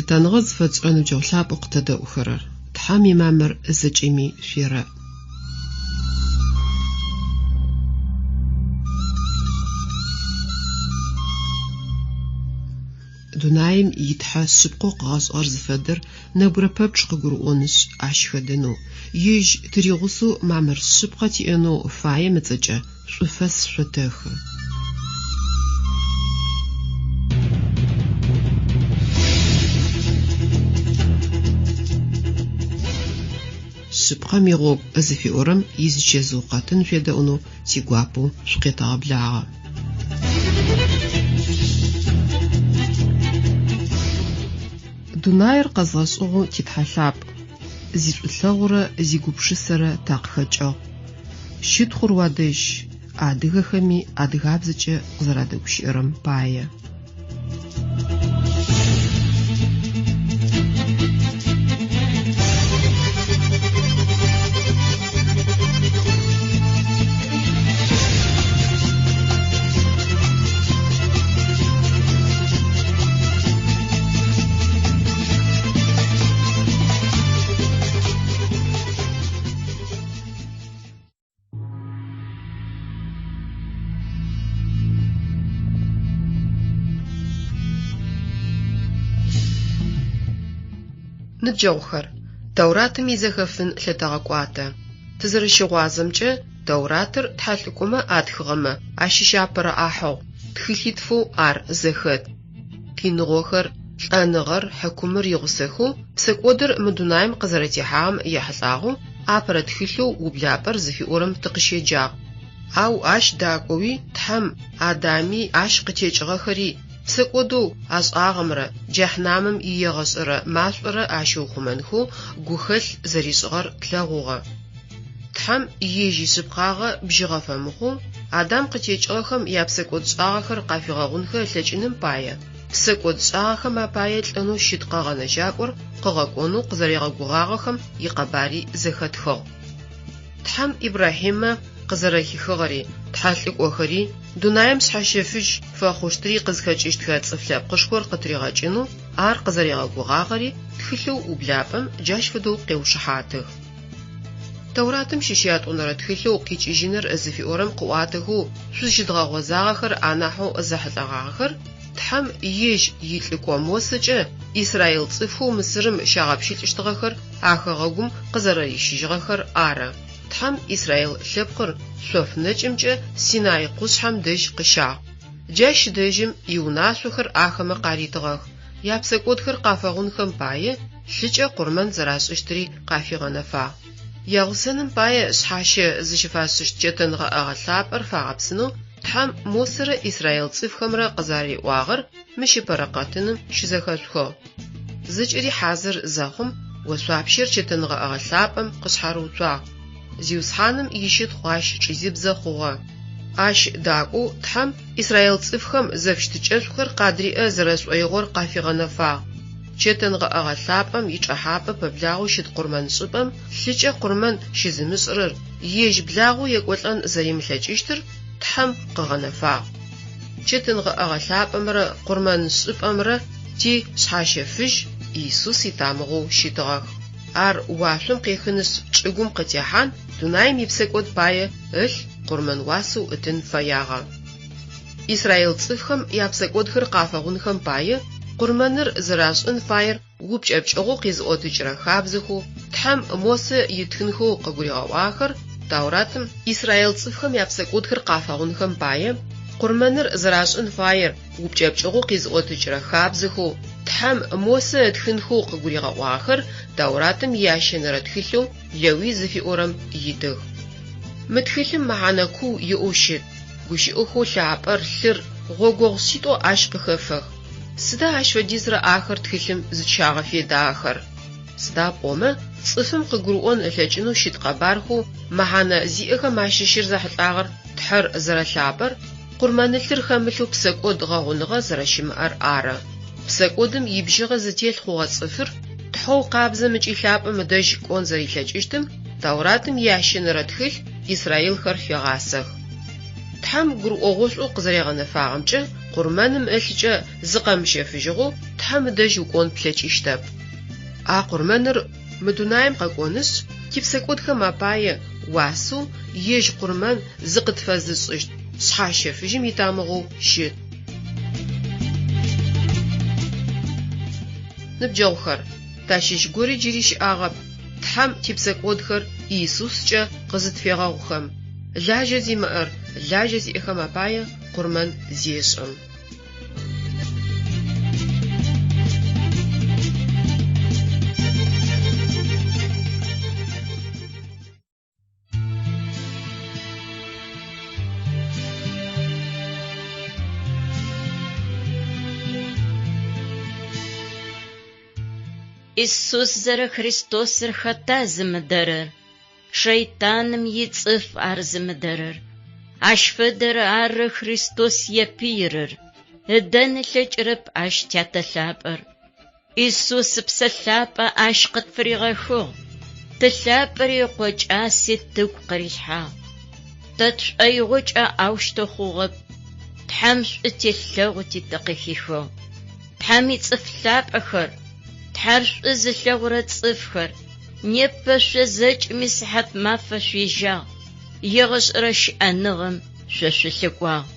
Лъытэныгъэ зыфэтшӏырэ ныбджэгъу лъапӏэу къытэдэӏухэрэр, Тхьэм имамыр зэкӏэми шъуерэӏ. Дунаим и Тхьэ шъыпкъэу къыгъэшӏыгъэр зыфэдэр нэбгырэ пэпчъ къыгурыӏонышъ, ащ хэдэнэу, ежь тыригъусэу мамыр шъыпкъэ тиӏэнэу фаем ыцӏэкӏэ шӏуфэс шъотэхы. Шъыпкъэм игъогу зыфиӏорэм изичэзыу къэтын шъуедэӏунэу тигуапэу шъукъетэгъэблагъэ. Дунаир къэзгъэшӏыгъэу ти Тхьэ лъапӏ, зишӏулъэгъурэ зигупшысэрэ такъыхэкӏыгъ. Щытхъур уадэжь, адыгэхэми адыгабзэкӏэ къызэрадэгущыӏэрэм пае. Ныбджэгъухэр, Тауратым изэхэфын лъытэгъэкӏуатэ. Тызэрэщыгъуазэмкӏэ, Тауратыр тхьэлӏыкӏомэ атхыгъэмэ ащыщ апэрэ ӏахьыгъу, тхылъитфэу ар зэхэт. Къиныгъохэр, лӏэныгъэр, хьыкумыр игъусэхэу псэкӏодыр мы дунаим къызэрэтехьагъэм ехьылӏагъэу апэрэ тхылъэу Ублапӏэр зыфиӏорэм тыкъыщеджагъ. Ау ащ дакӏоуи Тхьэм Адами ащ къытекӏыгъэхэри псэкӏодэу ашӏагъэмрэ джэхьнамым иегъэшӏэрэ машӏорэ ащиухъумэнхэу гухэлъ зэришӏыгъэр тлъэгъугъэ. Тхьэм ежь ишъыпкъагъэ бжьыгъэ фэмыхъоу, Адам къытекӏыгъэхэм япсэкӏодшӏагъэхэр къафигъэгъунхэ ылъэкӏыным пае, псэкӏодшӏагъэхэм апае лӏэнэу щыт Къэгъэнэжьакӏор къыгъэкӏонэу къызэригъэгугъагъэхэм икъэбари зэхэтхыгъ. Тхьэм Ибрахьимэ къызэрэхихыгъэри, тхьэлӏыкӏохэри, дунаим шъхьэщэфыжь фэхъущтри къызхэкӏыщтхэ цӏыф лъэпкъышхор къытыригъэкӏынэу ар къызэригъэгугъагъэри тхылъэу Ублапӏэм джащ фэдэу къеушыхьатых. Тэуратым щыщ ятӏонэрэ тхылъэу Къикӏыжьыныр зыфиӏорэм къыӏуатэхэу шъузщыдгъэгъозагъэхэр анахьэу зэхьылӏэгъагъэхэр Тхьэм ежь илӏыкӏо Мосэкӏэ израил цӏыфхэу Мысырым щагъэпщылӏыщтыгъэхэр а хэгъэгум къызэрэрищыжьыгъэхэр ары. Тхьэм израил лъэпкъыр шъоф нэкӏымкӏэ Синай къушъхьэм дэжь къыщагъ. Джащ дэжьым иунашъохэр ахэмэ къаритыгъэх, япсэкӏодхэр къафэгъунхэм пае лъыкӏэ къурмэн зэрашӏыщтыри къафигъэнэфагъ. Ягъусэным пае шъхьащэ зыщыфашӏыщт чэтэн гъэӏэгъэ лъапӏэр фагъэпсынэу Тхьэм Мосэрэ израил цӏыфхэмрэ къызариӏуагъэр мыщ ыпэрэ къэтыным щызэхэшъухыгъ. Зэкӏэри хьазыр зэхъум, ошъуапщэр чэтэн гъэӏэгъэ лъапӏэм къышъхьарыуцуагъ. Зиусхьаным ищытхъу ащ чӏизыбзэ хъугъэ. Ащ дакӏоу Тхьэм израил цӏыфхэм зэфыщытыкӏэшӏухэр къадриӏэ зэрэшӏоигъор къафигъэнэфагъ. Чэтэн гъэӏэгъэ лъапӏэм ичӏэхьапӏэ пэблагъэу щыт къурмэншӏыпӏэм лъыкӏэ къурмэн щызымышӏырэр ежь благъэу екӏолӏэн зэримылъэкӏыщтыр Тхьэм къыгъэнэфагъ. Чэтэн гъэӏэгъэ лъапӏэмрэ къурмэншӏыпӏэмрэ ти Шъхьащэфыжь Иисус итамыгъэу щытыгъэх. Ар уашъом къехынышъ чӏыгум къытехьан, дунаим ипсэкӏод пае ылъ къурмэн уасэу ытын фэягъэ. Израил цӏыфхэм япсэкӏодхэр къафэгъунхэм пае къурмэныр зэрашӏын фаер упкӏэпкӏыгъэу къизыӏотыкӏырэ хабзэхэу Тхьэм Мосэ ытхынхэу къыгуригъэӏуагъэхэр Тауратым израил цӏыфхэм япсэкӏодхэр къафэгъунхэм пае къурмэныр зэрашӏын фаер упкӏэпкӏыгъэу къизыӏотыкӏырэ хабзэхэу Тхьэм Мосэ ытхынхэу къыгуригъэӏуагъэхэр Тауратым иящэнэрэ тхылъэу Лэуй зыфиӏорэм итых. Мы тхылъым мэхьанэ куу иӏэу щыт, гущыӏэхэу лъапӏэр, лъыр, гъогогъу шъитӏо ащ къыхэфэх. Сыда ащ фэдизрэ ахэр тхылъым зыкӏыщагъэфедагъэхэр? Сыда пӏомэ, цӏыфым къыгурыӏон ылъэкӏынэу щыт къэбархэу мэхьанэ зиӏэхэм ащыщыр зэхьылӏагъэр Тхьэр зэрэлъапӏэр, къурмэнылъыр хэмылъэу псэкӏод гъэгъуныгъэ зэрэщымыӏэр ары. Псэкӏодым ибжьыгъэ зытелъ хъугъэ цӏыфыр Тхьэу къабзэм ыкӏи лъапӏэм ыдэжь кӏон зэрилъэкӏыщтым Тауратым иящэнэрэ тхылъ израилхэр фегъасэх. Тхьэм гурыӏогъошӏоу къызэригъэнэфагъэмкӏэ, Къурмэным ылъыкӏэ зыкъэмыщэфыжьыгъэу Тхьэм ыдэжь укӏон плъэкӏыщтэп. А къурмэныр мы дунаим къэкӏонышъ, типсэкӏодхэм апае уасэу ежь къурмэн зыкъытфэзышӏыщт шъхьащэфыжьым итамыгъэу щыт. Ныбджэгъухэр, тащыщ гори джыри щыӏагъэп, Тхьэм типсэкӏодхэр Иисускӏэ къызытфегъэгъухэм, лажьэ зимыӏэр лажьэ зиӏэхэм апае къурмэн зешӏым. Исус зэрэ Христосыр хэта зымыдэрэр? Шэйтаным ицӏыф ар зымыдэрэр. Ащ фэдэр ары Христос епыирэр, ыдэн ылъэкӏырэп ащ Тятэ лъапӏэр. Исус Ыпсэ Лъапӏэ ащ къытфыригъэхыгъ, Ты лъапӏэри Ыкъо кӏаси тыгу къырилъхьагъ. Тэ тшӏоигъокӏэ аущтэу хъугъэп, Тхьэм шӏу телъэгъути тыкъыхихыгъ. Тхьэм ицӏыф лъапӏэхэр, Тхьэр шӏу зылъэгъурэ цӏыфхэр, непэ шъо зэкӏэми сыхьат мафэ шъуежьагъ, егъэшӏэрэ щыӏэныгъэм шъо шъулъыкӏуагъ.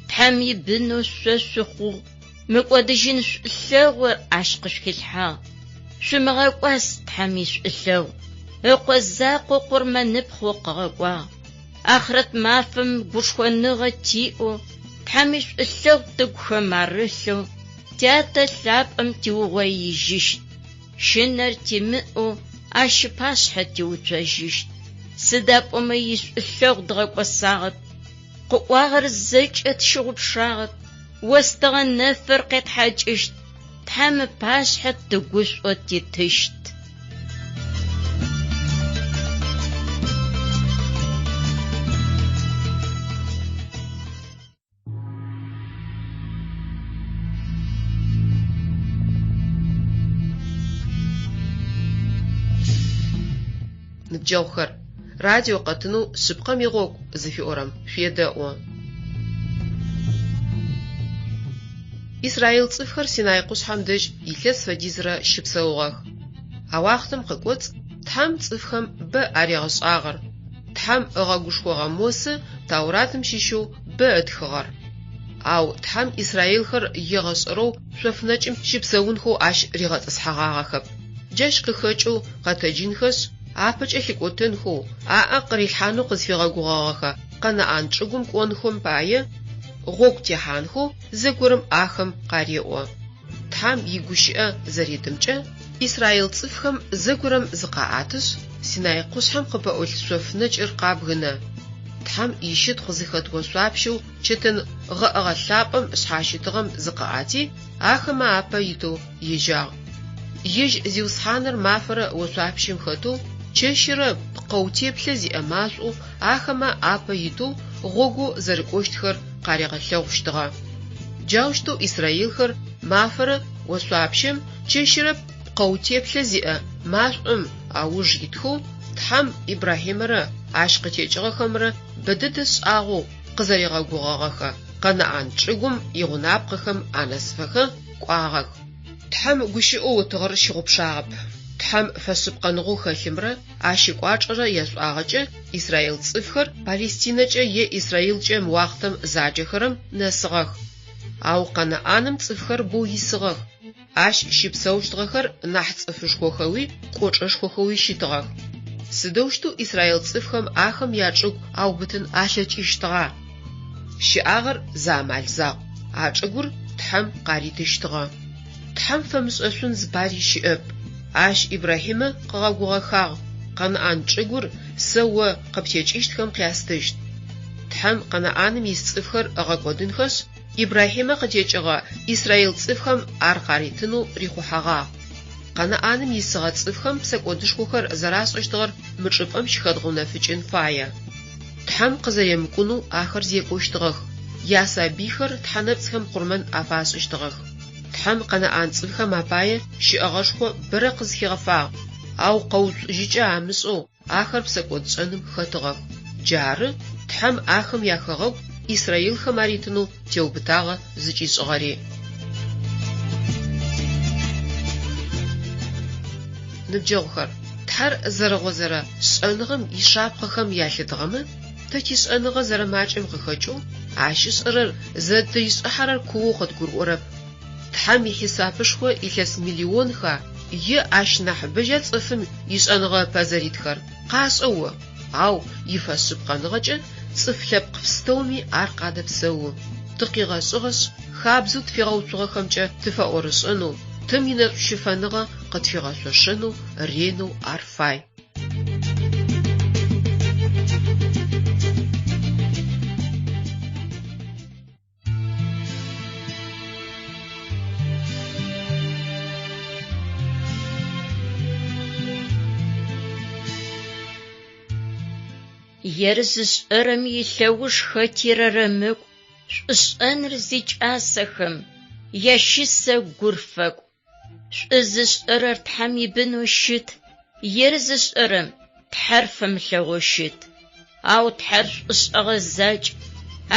Тхьэм ибынэу шъо шъухъугъ, мыкӏодыжьын шӏулъэгъур ащ къышъухилъхьагъ. Шъумыгъэкӏуас Тхьэм ишӏулъэгъу, Ыкъо закъо къурмэныпхъэу къыгъэкӏуагъ. Ахърэт мафэм гушхоныгъэ тиӏэу, Тхьэм ишӏулъэгъу тыгухэм арылъэу, Тятэ лъапӏэм тиугъоижьыщт. Щынэр тимыӏэу ащ ыпашъхьэ тиуцожьыщт. Сыда пӏомэ ишӏулъэгъу дгъэкӏосагъэп, къыӏуагъэр зэкӏэ тщыгъупшагъэп, остыгъэ нэфыр къетхьакӏыщт, Тхьэм ыпашъхьэ тыгушӏоу титыщт. Ныбджэгъухэр, радио къэтынэу Шъыпкъэм игъогу зыфиӏорэм шъуедэӏу. Израил цӏыфхэр Синай къушъхьэм дэжь илъэс фэдизрэ щыпсэугъэх. А уахътэм къыкӏоцӏ Тхьэм цӏыфхэм бэ аригъэшӏагъэр. Тхьэм ыгъэгушхогъэ Мосэ Тауратым щыщэу бэ ытхыгъэр. Ау Тхьэм израилхэр егъэшӏэрэу шъоф нэкӏым щыпсэунхэу ащ ригъэтӏысхьэгъагъэхэп. Джащ къыхэкӏэу къэтэджынхэшъ, апэкӏэ лъыкӏотэнхэу, аӏэ къырилъхьанэу къызфигъэгугъэгъэхэ Къэнаӏан чӏыгум кӏонхэм пае гъогу техьанхэу зэгорэм ахэм къареӏо. Тхьэм игущыӏэ зэритымкӏэ, израил цӏыфхэм зэгорэм зыкъаӏэтышъ, Синай къушъхьэм къыпэӏулъ шъоф нэкӏыр къабгынэ. Тхьэм ищытхъу зыхэт ошъуапщэу чэтэн гъэӏэгъэ лъапӏэм шъхьащытыгъэм зыкъыӏэти, ахэмэ апэ итэу ежьагъ. Ежь Зиусхьаныр мафэрэ ошъуапщэм хэтэу, чэщырэ пкъэу теплъэ зиӏэ машӏоу ахэмэ апэ итэу гъогоу зэрыкӏощтхэр къаригъэлъэгъущтыгъэ. Джаущтэу израилхэр мафэрэ ошъуапщэм, чэщырэ пкъэу теплъэ зиӏэ машӏом ауж итхэу Тхьэм Ибрахьимэрэ ащ къытекӏыгъэхэмрэ бэдэдэ шӏагъэу къызэригъэгугъэгъэхэ Къэнаӏан чӏыгум игъунапкъэхэм анэсыфэхэ кӏуагъэх. Тхьэм гущыӏэу ытыгъэр щыгъупшагъэп. Тхьэм фэшъыпкъэныгъэу хэлъымрэ ащ ыкӏуачӏэрэ яшӏуагъэкӏэ израил цӏыфхэр Палестинэкӏэ е Израилкӏэ мы уахътэм заджэхэрэм нэсыгъэх. Ау Къэнаӏаным цӏыфхэр боу исыгъэх, ащ щыпсэущтыгъэхэр нахь цӏыфышхохэуи кӏочӏэшхохэуи щытыгъэх. Сыдэущтэу израил цӏыфхэм ахэм ячӏыгу аубытын алъэкӏыщтыгъа? Щыӏагъэр зы амал закъу, а чӏыгур Тхьэм къаритыщтыгъэ. Тхьэм фэмышӏэшъун зыпари щыӏэп. Ащ Ибрахьимэ къыгъэгугъэхагъ, Къэнаӏан чӏыгур сэ о къыптекӏыщтхэм къястыщт. Тхьэм Къэнаӏаным ис цӏыфхэр ыгъэкӏодынхэшъ, Ибрахьимэ къытекӏыгъэ израил цӏыфхэм ар къаритынэу рихъухьэгъагъ. Къэнаӏаным исыгъэ цӏыфхэм псэкӏодышхохэр зэрашӏэщтыгъэр мы чӏыпӏэм щыхэдгъэунэфыкӏын фае. Тхьэм къызэремыкӏунэу ахэр зекӏощтыгъэх, ясабыйхэр тхьэнэпцӏхэм къурмэн афашӏыщтыгъэх. Тхьэм къэнаӏан цӏыфхэм апае щыӏэгъэшхо бэрэ къызхигъэфагъ, ау къэуцужьыкӏэ амышӏэу ахэр псэкӏодшӏэным хэтыгъэх. Джары Тхьэм ахэм яхэгъэгу исраилхэм аритынэу теубытагъэ зыкӏишӏыгъэри. Ныбджэгъухэр, Тхьэр зэрыгъозэрэ шӏэныгъэм ишапхъэхэм ялъытыгъэмэ, тэ тишӏэныгъэ зэрэмакӏэм къыхэкӏэу, Ащ ышӏэрэр зэдытыришӏыхьэрэр куоу къыдгурыӏорэп. Тхьэм ихьисапышхо илъэс миллионха е ащ нахьыбэжьа цӏыфым ишӏэныгъэ ыпэ зэритхэр, къашӏэ о, ау ифэшъыпкъэныгъэкӏэ цӏыф лъэпкъ пстэуми ар къадэпсэу. Тыкъигъэшӏыгъэшъ, хабзэу тфигъэуцугъэхэмкӏэ тыфэӏорышӏэнэу, Тым инэшӏущыфэныгъэ къытфигъэшъошэнэу ренэу ар фай. Ер зышӏэрэм илъэуж хэти рэрэмыкӏу, шӏушӏэныр зикӏасэхэм ящысэ гур фэкӏу. Шӏу зышӏэрэр Тхьэм ибынэу щыт, ер зышӏэрэм Тхьэр фэмылъэгъоу щыт. Ау Тхьэр шӏушӏэгъэ закӏ,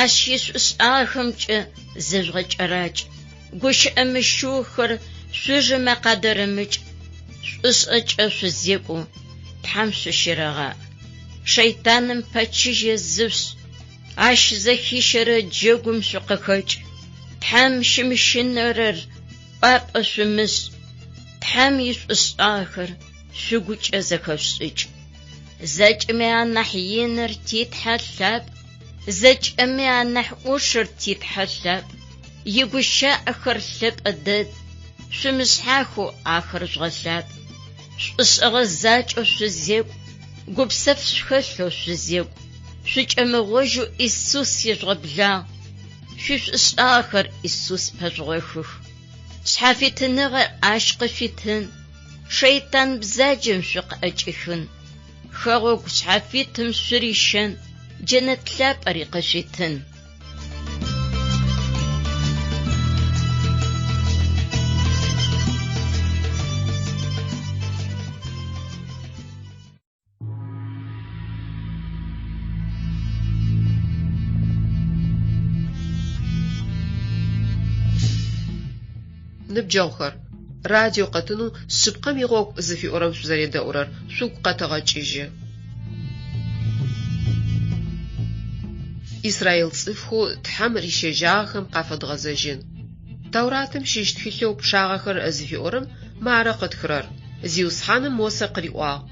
Ащ ишӏушӏагъэхэмкӏэ зыжъугъэкӏэракӏ. Гущыӏэ мыщыухэр шъужэмэ къадэрэмыкӏ, шӏушӏэкӏэ шъузекӏу, Тхьэм шъущерэгъаӏ. Шэйтаным пэчыжьэ зышъушӏ, ащ зэхищэрэ джэгум шъукъыхэкӏ. Тхьэм щымыщынэрэр ӏуапӏэ шъумышӏ, Тхьэм ишӏушӏагъэхэр шъугукӏэ зэхэшъушӏыкӏ. Зэкӏэми анахь иныр ти Тхьэ лъапӏ, зэкӏэми анахь ӏушыр ти Тхьэ лъапӏ, игущыӏэхэр лъэпӏэ дэд, шъумышъхьахэу ахэр жъугъэлъапӏ. Шӏушӏэгъэ закӏэу шъузекӏу, гупсэф шъухэлъэу шъузекӏу, шъукӏэмыгъожьэу Исус ежъугъэблагъ, шъуишӏушӏагъэхэр Исус пэжъугъохых. Шъхьафитыныгъэр Ащ къышъуитын, шэйтан бзаджэм шъукъыӏэкӏихын, хэгъэгу шъхьафитым шъурищэн, джэнэт лъапӏэри къышъуитын. Ныбджэгъухэр, радио къэтынэу Шъыпкъэм игъогу зыфиӏорэм шъузэредэӏурэр шъугу къэтэгъэкӏыжьы. Израил цӏыфхэу Тхьэм рищэжьагъэхэм къафэдгъэзэжьын. Тауратым щыщ тхылъэу Пчъагъэхэр зыфиӏорэм мары къытхырэр, Зиусхьаным Мосэ къыриӏуагъ,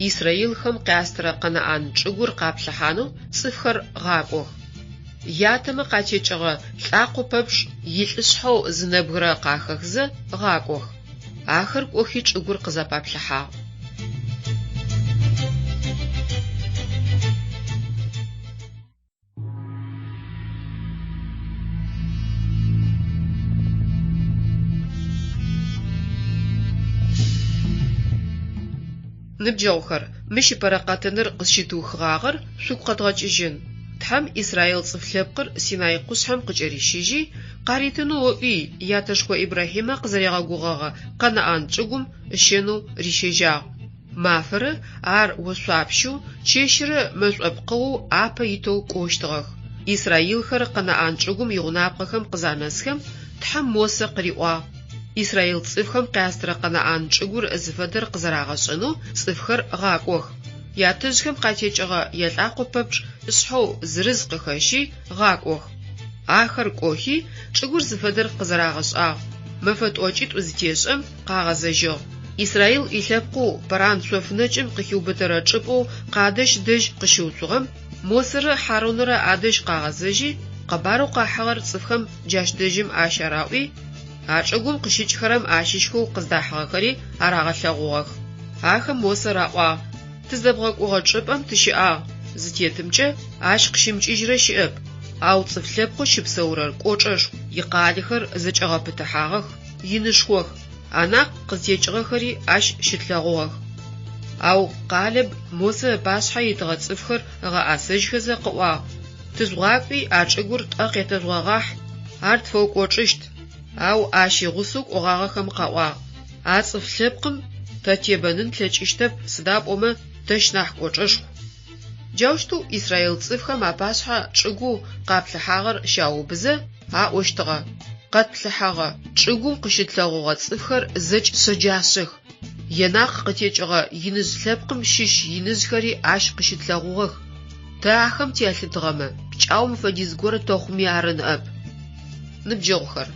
Исраилхэм къястырэ Къэнаӏан чӏыгур къаплъыхьанэу цӏыфхэр гъакӏох. Ятэмэ къатекӏыгъэ лӏакъо пэпчъ илӏышъхьэу зы нэбгырэ къахэхзэ гъакӏох. Ахэр кӏохи чӏыгур къызэпаплъыхьагъ. Ныбджэгъухэр, мыщ ыпэрэ къэтыныр къызщытыухыгъагъэр шъугу къэдгъэкӏыжьын. Тхьэм Израил цӏыф лъэпкъыр Синай къушъхьэм къыкӏэрищыжьи, къаритынэу ыӏуи, ятэшхо Ибрахьимэ къызэригъэгугъэгъэ Къэнаӏан чӏыгум ыщэнэу рищэжьагъ. Мафэрэ ар ошъуапщэу, чэщырэ мэшӏопкъыгъэу апэ итэу кӏощтыгъэх. Исраилхэр Къэнаӏан чӏыгум игъунапкъэхэм къызанэсхэм, Тхьэм Мосэ къыриӏуагъ, Исраил цӏыфхэм къястырэ Къэнаӏан чӏыгур зыфэдэр къызэрагъэшӏэнэу цӏыфхэр гъакӏох. Ятэжъхэм къатекӏыгъэ ялӏакъо пэпчъ шъхьэу зырыз къыхэщи, гъакӏох. Ахэр кӏохи, чӏыгур зыфэдэр къызэрагъэшӏагъ. Мэфэ тӏокӏитӏу зытешӏэм, къагъэзэжьыгъ. Исраил илъэпкъэу Паран шъоф нэкӏым къыхиубытэрэ чӏыпӏэу Къадэщ дэжь къыщыуцугъэм Мосэрэ Хьаронэрэ адэжь къагъэзэжьи, къэбарэу къахьыгъэр цӏыфхэм джащ дэжьым ащ араӏуи, а чӏыгум къыщыкӏхэрэм ащыщхэу къыздахьыгъэхэри арагъэлъэгъугъэх. Ахэм Мосэ раӏуагъ, Тыздэбгъэкӏогъэ чӏыпӏэм тыщыӏагъ, зытетымкӏэ ащ къыщымыкӏыжьрэ щыӏэп, ау цӏыф лъэпкъэу щыпсэурэр кӏочӏэшху, икъалэхэр зэкӏэгъэпытыхьагъэх, инышхох, Анакъ къызтекӏыгъэхэри ащ щытлъэгъугъэх. Ау Къалэб Мосэ ыпашъхьэ итыгъэ цӏыфхэр ыгъэӏэсэжьхэзэ къыӏуагъ, Тыжъугъакӏуи а чӏыгур тӏэ къетэжъугъэгъахь, ар тфэукӏочӏыщт. Ау ащ игъусэу кӏогъагъэхэм къаӏуагъ, А цӏыф лъэпкъым тэ тебэнын тлъэкӏыщтэп, сыда пӏомэ тэщ нахь кӏочӏэшху. Джаущтэу израил цӏыфхэм апашъхьэ чӏыгоу къаплъыхьагъэр щаубызэ, аӏощтыгъэ: Къэтплъыхьэгъэ чӏыгум къыщытлъэгъугъэ цӏыфхэр зэкӏ шъэджашъэх. Енакъ къытекӏыгъэ иныжъ лъэпкъым щыщ иныжъхэри ащ къыщытлъэгъугъэх. Тэ ахэм тялъытыгъэмэ, пкӏаум фэдиз горэ тэхъуми ары ныӏэп. Ныбджэгъухэр,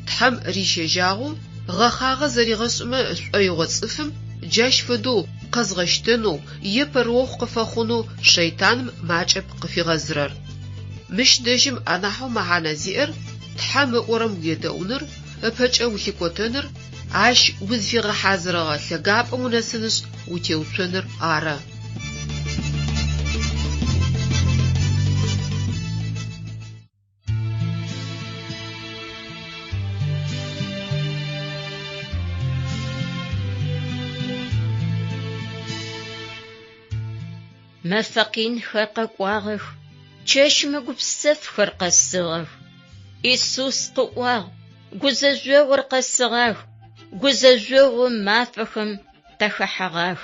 Тхьэм рищэжьагъэу, гъэхъагъэ зэригъэшӏымэ шӏоигъо цӏыфым джащ фэдэу къэзгъэщтэнэу е пэрыохъу къыфэхъунэу шэйтаным макӏэп къыфигъэзырэр. Мыщ дэжьым анахьэу мэхьанэ зиӏэр Тхьэм ыӏорэм уедэӏуныр, ыпэкӏэ улъыкӏотэныр, Ащ узфигъэхьазырыгъэ лъэгапӏэм унэсынышъ утеуцоныр ары. Мэфэ къинхэр къэкӏуагъэх, чэщ мыгупсэфхэр къэсыгъэх. Исус къыӏуагъ, Гузэжъогъур къэсыгъах, гузэжъогъу мафэхэм тахэхьэгъах.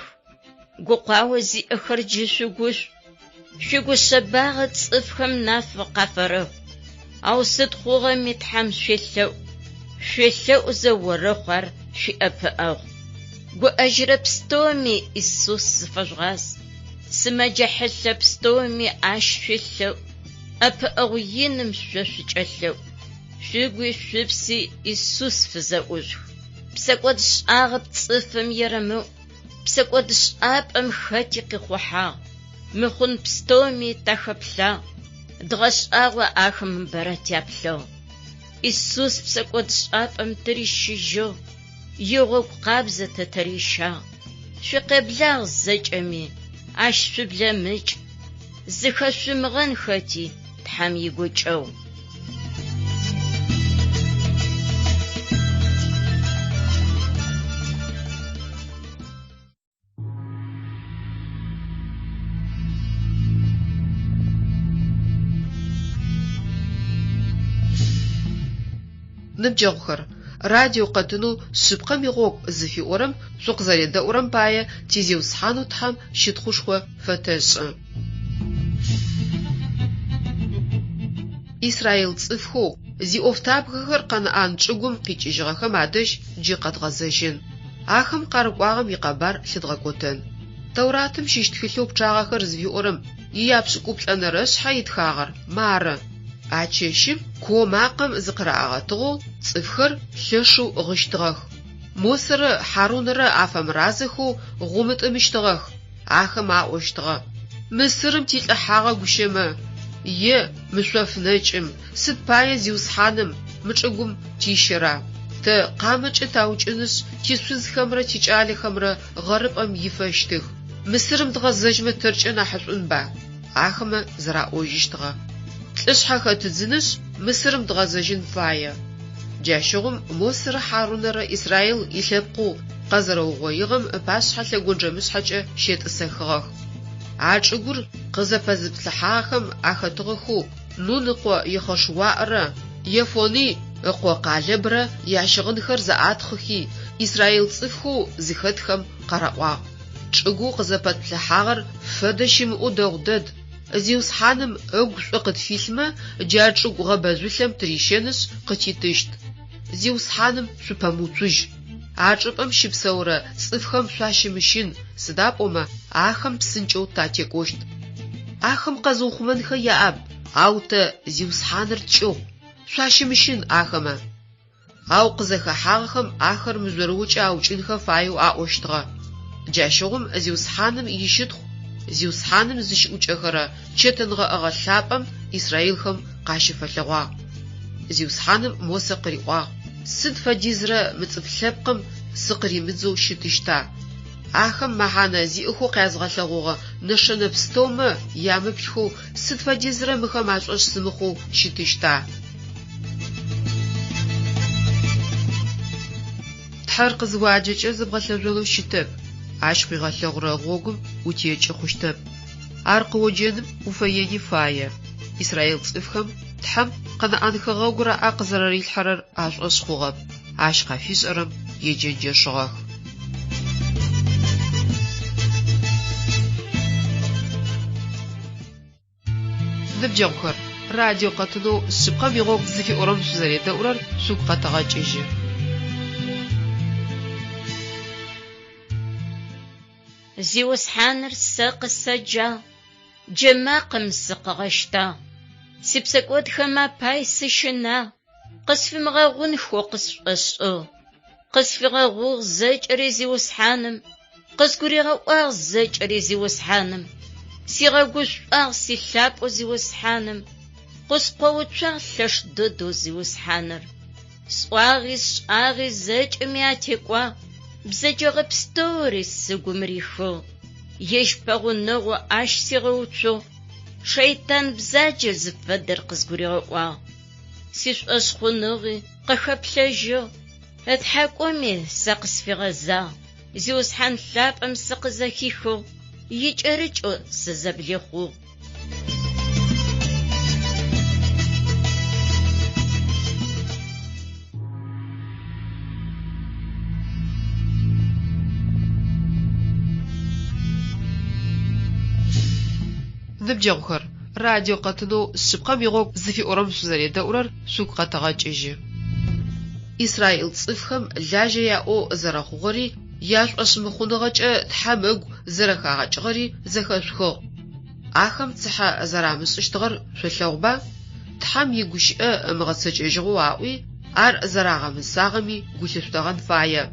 Гукъао зиӏэхэр джы шъугушӏу, шъуигушъэбагъэ цӏыфхэм нафэ къафэрэхъу. Ау сыд хъугъэми Тхьэм шъуелъэӏу, шъуелъэӏузэ орэхъу ар шъуиӏэпыӏэгъу. Гуӏэжьырэ пстэуми Исус зыфэжъугъаз, сымэджэ хьылъэ пстэуми Ащ шъуелъэӏу, ӏэпыӏэгъу иным шъо шъукӏэлъэӏу. Шъугуи шъупси Исус фызэӏушъух. Псэкӏодшӏагъэп цӏыфым ерэмыӏу, псэкӏодшӏапӏэм хэти къихъухьагъ. Мыхъун пстэуми тахэплъагъ, дгъэшӏагъо ахэм бэрэ тяплъыгъ. Исус псэкӏодшӏапӏэм тырищыжьыгъ, игъогу къабзэ тэ тырищагъ. Шъукъеблагъ зэкӏэми, ащ шъублэмыкӏ, зыхэшъумыгъэн хэти Тхьэм игукӏэгъу. Ныбджэгъухэр, радио къэтынэу Шъыпкъэм игъогу зыфиӏорэм шъукъызэредэӏурэм пае ти Зиусхьанэу Тхьэм щытхъушхо фэтэшӏы. Израил цӏыфхэу зиӏофтабгэхэр Къэнаӏан чӏыгум къикӏыжьыгъэхэм адэжь джы къэдгъэзэжьын. Ахэм къарыкӏуагъэм икъэбар лъыдгъэкӏотэн. Тэуратым щыщ тхылъэу Пчъагъэхэр зыфиӏорэм ияпшӏыкӏуплӏэнэрэ шъхьэ итхагъэр мары, А чэщым куо макъэм зыкъырагъэтыгъэу цӏыфхэр лъэшэу гъыщтыгъэх. Мосэрэ Хьарунэрэ афэмыразэхэу гъумытӏымыщтыгъэх. Ахэм аӏощтыгъэ, Мысырым тилӏыхьагъэ гущэмэ, е мы шъоф нэкӏым, сыд пае Зиусхьаным мы чӏыгум тищэра? Тэ къамэкӏэ таукӏынышъ, тишъузхэмрэ тикӏалэхэмрэ гъэрыпӏэм ифэщтых. Мысырым дгъэзэжьмэ тэркӏэ нахьышӏунба? Ахэмэ зэраӏожьыщтыгъэ, Лӏышъхьэ хэтыдзынышъ, Мысырым дгъэзэжьын фае. Джащыгъум Мосэрэ Хьарунэрэ Израил илъэпкъэу къэзэрэугъоигъэм ыпашъхьэ лъэгонджэмышъхьэкӏэ щетӏысэхыгъэх. А чӏыгур къызэпэзыплъыхьагъэхэм ахэтыгъэхэу Нун ыкъо Ехъошуаӏрэ Ефоный ыкъо Къалэбрэ ящыгъынхэр зэӏатхъыхи, израил цӏыфхэу зыхэтхэм къараӏуагъ, Чӏыгоу къызэпэтплъыхьагъэр фэдэ щымыӏэу дэгъу дэд, Зиусхьаным ыгу шӏу къытфилъмэ, джа чӏыгу гъэбэжъулъэм тырищэнышъ къытитыщт. Зиусхьаным шъупэмыуцужь. А чӏыпӏэм щыпсэурэ цӏыфхэм шъуащымыщын, сыда пӏомэ ахэм псынкӏэу татекӏощт. Ахэм къэзыухъумэнхэ яӏэп, ау тэ Зиусхьаныр ткӏыгъу, шъуащымыщын ахэмэ. Ау къызэхэхьагъэхэм ахэр мыжъорыукӏэ аукӏынхэ фаеу аӏощтыгъэ. Джащыгъум Зиусхьаным ищытхъу Зиусхьаным зыщыӏукӏэхэрэ чэтэнгъэӏэгъэ лъапӏэм израилхэм къащыфэлъэгъуагъ. Зиусхьаным Мосэ къыриӏуагъ, Сыд фэдизрэ мы цӏыф лъэпкъым сыкъыримыдзэу щытыщта? Ахэм мэхьанэ зиӏэхэу къязгъэлъэгъугъэ нэшэнэ пстэумэ ямыплъхэу сыд фэдизрэ мыхэм ашӏошъ сымыхъоу щытыщта? Тхьэр къызыуаджэкӏэ зыбгъэлъэжъонэу щытэп, Ащ къуигъэлъэгъурэ гъогум утекӏы хъущтэп. Ар къыоджэным уфэени фае. Израил цӏыфхэм Тхьэм Къэнаӏан хэгъэгур аӏэ къызэрэрилъхьэрэр ашӏошъ хъугъэп, Ащ къафишӏэрэм еджэнджэшыгъэх. Ныбджэгъухэр, радио къэтынэу Шъыпкъэм игъогу зыфиӏорэм шъузэредэӏурэр шъугу къэтэгъэкӏыжьы. Зиусхьаныр сэ къысэджагъ, джэмакъэм сыкъыгъэщтагъ. Сипсэкӏодхэм апай сыщынагъ, къысфимыгъэгъунхэу къысшӏошӏыгъ. Къысфигъэгъугъ зэкӏэри Зиусхьаным, къызгуригъэӏуагъ зэкӏэри Зиусхьаным. Сигъэгушӏуагъ силъапӏэу Зиусхьаным, къыскъоуцуагъ лъэш дэдэу Зиусхьаныр. Сӏуагъи сшӏагъи зэкӏэми атекӏуагъ, бзэджэгъэ пстэури сыгум рихыгъ. Ежь пэгъунэгъу ащ сигъэуцугъ, шэйтан бзаджэр зыфэдэр къызгуригъэӏуагъ. Сишӏошъхъуныгъи къыхэплъэжьыгъ, ытхьакӏуми сэ къысфигъэзагъ, Зиусхьан лъапӏэм сыкъызэхихыгъ, икӏэрыкӏэу сызэблихъугъ. Ныбджэгъухэр, радио къэтынэу Шъыпкъэм игъогу зыфиӏорэм шъузэредэӏурэр шъугу къэтэгъэкӏыжьы. Израил цӏыфхэм лажьэ яӏэу зэрэхъугъэри, яшӏошъмыхъуныгъэкӏэ Тхьэм ыгу зэрэхагъэкӏыгъэри зэхэшъухыгъ. Ахэм цыхьэ зэрамышӏыщтыгъэр шъолъэгъуба? Тхьэм игущыӏэ ымыгъэцэкӏэжьыгъэу аӏуи, ар зэрагъэмысагъэми гу лъышъутэгъэн фае.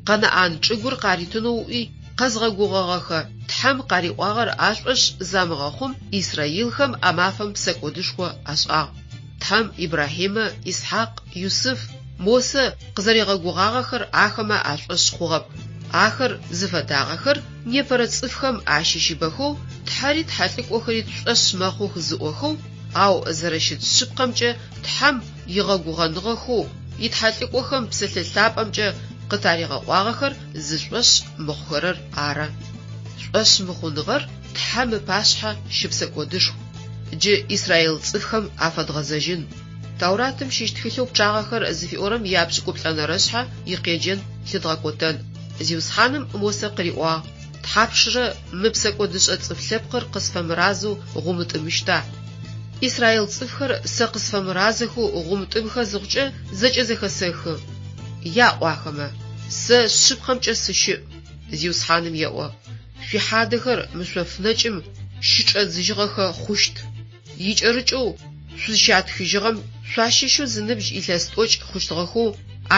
Къэнаӏан чӏыгур къаритынэу ыӏуи, къэзгъэгугъэгъэхэ Тхьэм къариӏуагъэр ашӏошъ замыгъэхъум, исраилхэм а мафэм псэкӏодышхо ашӏагъ. Тхьэм Ибрахьимэ, Исхьакъ, Юсыф, Мосэ къызэригъэгугъагъэхэр ахэмэ ашӏошъ хъугъэп. Ахэр зыфэдагъэхэр непэрэ цӏыфхэм ащыщыбэхэу, Тхьэри тхьэлӏыкӏохэри тшӏошъ мэхъух зыӏохэу, ау зэрэщыт шъыпкъэмкӏэ Тхьэм игъэгугъэныгъэхэу итхьэлӏыкӏохэм псэлъэ лъапӏэмкӏэ къытаригъэӏуагъэхэр зышӏошъ мыхъухэрэр ары. Шӏошъ мыхъуныгъэр Тхьэм ыпашъхьэ щыпсэкӏодышху. Джы израил цӏыфхэм афэдгъэзэжьын. Тауратым щыщ тхылъэу Пчъагъэхэр зыфиӏорэм япшӏыкӏуплӏэнэрэшъхьэ икъеджэн лъыдгъэкӏотэн. Зиусхьаным Мосэ къыриӏуагъ, Тхьапшрэ мы псэкӏодышӏэ цӏыф лъэпкъыр къысфэмыразэу гъумытӏымыщта? Израил цӏыфхэр сэ къысфэмыразэхэу гъумытӏымхэ зыхъукӏэ зэкӏэ зэхэсэхы. Яӏу ахэмэ, Сэ шъыпкъэмкӏэ сыщыӏ, Зиусхьаным еӏо. Шъуихьадэхэр мы шъоф нэкӏым щычӏэдзыжьыгъэхэ хъущт. Икӏэрыкӏэу шъузщатхыжьыгъэм шъуащыщэу зыныбжь илъэс тӏокӏ хъущтыгъэхэу,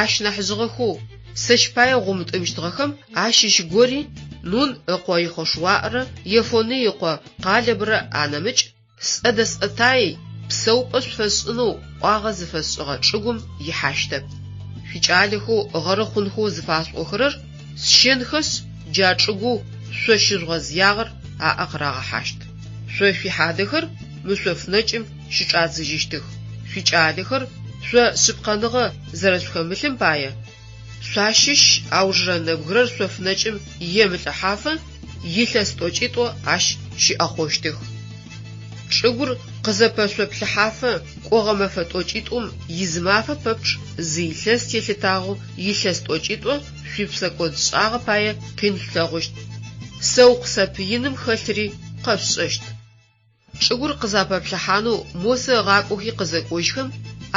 ащ нахьыжъыгъэхэу, сэщ пае гъумытӏымыщтыгъэхэм ащыщ гори, Нун ыкъо Ехъошуарэ Ефоный ыкъо Къалэбрэ анэмыкӏ, сӏэ дэсӏэтаий, псэупӏэ шъуфэсшӏынэу ӏуагъэ зыфэсшӏыгъэ чӏыгум ихьащтэп. Шъуикӏалэхэу гъэры хъунхэу зыфасӏохэрэр сщэнхэшъ, джа чӏыгоу шъо щыжъугъэзыягъэр аӏэ къырагъэхьащт. Шъо шъуихьадэхэр мы шъоф нэкӏым щычӏадзыжьыщтых. Шъуикӏалэхэр шъо шъыпкъэныгъэ зэрэшъухэмылъым пае, шъуащыщ аужырэ нэбгырэр шъоф нэкӏым емылӏыхьафэ илъэс тӏокӏитӏо ащ щыӏэхъощтых. Чӏыгур къызэпэшъоплъыхьафэ кӏогъэ мэфэ тӏокӏитӏум изы мафэ пэпчъ зы илъэс телъытагъэу илъэс тӏокӏитӏо шъуипсэкӏодшӏагъэ пае къин шъулъэгъущт. Сэ укъысэпыиным хэлъыри къэшъушӏэщт. Чӏыгур къызапэплъыхьанэу Мосэ ыгъакӏохи къызэкӏожьхэм,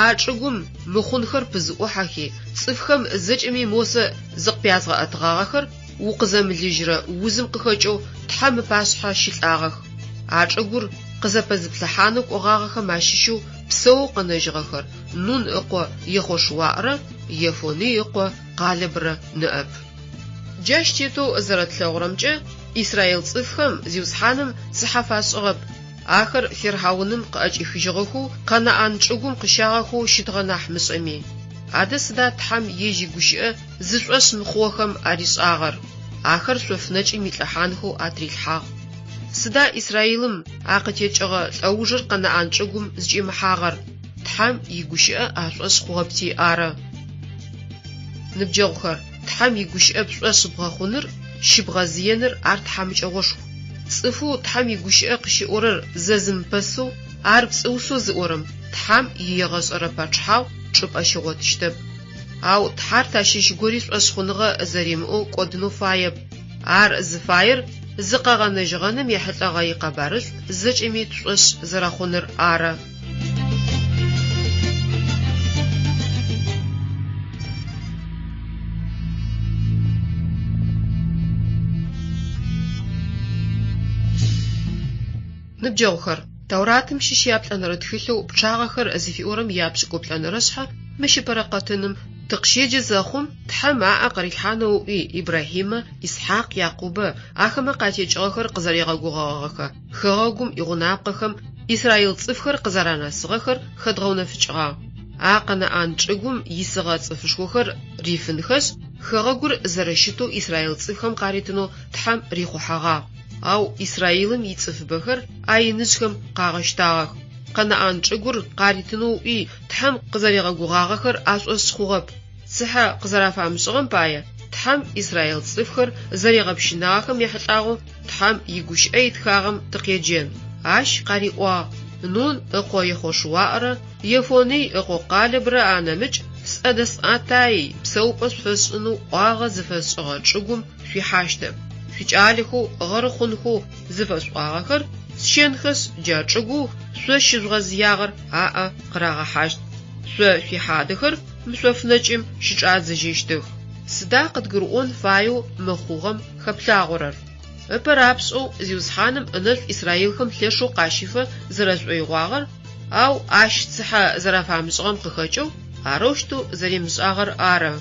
а чӏыгум мыхъунхэр пызыӏухьэхи, цӏыфхэм зэкӏэми Мосэ зыкъыпязгъэӏэтыгъагъэхэр укъызэмылыжьырэ узым къыхэкӏэу Тхьэм ыпашъхьэ щылӏагъэх. А чӏыгур къызэпэзыплъыхьанэу кӏогъагъэхэм ащыщэу псэоу къэнэжьыгъэхэр Нун ыкъо Ехъошуарэ Ефоный ыкъо Къалэбрэ ныӏэп. Джащ тетэу зэрэтлъэгъурэмкӏэ, израил цӏыфхэм Зиусхьаным цыхьэ фашӏыгъэп, ахэр фирхьауным къыӏэкӏихыжьыгъэхэу Къэнаӏан чӏыгум къыщагъэхэу щытыгъэ нахь мышӏэми. Адэ сыда Тхьэм ежь игущыӏэ зышӏошъ мыхъугъэхэм аришӏагъэр? Ахэр шъоф нэкӏым илӏыхьанхэу атрилъхьагъ. Сыда Израилым а къытекӏыгъэ лӏэужыр Къэнаӏан чӏыгум зыкӏимыхьагъэр? Тхьэм игущыӏэ ашӏошъ хъугъэпти ары. Ныбджэгъухэр, Тхьэм игущыӏэ пшӏошъ бгъэхъуныр, щыбгъэзыеныр ар тхьамыкӏэгъошху. Цӏыфэу Тхьэм игущыӏэ къыщиӏорэр зэзымыпэсэу, ар пцӏыусэу зыӏорэм Тхьэм иегъэшӏэрэ пачъыхьагъу чӏыпӏэ щигъотыщтэп. Ау Тхьэр тащыщ гори шӏошъхъуныгъэ зэримыӏэу кӏодынэу фаеп. Ар зыфаер зыкъэгъэнэжьыгъэным ехьылӏэгъэ икъэбарышӏу зэкӏэми тшӏошъ зэрэхъуныр ары. Ныбджэгъухэр, Тауратым щыщ яплӏэнэрэ тхылъэу Пчъагъэхэр зыфиӏорэм япшӏыкӏуплӏэнэрэ шъхьэ мыщ ыпэрэ къэтыным тыкъыщеджэ зэхъум, Тхьэм аӏэ къырилъхьанэу ыӏуи, Ибрахьимэ, Исхьакъ, Якъубэ, ахэмэ къатекӏыгъэхэр къызэригъэгугъэгъэгъэхэ хэгъэгум игъунапкъэхэм израил цӏыфхэр къызэранэсыгъэхэр хэдгъэунэфыкӏыгъагъ. А Къэнаӏан чӏыгум исыгъэ цӏыфышхохэр рифынхэшъ, хэгъэгур зэрэщытэу израил цӏыфхэм къаритынэу Тхьэм рихъухьэгъагъ. Ау Израилым ицӏыфыбэхэр а иныжъхэм къагъэщтагъэх. Къэнаӏан чӏыгур къаритынэу ыӏуи, Тхьэм къызэригъэгугъагъэхэр ашӏошъ хъугъэп. Цыхьэ къызэрафамышӏыгъэм пае, Тхьэм израил цӏыфхэр зэригъэпщынагъэхэм ехьылӏагъэу Тхьэм игущыӏэ итхагъэм тыкъеджэн. Ащ къариӏуагъ, Нун ыкъо Ехъошуаӏрэ Ефоный ыкъо Къалэбрэ анэмыкӏ сӏэ дэсӏатаий псэупӏэ шъуфэсшӏынэу ӏуагъэ зыфэсшӏыгъэ чӏыгум шъуихьащтэп. Шъуикӏалэхэу гъэры хъунхэу зыфэсӏуагъэхэр сщэнхэшъ, джа чӏыгоу шъо щыжъугъэзыягъэр аӏэ къырагъэхьащт. Шъо шъуихьадэхэр мы шъоф нэкӏым щычӏадзыжьыщтых. Сыда къыдгурыӏон фаеу мы хъугъэм хэплъагъорэр? Ыпэ рапшӏэу Зиусхьаным ынэшӏу израилхэм лъэшэу къащифэ зэрэшӏоигъуагъэр, ау ащ цыхьэ зэрафамышӏыгъэм къыхэкӏэу арэущтэу зэримышӏагъэр ары.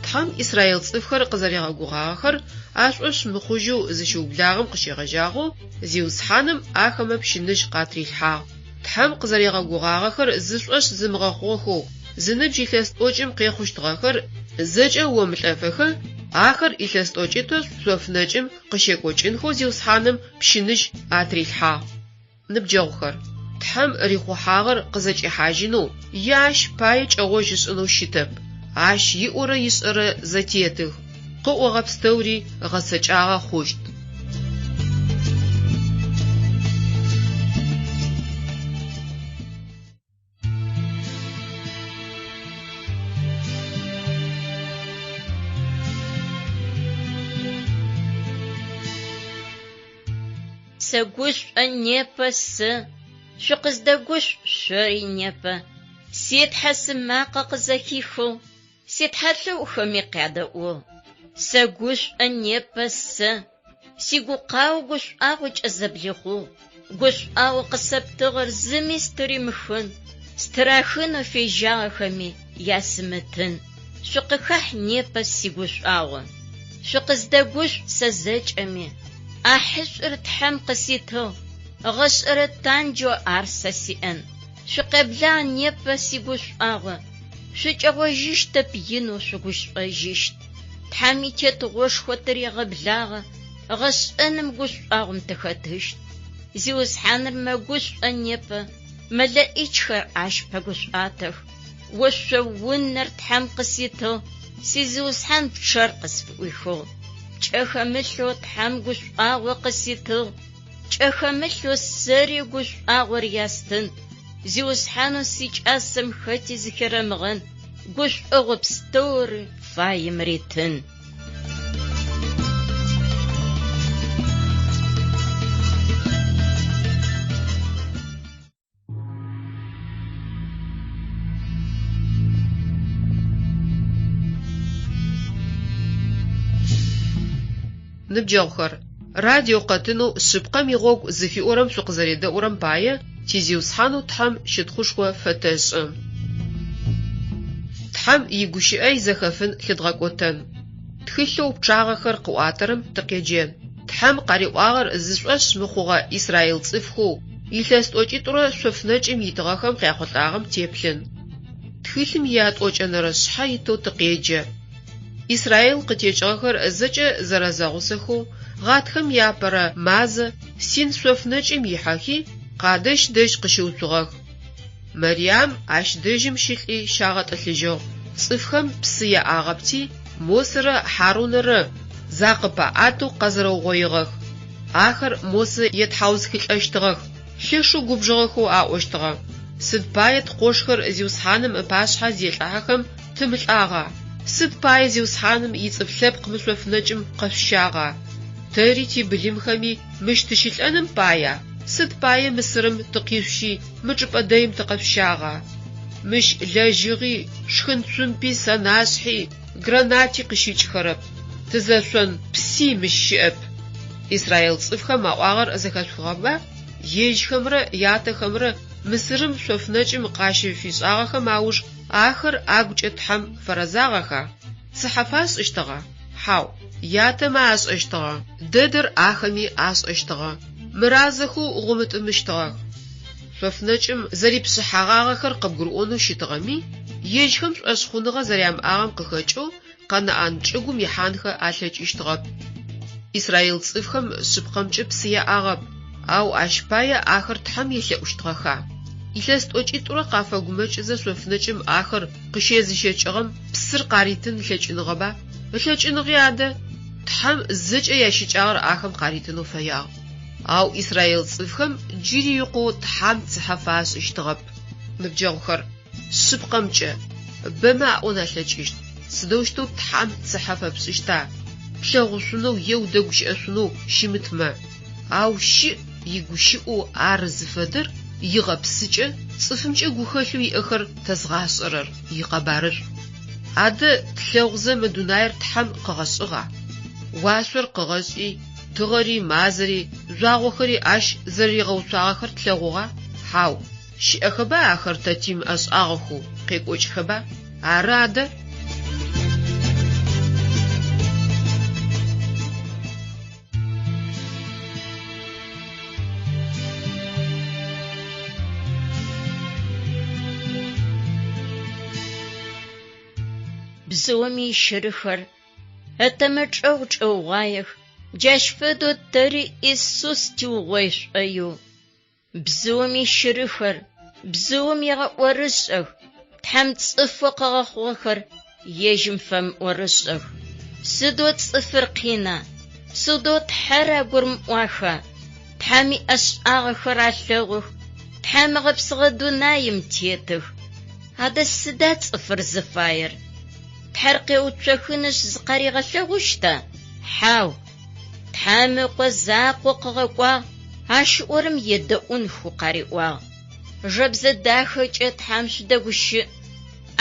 Тхьэм израил цӏыфхэр къызэригъэгугъагъэхэр ашӏошъ мыхъужьэу зыщиублагъэм къыщегъэжьагъэу Зиусхьаным ахэмэ пщыныжь къатрилъхьагъ. Тхьэм къызэригъэгугъагъэхэр зышӏошъ зымыгъэхъугъэхэу зыныбжь илъэс тӏокӏым къехъущтыгъэхэр зэкӏэ омылӏэфэхэ, ахэр илъэс тӏокӏитӏо шъоф нэкӏым къыщекӏокӏынхэу Зиусхьаным пщыныжь атрилъхьагъ. Ныбджэгъухэр, Тхьэм рихъухьагъэр къызэкӏихьажьынэу е ащ пае кӏэгъожь ышӏынэу щытэп. Ащ иӏорэ ишӏэрэ зэтетых, къыӏогъэ пстэури гъэцэкӏагъэ хъущт. Сэгушӏо непэ сэ, шъукъыздэгушӏу шъори непэ. Си Тхьэ сымакъэ къызэхихэу, ситхьэлъэӏухэми къядэӏугъ. Сэгушӏо непэ сэ, сигукъао гушӏуагъокӏэ зэблихъугъ. Гушӏуагъо къысэптыгъэр зыми стыримыхын, стырахынэу фежьагъэхэми ясымытын. Шъукъыхахь непэ сигушӏуагъо. Шъукъыздэгушӏу сэ зэкӏэми. ӏахьышӏур Тхьэм къыситыгъ, гъэшӏэрэ танджэу ар сэ сиӏэн. Шъукъеблагъ непэ сигушӏуагъо, шъукӏэгъожьыщтэп инэу шъугушӏожьыщт. Тхьэм итетыгъошхо тырегъэблагъэ, гъэшӏэным гушӏуагъом тыхэтыщт. Зиусхьаныр мэгушӏо непэ, мэлэӏичхэр ащ пэгушӏуатэх. Ошъо унэр Тхьэм къыситыгъ, си Зиусхьан пчъэр къысфыӏуихыгъ. Пкӏэ хэмылъэу Тхьэм гушӏуагъо къыситыгъ, пкӏэ хэмылъэу сэри гушӏуагъор ястын. Зиусхьанэу сикӏасэм хэти зыхерэмыгъэн, гушӏогъо пстэури фаем ритын. Ныбджэгъухэр, радио къэтынэу Шъыпкъэм игъогу зыфиӏорэм шъукъызэредэӏурэм пае ти Зиусхьанэу Тхьэм щытхъушхо фэтэшӏы. Тхьэм игущыӏэ изэхэфын лъыдгъэкӏотэн. Тхылъэу пчъагъэхэр къыӏуатэрэм тыкъеджэн. Тхьэм къариӏуагъэр зышӏошъ мыхъугъэ израил цӏыфхэу илъэс тӏокӏитӏурэ шъоф нэкӏым итыгъэхэм къяхъулӏагъэм теплъын. Тхылъым иятӏокӏэнэрэ шъхьэ итэу тыкъеджэ. Израил къытекӏыгъэхэр зэкӏэ зэрэзэгъусэхэу гъатхэм иапэрэ мазэ Син шъоф нэкӏым ихьэхи, Къадэщ дэжь къыщыуцугъэх. Мэрьям ащ дэжьым щылӏи щагъэтӏылъыжьыгъ. Цӏыфхэм псы яӏагъэпти, Мосэрэ Хьарунэрэ закъыпаӏатэу къэзэрэугъоигъэх. Ахэр Мосэ етхьаусхылӏэщтыгъэх, лъэшэу губжыгъэхэу аӏощтыгъэ, Сыд пае ткъошхэр Зиусхьаным ыпашъхьэ зелӏыхьэхэм тымылӏагъа? Сыд пае Зиусхьаным ицӏыф лъэпкъ мы шъоф нэкӏым къэшъущагъа? Тэри тибылымхэми мыщ тыщылӏэным пая? Сыд пае Мысырым тыкъишъущи мы чӏыпӏэ дэим тыкъэшъущагъа? Мыщ лэжьыгъи, шхын цумпи, сэнашъхьи, гранати къыщыкӏхэрэп, тызэшъон пси мыщ щыӏэп. Израил цӏыфхэм аӏуагъэр зэхэшъухыгъэба? Ежьхэмрэ ятэхэмрэ Мысырым шъоф нэкӏым къащыфишӏагъэхэм ауж ахэр агукӏэ Тхьэм фэрэзагъэха? Цыхьэ фашӏыщтыгъа? Хьау. Ятэмэ ашӏэщтыгъэ дэдэр ахэми ашӏэщтыгъэ, мыразэхэу гъумытӏымыщтыгъэх. Шъоф нэкӏым зэрипшъыхьэгъагъэхэр къыбгурыӏонэу щытыгъэми, ежьхэм шӏошъхъуныгъэ зэрямыӏагъэм къыхэкӏэу Къэнаӏан чӏыгум ихьанхэ алъэкӏыщтыгъэп. Израил цӏыфхэм шъыпкъэмкӏэ псы яӏагъэп, ау ащ пае ахэр Тхьэм елъэӏущтыгъэха? Илъэс тӏокӏитӏурэ къафэгумэкӏызэ шъоф нэкӏым ахэр къыщезыщэкӏыгъэм псыр къаритын ылъэкӏыныгъэба? Ылъэкӏыныгъи адэ! Тхьэм зэкӏэ ящыкӏагъэр ахэм къаритынэу фэягъ. Ау израил цӏыфхэм джыри икъоу Тхьэм цыхьэ фашӏыщтыгъэп. Ныбджэгъухэр, шъыпкъэмкӏэ, бэмэ аӏон алъэкӏыщт, сыдэущтэу Тхьэм цыхьэ фэпшӏыщта, плъэгъушъунэу е удэгущыӏэшъунэу щымытмэ? Ау щыӏ игущыӏэу ар зыфэдэр, игъэпсыкӏэ, цӏыфымкӏэ гухэлъэу иӏэхэр тэзгъашӏэрэр, икъэбарышӏу. Адэ тлъэгъузэ мы дунаир Тхьэм къыгъэшӏыгъа? Уашъор къыгъэшӏи, тыгъэри, мазэри, жъуагъохэри ащ зэрэригъэуцуагъэхэр тлъэгъугъа? Хьау. Щыӏэхэба ахэр тэ тимыӏэшӏагъэхэу, къекӏокӏхэба? Ары адэ! Бзыум ищырыхэр ытэмэ чӏэгъ чӏэугъуаех, джащ фэдэу тэри Исус тиугъой шӏоигъу. Бзыум ищырыхэр бзыум егъэӏорышӏэх, Тхьэм цӏыфэу къыгъэхъугъэхэр ежьым фэмыӏорышӏэх. Сыдэу цӏыфыр къина, сыдэу Тхьэр агурымыӏуаха? Тхьэм иӏэшӏагъэхэр алъэгъух, Тхьэм ыгъэпсыгъэ дунаим тетых. Адэ сыда цӏыфыр зыфаер? Тхьэр къеуцохынышъ зыкъаригъэлъэгъущта? Хьау! Тхьэм Ыкъо закъо къыгъэкӏуагъ, ащ ыӏорэм едэӏунхэу къариӏуагъ. Жэбзэ дахэкӏэ Тхьэм шъудэгущыӏ,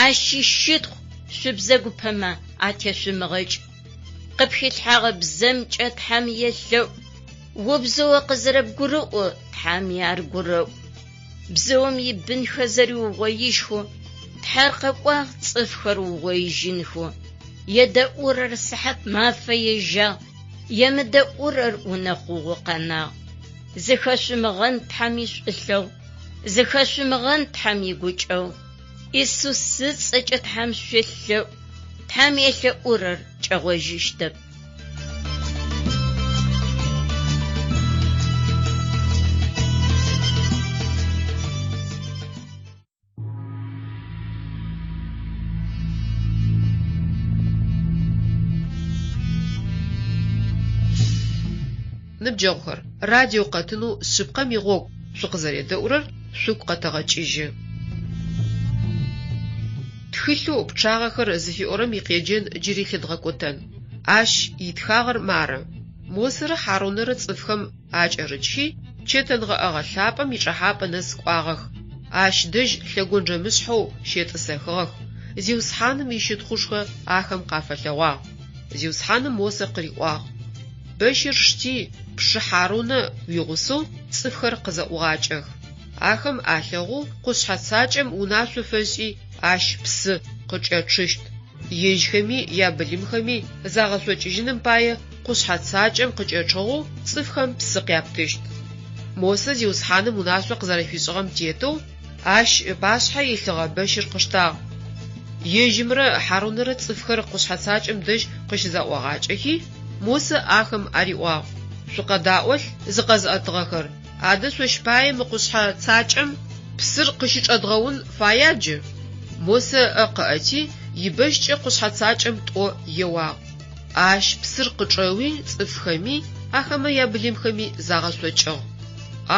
ащ ищытхъу шъубзэгупэмэ атешъумыгъэкӏ. Къыпхилъхьэгъэ бзэмкӏэ Тхьэм елъэӏу, убзэу о къызэрэбгурыӏу Тхьэми ар гурэӏу. Бзыум ибынхэр зэриугъоижьхэу Тхьэр къэкӏуагъ цӏыфхэр ыугъоижьынхэу. Едэӏурэр сыхьат мафэ ежьагъ, емыдэӏурэр унэхъугъэу къэнагъ. Зыхэшъумыгъэн Тхьэм ишӏулъэгъу, зыхэшъумыгъэн Тхьэм игукӏэгъу. Исус ыцӏэкӏэ Тхьэм шъуелъэӏу, Тхьэм елъэӏурэр кӏэгъожьыщтэп. Ныбджэгъухэр, радио къэтынэу Шъыпкъэм игъогу шъукъызэредэӏурэр шъугу къэтэгъэкӏыжьы. Тхылъэу Пчъагъэхэр зыфиӏорэм икъеджэн джыри лъыдгъэкӏотэн. Ащ итхагъэр мары, Мосэрэ Хьарунэрэ цӏыфхэм акӏэрыкӏхи, чэтэнгъэӏэгъэ лъапӏэм ичӏэхьапӏэ нэс кӏуагъэх. Ащ дэжь лъэгонджэмышъхьэу щетӏысэхыгъэх. Зиусхьаным ищытхъушхо ахэм къафэлъэгъуагъ. Зиусхьаным Мосэ къыриӏуагъ, Бэщыр шти, пшы Хьарунэ уигъусэу цӏыфхэр къызэӏугъакӏэх. Ахэм алъэгъоу къушъхьэ цакӏэм унашъо фэшӏи, ащ псы къыкӏэчъыщт. Ежьхэми ябылымхэми загъэшъокӏыжьыным пае къушъхьэ цакӏэм къыкӏэчъыгъэу цӏыфхэм псы къяптыщт. Мосэ Зиусхьаным унашъо къызэрэфишӏыгъэм тетэу ащ ыпашъхьэ илъыгъэ бэщыр къыштагъ. Ежьымрэ Хьарунэрэ цӏыфхэр къушъхьэ цакӏэм дэжь къыщызэӏуагъакӏэхи, Мосэ ахэм ариӏуагъ, Шъукъэдаӏолъ, зыкъэзыӏэтыгъэхэр, адэ шъощ пае мы къушъхьэ цакӏэм псыр къыщычӏэдгъэун фая джы? Мосэ ыӏэ къыӏэти, ибэщкӏэ къушъхьэ цакӏэм тӏо еуагъ. Ащ псыр къычӏэуи, цӏыфхэми, ахэмэ ябылымхэми загъэшъокӏыгъ.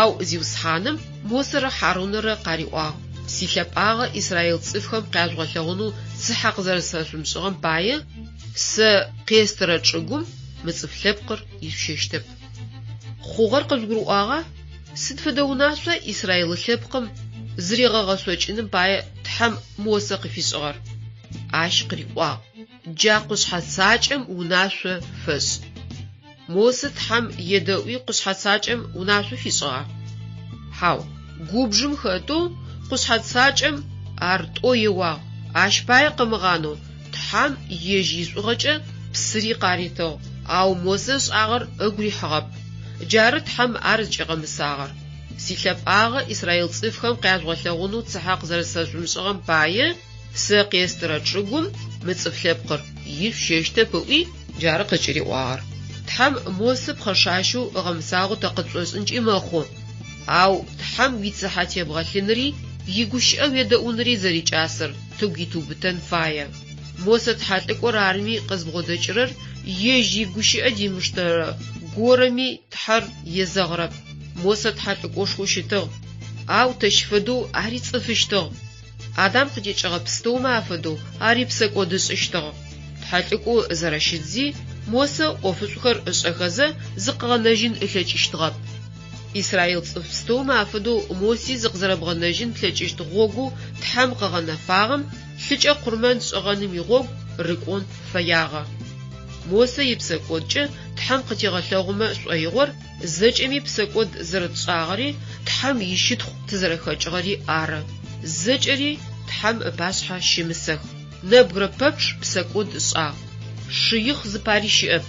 Ау Зиусхьаным Мосэрэ Хьарунэрэ къариӏуагъ, Силъэпӏагъэ израил цӏыфхэм къяжъугъэлъэгъунэу цыхьэ къызэрэсфэшъумышӏыгъэм пае, сэ къестырэ чӏыгум мы цӏыф лъэпкъыр ишъущэщтэп. Хъугъэр къыжъугурыӏуагъа? Сыд фэдэ унашъуа Израил лъэпкъым зыригъэгъэшъокӏыным пае Тхьэм Мосэ къыфишӏыгъэр? Ащ къыриӏуагъ, Джа къушъхьэ цакӏэм унашъо фэшӏ. Мосэ Тхьэм едэӏуи къушъхьэ цакӏэм унашъо фишӏыгъа? Хьау. Губжым хэтэу къушъхьэ цакӏэм ар тӏо еуагъ, ащ пае къымыгъанэу Тхьэм ежь ишӏугъэкӏэ псыри къаритыгъ, ау Мосэ ышӏагъэр ыгу рихьыгъэп. Джары Тхьэм ар зыкӏигъэмысагъэр. Силъэпӏагъэ израил цӏыфхэм къяжъугъэлъэгъунэу цыхьэ къызэрэсэшъумышӏыгъэм пае, сэ къестырэ чӏыгум мы цӏыф лъэпкъыр ишъущэщтэп ыӏуи, джары къыкӏыриӏуагъэр. Тхьэм Мосэ пхъэшащэу ыгъэмысагъэу тэ къытшӏошӏынкӏи мэхъу. Ау Тхьэм уицыхьэ тебгъэлъынри, игущыӏэ уедэӏунри зэрикӏасэр тыгу итыубытэн фае. Мосэ тхьэлӏыкӏор арми къызбгъодэкӏырэр ежь игущыӏэ димыштэрэ горэми Тхьэр езэгъырэп. Мосэ тхьэлӏыкӏошхоу щытыгъ, ау тэщ фэдэу ари цӏыфыщтыгъ. Адам къытекӏыгъэ пстэумэ афэдэу ари псэкӏодышӏыщтыгъ. Тхьэлӏыкӏоу зэрэщытзи, Мосэ ӏофышӏухэр ышӏэхэзэ зыкъыгъэнэжьын ылъэкӏыщтыгъэп. Израил цӏыф пстэумэ афэдэу Моси зыкъызэрэбгъэнэжьын плъэкӏыщт гъогоу Тхьэм къыгъэнэфагъэм, лъыкӏэ къурмэн шӏыгъэным игъогу, рыкӏон фэягъэ. Мосэ ипсэкӏодкӏэ Тхьэм къытигъэлъэгъумэ шӏоигъор зэкӏэми псэкӏод зэрэтшӏагъэри, Тхьэм ищытхъу тызэрэхэкӏыгъэри ары. Зэкӏэри Тхьэм ыпашъхьэ щымысэх. Нэбгырэ пэпчъ псэкӏод ышӏагъ. Шыихъ зыпари щыӏэп.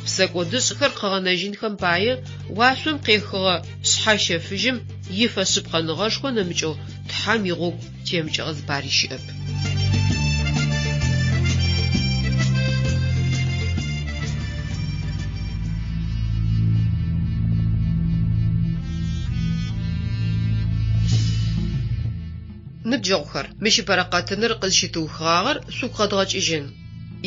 Псэкӏодышӏхэр къыгъэнэжьынхэм пае уашъом къехыгъэ Шъхьэщэфыжьым ифэшъыпкъэныгъэшхо нэмыкӏэу Тхьэм игъогу темыкӏыгъэ зыпари щыӏэп. Ныбджэгъухэр, мыщ ыпэрэ къэтыныр къызщытыухыгъагъэр шъугу къэдгъэкӏыжьын.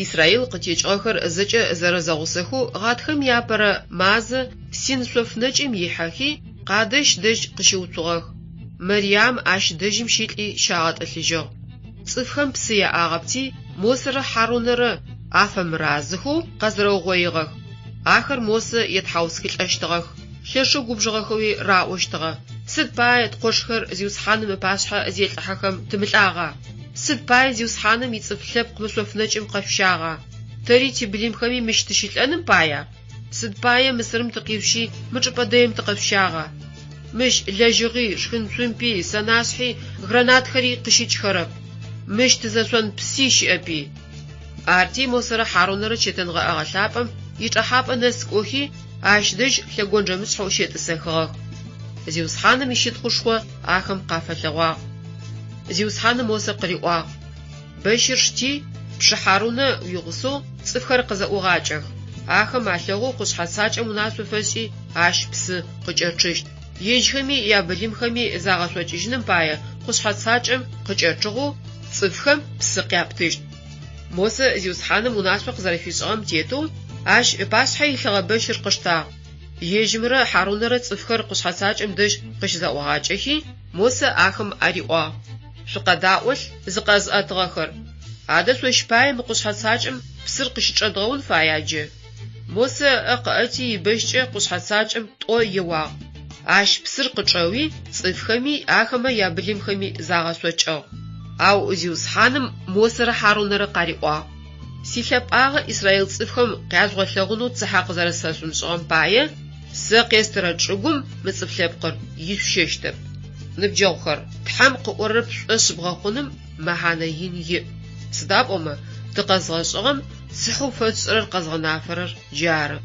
Израил къытекӏыгъэхэр зэкӏэ зэрэзэгъусэхэу гъатхэм иапэрэ мазэ Син шъоф нэкӏым ихьэхи, Къадэщ дэжь къыщыуцугъэх. Мириам ащ дэжьым щылӏи щагъэтӏылъыжьыгъ. Цӏыфхэм псы яӏагъэпти, Мосэрэ Хьарунэрэ афэмыразэхэу къэзэрэугъоигъэх. Ахэр Мосэ етхьаусхылӏэщтыгъэх, лъэшэу губжыгъэхэуи раӏощтыгъэ, Сыд пае ткъошхэр Зиусхьаным ыпашъхьэ зелӏыхьэхэм тымылӏагъа? Сыд пае Зиусхьаным ицӏыф лъэпкъ мы шъоф нэкӏым къэшъущагъа? Тэри тибылымхэми мыщ тыщылӏэным пая? Сыд пае Мысырым тыкъишъущи, мы чӏыпӏэ дэим тыкъэшъущагъа? Мыщ лэжьыгъи, шхын цумпи, сэнашъхьи, гранатхэри къыщыкӏхэрэп. Мыщ тызэшъон пси щыӏэпи. Арти Мосэрэ Хьарунэрэ чэтэнгъэӏэгъэ лъапӏэм ичӏэхьапӏэ нэс кӏохи, ащ дэжь лъэгонджэмышъхьэу щетӏысэхыгъэх. Зиусхьаным ищытхъушхо ахэм къафэлъэгъуагъ. Зиусхьаным Мосэ къыриӏуагъ, Бэщыр шти, пшы Хьарунэ уигъусэу цӏыфхэр къызэӏугъакӏэх. Ахэм алъэгъоу къушъхьэ цакӏэм унашъо фэшӏи, ащ псы къыкӏэчъыщт. Ежьхэми ябылымхэми загъэшъокӏыжьыным пае къушъхьэ цакӏэм къыкӏэчъыгъэу цӏыфхэм псы къяптыщт. Мосэ Зиусхьаным унашъо къызэрэфишӏыгъэм тетэу ащ ыпашъхьэ илъыгъэ бэщыр къыштагъ. Ежьымрэ Хьарунэрэ цӏыфхэр къушъхьэ цакӏэм дэжь къыщызэӏуагъакӏэхи, Мосэ ахэм ариӏуагъ, Шъукъэдаӏолъ, зыкъэзыӏэтыгъэхэр! Адэ шъощ пае мы къушъхьэ цакӏэм псыр къыщычӏэдгъэун фая джы? Мосэ ыӏэ къыӏэти ибэщкӏэ къушъхьэ цакӏэм тӏо еуагъ. Ащ псыр къычӏэуи, цӏыфхэми, ахэмэ ябылымхэми загъэшъокӏыгъ. Ау Зиусхьаным Мосэрэ Хьарунэрэ къариӏуагъ, Силъэпӏагъэ израил цӏыфхэм къяжъугъэлъэгъунэу цыхьэ къызэрэсэшъумышӏыгъэм пае, сэ къестырэ чӏыгум мы цӏыф лъэпкъыр ишъущэщтэп. Ныбджэгъухэр, Тхьэм къыӏорэр пшӏошъ бгъэхъуным мэхьанэ ин иӏ. Сыда пӏомэ, тыкъэзгъэшӏыгъэм цыхьэу фэтшӏырэр къэзгъэнафэрэр джары.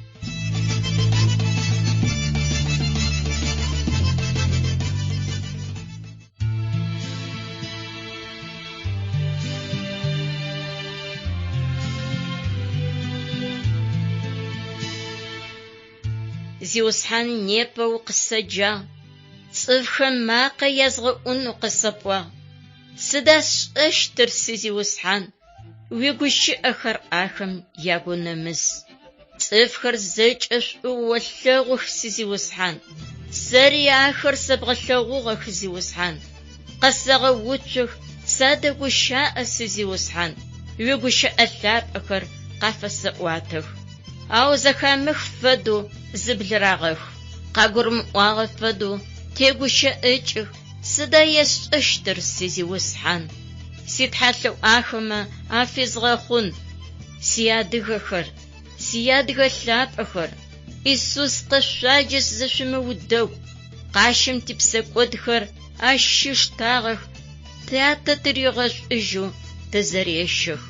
Зиусхьан, непэ укъысэджагъ, цӏыфхэм макъэ язгъэӏунэу къысэпӏуагъ. Сыда сшӏэщтыр, си Зиусхьан, уигущыӏэхэр ахэм ягунэмыс. Цӏыфхэр зэкӏэ шӏу олъэгъух, си Зиусхьан, сэри ахэр сэбгъэлъэгъугъэх, Зиусхьан. Къэсэгъэуцух, садэгущаӏэ, си Зиусхьан, уигущыӏэ лъапӏэхэр къафэсэӏуатэх. Ау зэхамых фэдэу зыблырагъэхы, къагурымыӏуагъэ фэдэу тегущыӏыкӏых. Сыда есшӏэщтыр, си Зиусхьан? Ситхьэлъэӏу ахэмэ афизгъэхъун. Сиадыгэхэр, сиадыгэ лъапӏэхэр, Исус къышъуаджэшъ зышъумыудэгу, къащым типсэкӏодхэр ащ щиштагъэх, Тятэ тыригъэшӏужьэу тызэрещэх.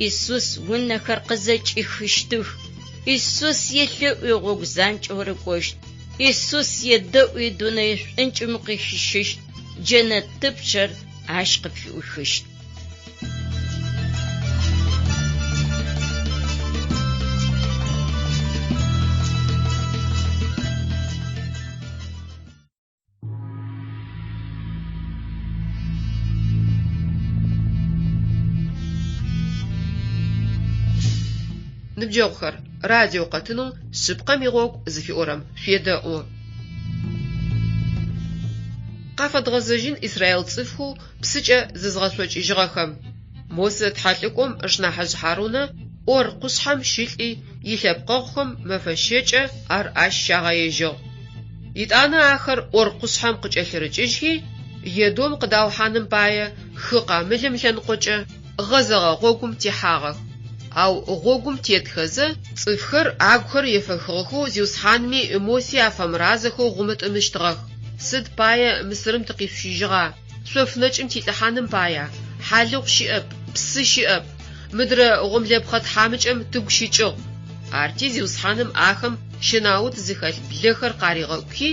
Исус унэхэр къызэкӏихыщтых, Исус елъэӏуи гъогу занкӏэу рыкӏощт, Исус едэӏуи дунэе шӏункӏым укъыхищыщт, джэнэтыпчъэр ащ къыпфиӏухыщт. Ныбджэгъухэр, радио къэтынэу Шъыпкъэм игъогу зыфиӏорэм шъуедэӏу. Къафэдгъэзэжьын израил цӏыфхэу псыкӏэ зызгъэшъокӏыжьыгъэхэм. Мосэ тхьэлӏыкӏом ышнахьыжъ Хьарунэ ӏор къушъхьэм щылӏи, илъэпкъэгъухэм мэфэ щэкӏэ ар ащ щагъэежьыгъ. Етӏанэ ахэр ӏор къушъхьэм къыкӏэлъырыкӏыжьхи, Едом къыдаухьаным пае хы Къамылым лъэныкъокӏэ гъэзэгъэ гъогум техьагъэх. Ау гъогум тетхэзэ, цӏыфхэр агухэр ефэхыгъэхэу Зиусхьанми Моси афэмыразэхэу гъумытӏымыщтыгъэх, Сыд пае Мысырым тыкъишъущыжьыгъа? Шъоф нэкӏым тилӏыхьаным пая? Хьалыгъу щыӏэп, псы щыӏэп. Мыдрэ гъомлэпхъэ тхьамыкӏэм тыгу щыкӏыгъ. Арти Зиусхьаным ахэм щэнаут зыхэлъ блэхэр къаригъэкӏухи,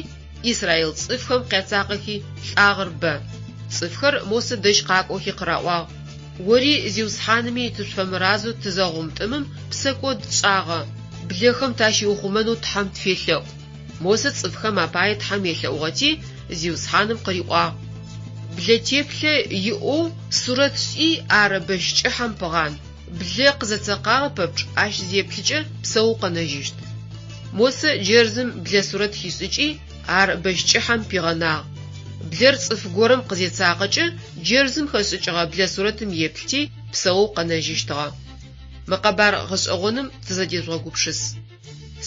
израил цӏыфхэм къяцакъэхи, лӏагъэр бэ. Цӏыфхэр Мосэ дэжь къакӏохи къыраӏуагъ, Ори Зиусхьаными тышъуфэмыразэу тызэгъумтӏымым псэкӏод тшӏагъэ, блэхэм тащиухъумэнэу Тхьэм тфелъэӏу. Мосэ цӏыфхэм апае Тхьэм елъэӏугъэти, Зиусхьаным къыриӏуагъ, Блэ теплъэ иӏэу сурэт шӏи ар бэщ кӏыхьэм пыгъан. Блэ къызэцэкъагъэ пэпчъ ащ зеплъыкӏэ псэоу къэнэжьыщт. Мосэ джэрзым блэ сурэт хишӏыкӏи, ар бэщ кӏыхьэм пигъэнагъ. Блэр цӏыф горэм къызецакъэкӏэ, джэрзым хэшӏыкӏыгъэ блэ сурэтым еплъти, псэоу къэнэжьыщтыгъэ. Мы къэбар гъэшӏэгъоным тызэдежъугъэгупшыс.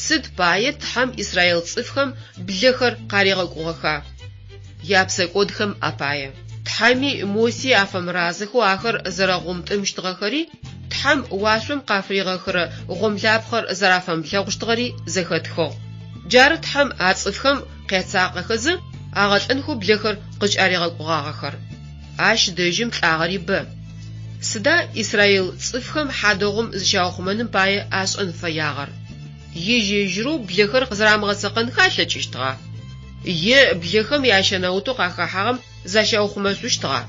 Сыд пае Тхьэм израил цӏыфхэм блэхэр къаригъэкӏугъэха? Япсэкӏодхэм апае. Тхьэми Моси афэмыразэхэу ахэр зэрэгъумтӏымщтыгъэхэри, Тхьэм уашъом къафыригъэхырэ гъомлапхъэр зэрафэмылъэгъущтыгъэри зэхэтхыгъ. Джары Тхьэм а цӏыфхэм къяцакъэхэзэ, агъэлӏэнхэу блэхэр къызкӏаригъэкӏугъагъэхэр. Ащ дэжьым лӏагъэри бэ. Сыда израил цӏыфхэм хьадэгъум зыщаухъумэным пае ашӏэн фэягъэр? Ежь-ежьырэу блэхэр къызэрамыгъэцэкъэнхэ алъэкӏыщтыгъа? Е блэхэм ящэнаутэу къахэхьагъэм защаухъумэшъущтыгъа?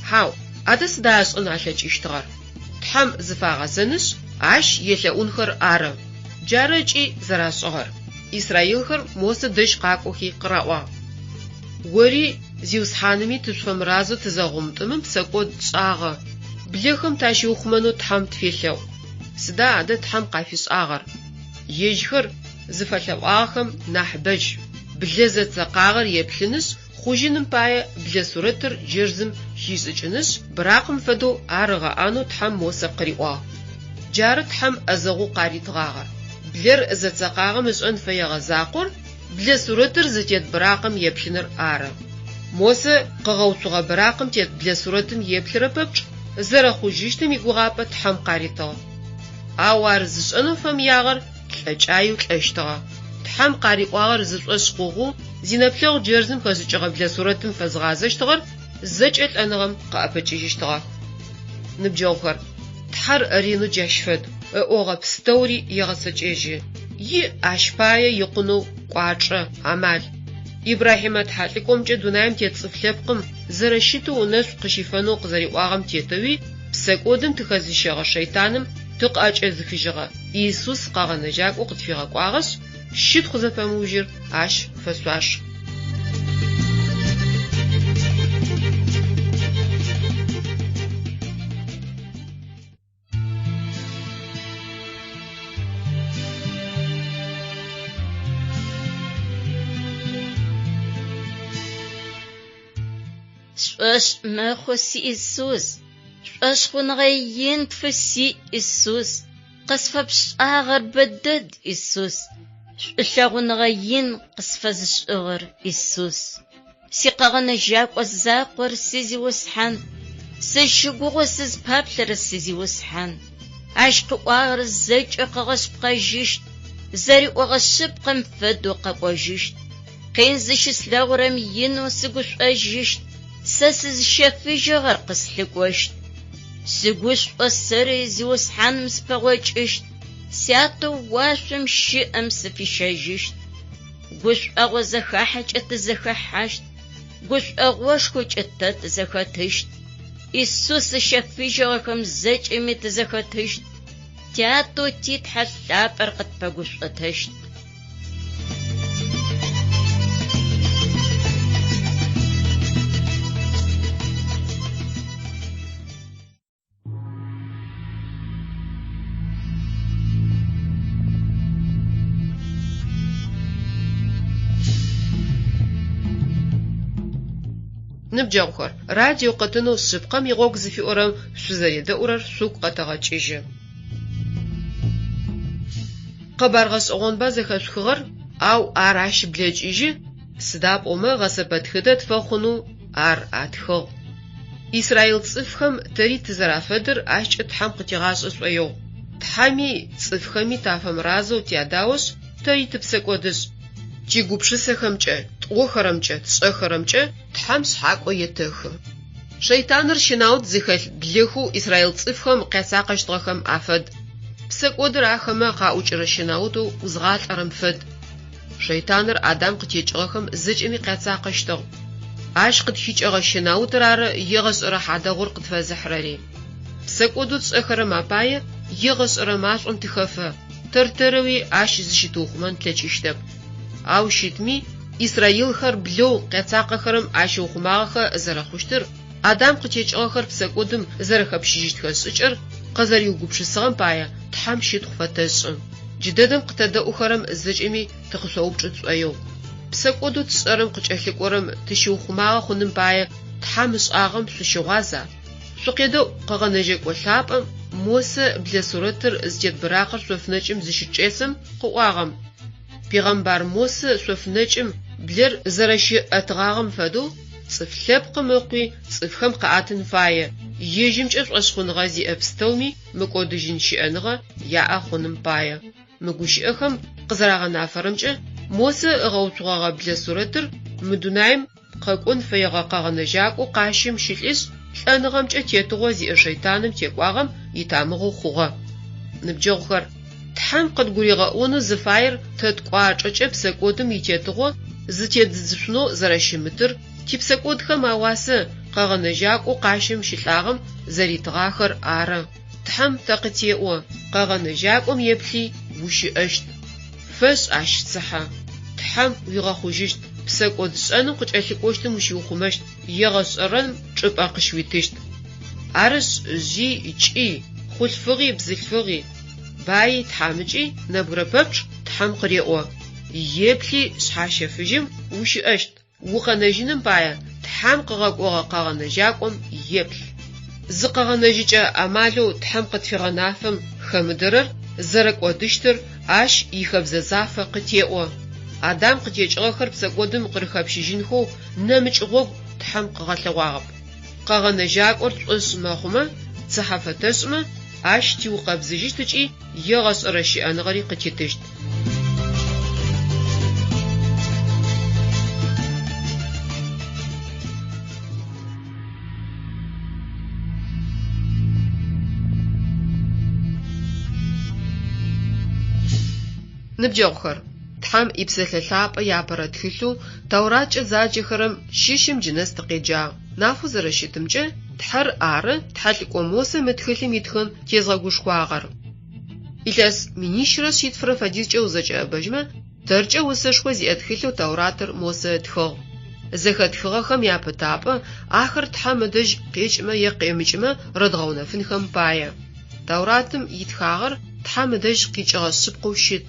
Хьау, адэ сыда ашӏэн алъэкӏыщтыгъэр? Тхьэм зыфагъэзэнышъ, Ащ елъэӏунхэр ары. Джары ыкӏи зэрашӏыгъэр. Израилхэр Мосэ дэжь къакӏохи къыраӏуагъ, Ори Зиусхьаными тышъуфэмыразэу тызэгъумтӏымым псэкӏод тшӏагъэ, блэхэм тащиухъумэнэу Тхьэм тфелъэӏу. Сыда адэ Тхьэм къафишӏагъэр? Ежьхэр зыфэлъэӏуагъэхэм нахьыбэжь. Блэ зэцэкъагъэр еплъынышъ, хъужьыным пае блэ сурэтыр джэрзым хишӏыкӏынышъ, быракъым фэдэу ар ыгъэӏанэу Тхьэм Мосэ къыриӏуагъ. Джары Тхьэм ӏэзэгъоу къаритыгъагъэр. Блэр зэцэкъагъэм ышӏэн фэегъэ закъор блэ сурэтыр зытет быракъым еплъыныр ары. Мосэ къыгъэуцугъэ быракъым тет блэ сурэтым еплъырэ пэпчъ зэрэхъужьыщтым игугъапӏэ Тхьэм къаритыгъ. Ау ар зышӏэнэу фэмыягъэр лӏэкӏаеу лӏэщтыгъэ. Тхьэм къариӏуагъэр зышӏошъ хъугъэу, зинэплъэгъу джэрзым хэшӏыкӏыгъэ блэ сурэтым фэзыгъазэщтыгъэр зэкӏэ лӏэныгъэм къыӏэпэкӏыжьыщтыгъэх. Ныбджэгъухэр, Тхьэр ренэу джащ фэд, ыӏогъэ пстэури егъэцэкӏэжьы. Иӏ ащ пае икъунэу кӏуачӏэ, амал. Ибрахьимэ тхьэлӏыкӏомкӏэ дунаим тет цӏыф лъэпкъым зэрэщытэу ынэшӏу къыщифэнэу къызэриӏуагъэм тетэуи псэкӏодым тыхэзыщэгъэ шэйтаным тыкъыӏэкӏэзыхыжьыгъэ Иисус Къэгъэнэжьакӏоу къытфигъэкӏуагъэшъ, щытхъу зэпэмыужьыр ащ фэшъуаш. Сшӏошъ мэхъу, си Исус, шӏошъхъуныгъэ ин пфысиӏ, Исус. Къысфэпшӏагъэр бэдэд, Исус, шӏулъэгъуныгъэ ин къысфэзышӏыгъэр, Исус. Сикъэгъэнэжьакӏо закъор си Зиусхьан, сызщыгугъэу сызпаплъэрэ си Зиусхьан. Ащ къыӏуагъэр зэкӏэ къыгъэшъыпкъэжьыщт, зэриӏогъэ шъыпкъэм фэдэу къэкӏожьыщт. Къин зыщыслъэгъурэм инэу сыгушӏожьыщт, сэ сызыщэфыжьыгъэр къыслъыкӏощт. Сыгушӏо сэри Зиусхьаным сыпэгъокӏыщт, Сятэу уашъом щыӏэм сыфищэжьыщт. Гушӏогъо зэхахьэкӏэ тызэхэхьащт, гушӏогъошхокӏэ тэ тызэхэтыщт. Исус ыщэфыжьыгъэхэм зэкӏэми тызэхэтыщт, Тятэу ти Тхьэ лъапӏэр къытпэгушӏотэщт. Ныбджэгъухэр, радио къэтынэу Шъыпкъэм игъогу зыфиӏорэм шъузэредэӏурэр шъугу къэтэгъэкӏыжьы. Къэбар гъэшӏэгъонба зэхэшъухыгъэр, ау ар ащ блэкӏыжьы, сыда пӏомэ гъэсэпэтхыдэ тфэхъунэу ар атхыгъ. Израил цӏыфхэм тэри тызэрафэдэр ащкӏэ Тхьэм къытигъашӏэ шӏоигъу. Тхьэми цӏыфхэми тафэмыразэу тядаошъ, тэри тыпсэкӏодышӏ. Тигупшысэхэмкӏэ, тӏохэрэмкӏэ, тшӏэхэрэмкӏэ Тхьэм шъхьакӏо етэхы. Шэйтаныр щэнаут зыхэлъ блэхэу израил цӏыфхэм къяцакъэщтыгъэхэм афэд. Псэкӏодыр ахэмэ къаӏукӏырэ щэнаутэу узгъалӏэрэм фэд. Шэйтаныр Адам къытекӏыгъэхэм зэкӏэми къяцакъэщтыгъ. Ащ къытхикӏэгъэ щэнаутыр ары егъэшӏэрэ хьадэгъур къытфэзыхьырэри. Псэкӏодэу тшӏэхэрэм апае егъэшӏэрэ машӏом тыхэфэ, тэр-тэрэуи ащ зыщытыухъумэн тлъэкӏыщтэп. Ау щытми, исраилхэр блэу къяцакъэхэрэм ащыухъумагъэхэ зэрэхъущтыр, Адам къытекӏыгъэхэр псэкӏодым зэрэхэпщыжьыщтхэ шӏыкӏэр къызэриугупшысыгъэм пае Тхьэм щытхъу фэтэшӏы. Джыдэдэм къытэдэӏухэрэм зэкӏэми тыкъышъоупчӏы тшӏоигъу. Псэкӏодэу тшӏэрэм къыкӏэлъыкӏорэм тыщыухъумагъэ хъуным пае Тхьэм ышӏагъэм шъущыгъуаза? Шъукъедэӏу Къэгъэнэжьэкӏо лъапӏэм Мосэ блэ сурэтыр зытет быракъыр шъофнэкӏым зыщычӏесэм къыӏуагъэм. Пегъэмбар Мосэ шъофнэкӏым блэр зэрэщиӏэтыгъагъэм фэдэу, Цӏыф Лъэпкъым Ыкъуи цӏыфхэм къаӏэтын фае, ежьымкӏэ шӏошъхъуныгъэ зиӏэ пстэуми мыкӏодыжьын щыӏэныгъэ яӏэ хъуным пае. Мы гущыӏэхэм къызэрагъэнафэрэмкӏэ, Мосэ ыгъэуцугъэгъэ блэ сурэтыр мы дунаим къэкӏон фэегъэ Къэгъэнэжьакӏоу къащым щылӏишъ, лӏэныгъэмкӏэ тетыгъо зиӏэ шэйтаным текӏуагъэм итамыгъэу хъугъэ. Ныбджэгъухэр, Тхьэм къыдгуригъэӏонэу зыфаер тэ ткӏуачӏэкӏэ псэкӏодым итетыгъо зытеддзышъунэу зэрэщымытыр, типсэкӏодхэм ауасэ Къэгъэнэжьакӏоу къащым щылӏагъэм зэритыгъахэр ары. Тхьэм тэ къытеӏо, Къэгъэнэжьакӏом еплъи, ущыӏэщт. Фэшӏ ащ цыхьэ. Тхьэм уигъэхъужьыщт, псэкӏодшӏэным къыкӏэлъыкӏощтым ущиухъумэщт, егъэшӏэрэм чӏыпӏэ къыщыуитыщт. Арышъ, жъи кӏи, хъулъфыгъи бзылъфыгъи, баи тхьамыкӏи нэбгырэ пэпчъ Тхьэм къыреӏо, Еплъи Шъхьащэфыжьым ущыӏэщт, укъэнэжьыным пае Тхьэм къыгъэкӏогъэ Къэгъэнэжьакӏом еплъ. Зыкъэгъэнэжьыкӏэ амалэу Тхьэм къытфигъэнафэм хэмыдэрэр зэрэкӏодыщтыр Ащ ихэбзэ зафэ къытеӏо. Адам къытекӏыгъэхэр псэкӏодым къырыхэпщыжьынхэу нэмыкӏ гъогу Тхьэм къыгъэлъэгъуагъэп. Къэгъэнэжьакӏор тшӏошъ мэхъумэ, цыхьэ фэтэшӏымэ, Ащ тиукъэбзыжьыщт ыкӏи егъэшӏэрэ щыӏэныгъэри къытитыщт. Ныбджэгъухэр, Тхьэм и Псэлъэ Лъапӏэ иапэрэ тхылъэу Таураткӏэ заджэхэрэм щыщым джынэс тыкъеджагъ. Нафэу зэрэщытымкӏэ, Тхьэр ары тхьэлӏыкӏо Мосэ мы тхылъым итхын тезгъэгушхуагъэр. Илъэс минищрэ шъитфырэ фэдизкӏэ узэкӏэӏэбэжьмэ, тэркӏэ осэшхо зиӏэ тхылъэу Тауратыр Мосэ ытхыгъ. Зэхэтхыгъэхэм япытапӏэ ахэр Тхьэм ыдэжь къекӏымэ е къемыкӏымэ рыдгъэунэфынхэм пае. Тауратым итхагъэр Тхьэм ыдэжь къикӏыгъэ шъыпкъэу щыт.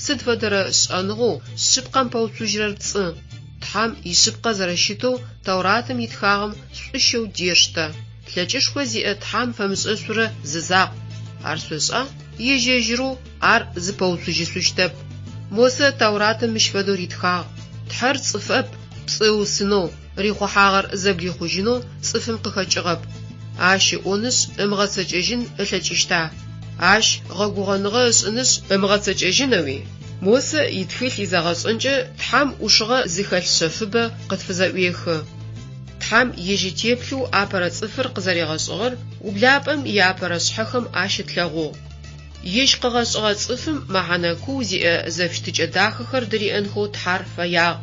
Сыд фэдэрэ шӏэныгъэу шъыпкъэм пэуцужьырэр пцӏы. Тхьэм ишъыпкъэ зэрэщытэу Тауратым итхагъэм шӏущэу дештэ. Лъэкӏышхо зиӏэ Тхьэм фэмышӏэшъурэ зы закъу. Ар шъошӏа? Ежь-ежьырэу ар зыпэуцужьышъущтэп. Мосэ Тауратым мыщ фэдэу ритхагъ, Тхьэр цӏыфэп, пцӏы ыусынэу, рихъухьагъэр зэблихъужьынэу цӏыфым къыхэкӏыгъэп. Ащ ыӏонышъ, ымыгъэцэкӏэжьын ылъэкӏыщта? Ащ гъэгугъэныгъэ ышӏынышъ, ымыгъэцэкӏэжьынэуи? Мосэ итхылъ изэгъэшӏэнкӏэ Тхьэм ӏушыгъэ зыхэлъ шъэфыбэ къытфызэӏуехы. Тхьэм ежь итеплъэу апэрэ цӏыфыр къызэригъэшӏыгъэр ублапӏэм иапэрэ шъхьэхэм ащытлъэгъугъ. Ежь къыгъэшӏыгъэ цӏыфым мэхьанэ куу зиӏэ зэфыщытыкӏэ дахэхэр дыриӏэнхэу Тхьэр фэягъ.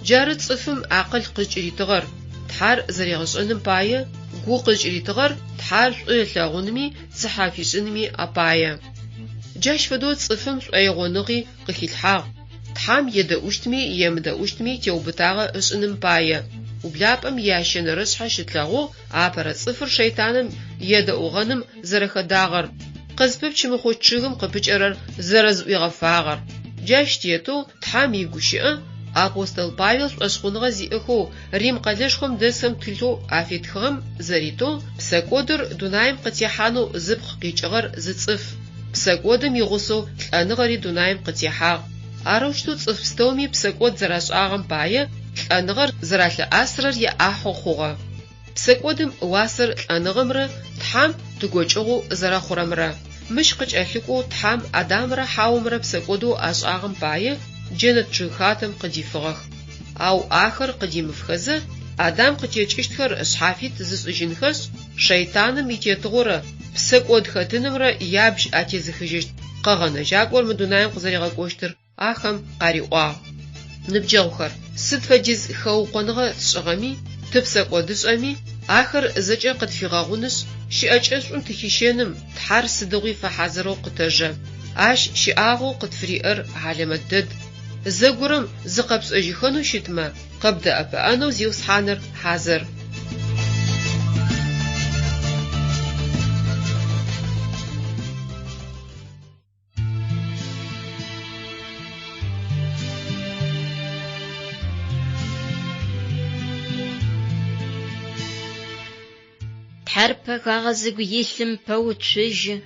Джары цӏыфым акъыл къызкӏыритыгъэр, Тхьэр зэригъэшӏэным пае, гу къызкӏыритыгъэр Тхьэр шӏу ылъэгъунми цыхьэ фишӏынми апае. Джащ фэдэу цӏыфым шӏоигъоныгъи къыхилъхьагъ, Тхьэм едэӏущтми емыдэӏущтми теубытагъэ ышӏыным пае. Ублапӏэм иящэнэрэ шъхьэ щытлъэгъугъ апэрэ цӏыфыр шэйтаным едэӏугъэным зэрэхэдагъэр, къызпыпч мыхъущт чъыгым къыпыкӏэрэр зэрэзыӏуигъэфагъэр. Джащ тетэу Тхьэм игущыӏэ апостол Павел шӏошъхъуныгъэ зиӏэхэу Рим къэлэшхом дэсхэм тхылъэу афитхыгъэм зэритэу, псэкӏодыр дунаим къытехьанэу зыпкъ къикӏыгъэр зы цӏыф. Псэкӏодым игъусэу лӏэныгъэри дунаим къытехьагъ. Арэущтэу цӏыф пстэуми псэкӏод зэрашӏагъэм пае лӏэныгъэр зэралъыӏасырэр яӏахьэу хъугъэ. Псэкӏодым ыуасэр лӏэныгъэмрэ Тхьэм тыгокӏыгъэу зэрэхъурэмрэ. Мыщ къыкӏэлъыкӏоу Тхьэм Адамрэ Хьаомрэ псэкӏодэу ашӏагъэм пае джэнэт чъыгхатэм къыдифыгъэх. Ау ахэр къыдимыфхэзэ, Адам къытекӏыщтхэр шъхьафит зышӏыжьынхэшъ, шэйтаным итетыгъорэ псэкӏод хэтынымрэ ябжь атезыхыжьыщт Къэгъэнэжьакӏор мы дунаим къызэригъэкӏощтыр ахэм къариӏуагъ. Ныбджэгъухэр, сыд фэдиз хэукъоныгъэ тшӏыгъэми, тыпсэкӏодышӏэми, ахэр зэкӏэ къытфигъэгъунышъ, щыӏэкӏэшӏум тыхищэным Тхьэр сыдигъуи фэхьазырэу къытэжэ. Ащ щыӏагъэу къытфыриӏэр хьалэмэт дэд. Зэгорэм зыкъэпшӏэжьыхэнэу щытмэ, къыбдэӏэпыӏэнэу Зиусхьаныр хьазыр. Тхьэр пэгагъэ зыгу илъым пэуцужьы,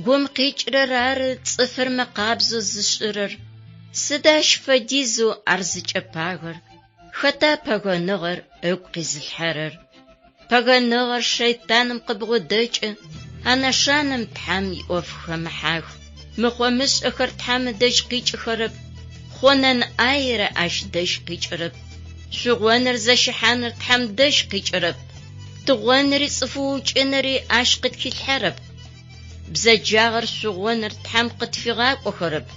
гум къикӏырэр ары цӏыфыр мыкъабзэу зышӏырэр. Сыда ащ фэдизэу ар зыкӏэпагэр? Хэта пэгэныгъэр ыгу къизылъхьэрэр? Пэгэныгъэр шэйтаным къыбгъодэкӏы, а нэшанэм Тхьэм иӏоф хэмыхьэх. Мыхъо-мышӏэхэр Тхьэм ыдэжь къикӏыхэрэп, хъонэн ӏаерэ ащ дэжь къикӏырэп. Шъугъоныр зэщыхьаныр Тхьэм дэжь къикӏырэп, тыгъоныри цӏыф уукӏыныри ащ къытхилъхьэрэп. Бзэджагъэр шъугъоныр Тхьэм къытфигъакӏохэрэп,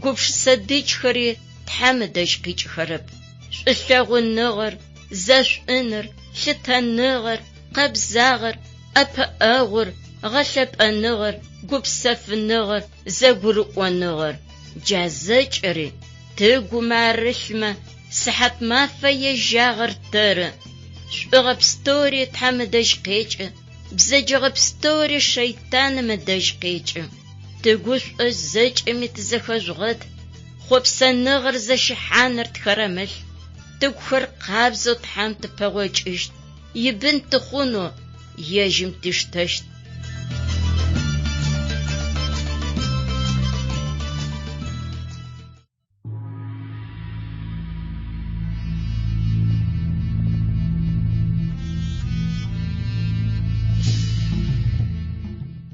гупшысэ дыкӏхэри Тхьэм ыдэжь къикӏыхэрэп. Шӏулъэгъуныгъэр, зэшӏуныр, лъытэныгъэр, къэбзагъэр, ӏэпыӏэгъур, гъэлъэпӏэныгъэр, гупсэфыныгъэр, зэгурыӏоныгъэр, джа зэкӏэри тыгумэ арылъмэ, сыхьатмафэ ежьагъэр тэры. Шӏугъэ пстэури Тхьэм ыдэжь къекӏы, бзэджэгъэ пстэури шэйтаным ыдэжь къекӏы. Тыгушӏо зэкӏэми тызэхэжъугъэт, хъопсэныгъэр зэщыхьаныр тхэрэмылъ, тыгухэр къабзэу Тхьэм тыпэгъокӏыщт, ибын тыхъунэу ежьым тиштэщт.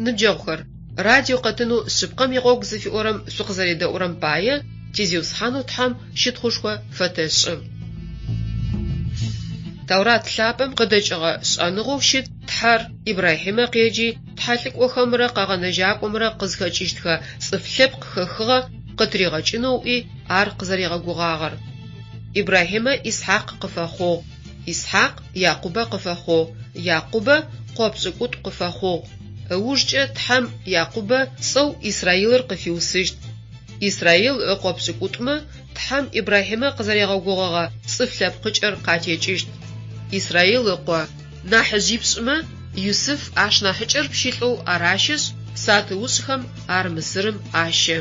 Ныбджэгъухэр, радио къэтынэу Шъыпкъэм игъогу зыфиӏорэм шъукъызэредэӏурэм пае ти Зиусхьанэу Тхьэм щытхъушхо фэтэшӏы. Тэурат лъапӏэм къыдэкӏыгъэ шӏэныгъэу щыт Тхьэр Ибрахьимэ къеджи, тхьэлӏыкӏохэмрэ Къэгъэнэжьакӏомрэ къызхэкӏыщтхэ цӏыф лъэпкъ хэхыгъэ къытыригъэкӏынэу ыӏуи ар къызэригъэгугъагъэр. Ибрахьимэ Исхьакъ къыфэхъугъ, Исхьакъ Якъубэ къыфэхъугъ, Якъубэ къо пшӏыкӏутӏу къыфэхъугъ. Ыужкӏэ Тхьэм Якъубэ цӏэу Исраилыр къыфиусыщт. Исраил ыкъо пшӏыкӏутӏумэ Тхьэм Ибрахьимэ къызэригъэгугъэгъэ цӏыф лъэпкъыкӏэр къатекӏыщт. Исраил ыкъо нахьыжъипшӏымэ Юсыф ашнахьыкӏэр пщылӏэу аращэшъ, сатыушӏхэм ар Мысырым ащэ.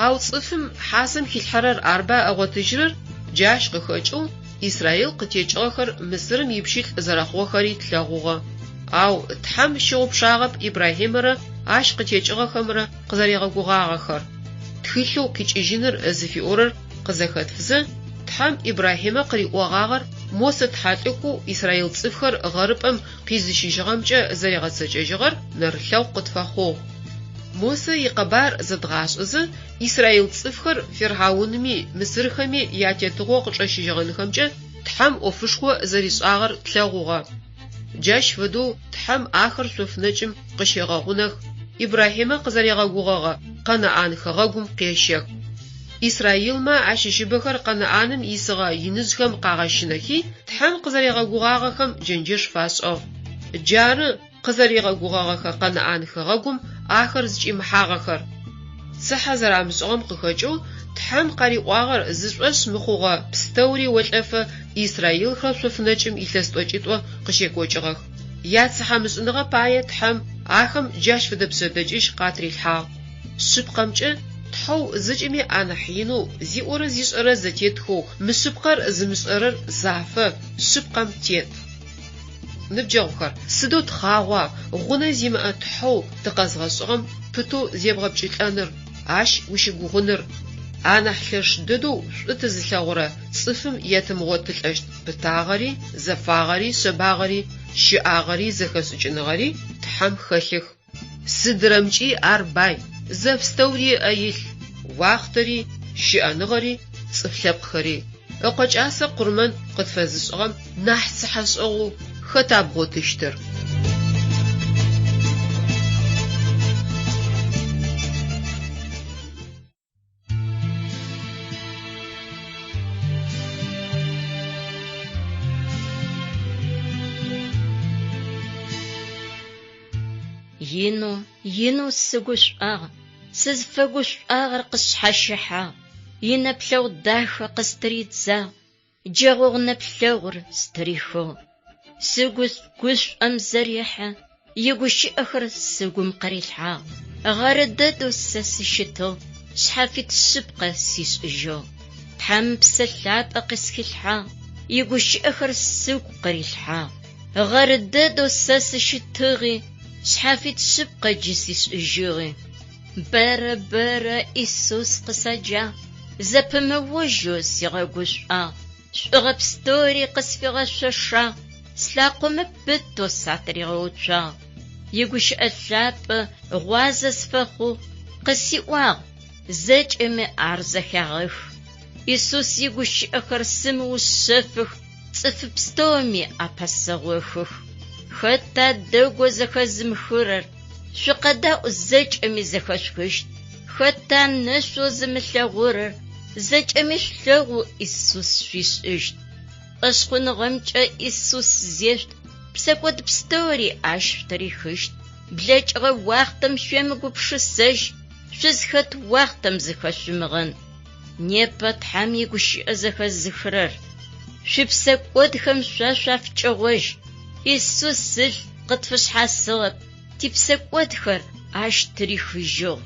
Ау цӏыфым хьасэм хилъхьэрэр арба ыгъотыжьырэр, джащ къыхэкӏэу Исраил къытекӏыгъэхэр Мысырым ипщылӏ зэрэхъугъэхэри тлъэгъугъэ. Ау Тхьэм щыгъупшагъэп Ибрахьимэрэ ащ къытекӏыгъэхэмрэ. къызэригъэгугъагъэхэр. Тхылъэу Къикӏыжьыныр зыфиӏорэр къызэхэтфызэ, Тхьэм Ибрахьимэ къыриӏогъагъэр Мосэ тхьэлӏыкӏоу израил цӏыфхэр гъэрыпӏэм къизыщыжьыгъэмкӏэ зэригъэцэкӏэжьыгъэр нэрылъэгъу къытфэхъугъ. Мосэ икъэбар зэдгъашӏэзэ, израил цӏыфхэр фирхьаунми мысырхэми ятетыгъо къычӏэщыжьыгъэнхэмкӏэ Тхьэм ӏофышхо зэришӏагъэр тлъэгъугъэ. Джащ фэдэу Тхьэм ахэр шъоф нэкӏым къыщегъэгъунэх, Ибрахьимэ къызэригъэгугъэгъэ Къэнаӏан хэгъэгум къещэх. Исраилмэ ащыщыбэхэр Къэнаӏаным исыгъэ иныжъхэм къагъэщынэхи, Тхьэм къызэригъэгугъагъэхэм джэнджэш фашӏыгъ. Джары къызэригъэгугъэгъэхэ Къэнаӏан хэгъэгум ахэр зыкӏимыхьагъэхэр. Цыхьэ зэрамышӏыгъэм къыхэкӏэу Тхьэм къариӏуагъэр зышӏошъ мыхъугъэ пстэури олӏэфэ исраилхэр шъоф нэкӏым илъэс тӏокӏитӏо къыщекӏокӏыгъэх. Яцыхьэмышӏыныгъэ пае Тхьэм ахэм джащ фэдэ пшъэдэкӏыжь къатрилъхьагъ. Шъыпкъэмкӏэ, Тхьэу зэкӏэми анахь инэу, зиӏорэ зишӏэрэ зэтетхэу, мышъыпкъэр зымышӏэрэр зафэ, шъыпкъэм тет. Ныбджэгъухэр, сыдэу тхъагъуа гъунэ зимыӏэ Тхьэу тыкъэзгъэшӏыгъэм пытэу зебгъэпкӏылӏэныр, ащ ущыгугъыныр! Анахь лъэш дэдэу шӏу тызылъэгъурэ цӏыфым етымыгъотылӏэщт пытагъэри, зэфагъэри, шъэбагъэри, щыӏагъэри, зэхэшӏыкӏыныгъэри Тхьэм хэлъых. Сыдырэмкӏи ар бай, зэпстэури ыӏэ илъ, уахътэри, щыӏэныгъэри, цӏыф лъэпкъхэри. Ыкъо кӏасэ къурмэн къытфэзышӏыгъэм нахь цыхьэшӏэгъоу хэта бгъотыщтыр? Инэу, инэу сыгушӏуагъ, сызфэгушӏуагъэр къысшъхьащыхьагъ, инэплъэгъу дахэ къыстыридзагъ, Джэгъогъу нэплъэгъур стырихыгъ. Сыгу гушӏом зэрехьэ, игущыӏэхэр сыгум къырилъхьагъ. Гъэры дэдэу сэ сыщытыгъ, шъхьафит шъыпкъэ сишӏыжьыгъ. Тхьэм Псэ Лъапӏэ къысхилъхьагъ, игущыӏэхэр сыгу къырилъхьагъ. Гъэры дэдэу сэ сыщытыгъи, шъхьафит шъыпкъэ джы сишӏыжьыгъи. Бэрэ бэрэ Исус къысэджагъ, зэпымыужьэу сигъэгушӏуагъ, шӏугъэ пстэури къысфигъэшъошагъ, слъакъомэ пытэу сатыригъэуцуагъ. Игущыӏэ лъапӏэ гъуазэ сфэхъугъ, къысиӏуагъ, зэкӏэми ар зэхягъэх. Исус игущыӏэхэр сымыушъэфых, цӏыф пстэуми апэсэгъохых. Хэта дэгъоу зэхэзымыхырэр? Шъукъэдаӏу зэкӏэми зэхэшъухыщт. Хэта нэшъоу зымылъэгъурэр, зэкӏэми шъулъэгъоу Исус шъуишӏыщт. Шӏошъхъуныгъэмкӏэ Исус зешъут, псэкӏод пстэури ащ шъутырихыщт. Блэкӏыгъэ уахътэм шъуемыгупшысэжь, шъузхэт уахътэм зыхэшъумыгъэн. Непэ Тхьэм игущыӏэ зэхэзыхырэр, шъуипсэкӏодхэм шъо шъуафыкӏэгъожь. Исус ылъ къытфышъхьасыгъэп, типсэкӏодхэр ащ тырихыжьыгъ.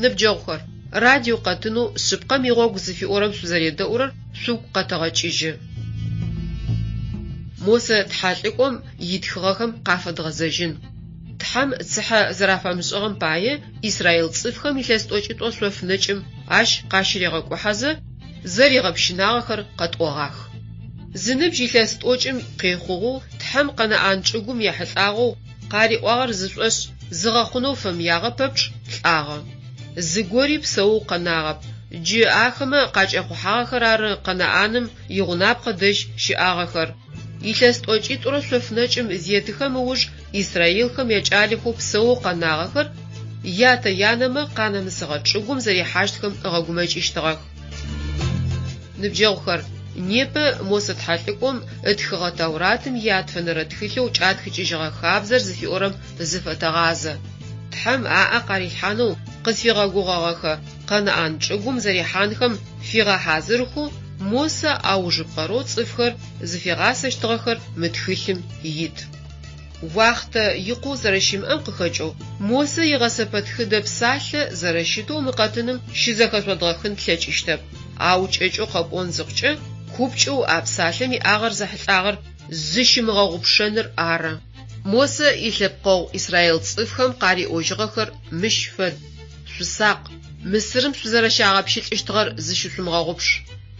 Ныбджэгъухэр, радио къэтынэу Шъыпкъэм игъогу зыфиӏорэм шъузэредэӏурэр шъугу къэтэгъэкӏыжьы. Мосэ тхьэлӏыкӏом итхыгъэхэм къафэдгъэзэжьын. Тхьэм цыхьэ зэрафамышӏыгъэм пае израил цӏыфхэм илъэс тӏокӏитӏо шъоф нэкӏым ащ къащыригъэкӏухьэзэ, зэригъэпщынагъэхэр къэтӏогъах. Зыныбжь илъэс тӏокӏым къехъугъэу Тхьэм Къэнаӏан чӏыгум ехьылӏагъэу къариӏуагъэр зышӏошъ зыгъэхъунэу фэмыягъэ пэпчъ лӏагъэ. Зыгори псэоу къэнагъэп. Джы ахэмэ къакӏэхъухьагъэхэр ары Къэнаӏаным игъунапкъэ дэжь щыӏагъэхэр. Илъэс тӏокӏитӏурэ шъоф нэкӏым зетыхэм ыуж исраилхэм якӏалэхэу псэоу къэнагъэхэр ятэ-янэмэ къанэмысыгъэ чӏыгум зэрихьащтхэм ыгъэгумэкӏыщтыгъэх. Ныбджэгъухэр, непэ Мосэ тхьэлӏыкӏом ытхыгъэ Тауратым иятфэнэрэ тхылъэу кӏатхыкӏыжьыгъэ хабзэр зыфиӏорэм зыфэтэгъазэ. Тхьэм аӏэ къарилъхьанэу къызфигъэгугъэгъэхэ Къэнаӏан чӏыгум зэрихьанхэм фигъэхьазырхэу Мосэ аужыпкъэрэу цӏыфхэр зыфигъасэщтыгъэхэр мы тхылъым ит. Уахътэ икъоу зэрэщымыӏэм къыхэкӏэу Мосэ игъэсэпэтхыдэ псалъэ зэрэщытэу мы къэтыным щызэхэшъодгъэхын тлъэкӏыщтэп, ау кӏэкӏэу къэпӏон зыхъукӏэ, купкӏэу а псалъэм иӏагъэр зэхьылӏагъэр зыщымыгъэгъупшэныр ары. Мосэ илъэпкъэгъу израил цӏыфхэм къариӏожьыгъэхэр мыщ фэд, Шъусакъ, Мысырым шъузэрэщагъэпщылӏыщтыгъэр зыщышъумыгъэгъупш.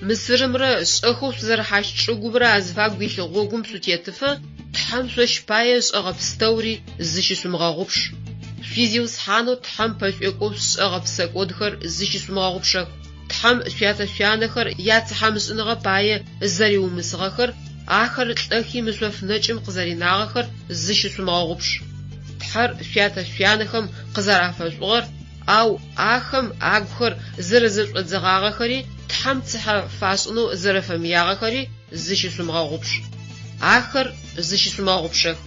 Мысырымрэ шӏэхэу шъузэрыхьащт чӏыгумрэ азыфагу илъ гъогум шъутетыфэ, Тхьэм шъощ пае ышӏэгъэ пстэури зыщышъумыгъэгъупш. Шъуи Зиусхьанэу Тхьэм пэшӏуекӏоу шъушӏэгъэ псэкӏодхэр зыщышъумыгъэгъупшэх. Тхьэм шъуятэ-шъуянэхэр яцыхьэмышӏыныгъэ пае зэриумысыгъэхэр, ахэр лӏэхи мы шъоф нэкӏым къызэринагъэхэр зыщышъумыгъэгъупш. Тхьэр шъуятэ-шъуянэхэм къызэрафэшӏугъэр, ау ахэм агухэр зэрэзэшӏодзэгъагъэхэри, Тхьэм цыхьэ фашӏынэу зэрэфэмыягъэхэри зыщышъумыгъэгъупш. Ахэр зыщышъумыгъэгъупшэх.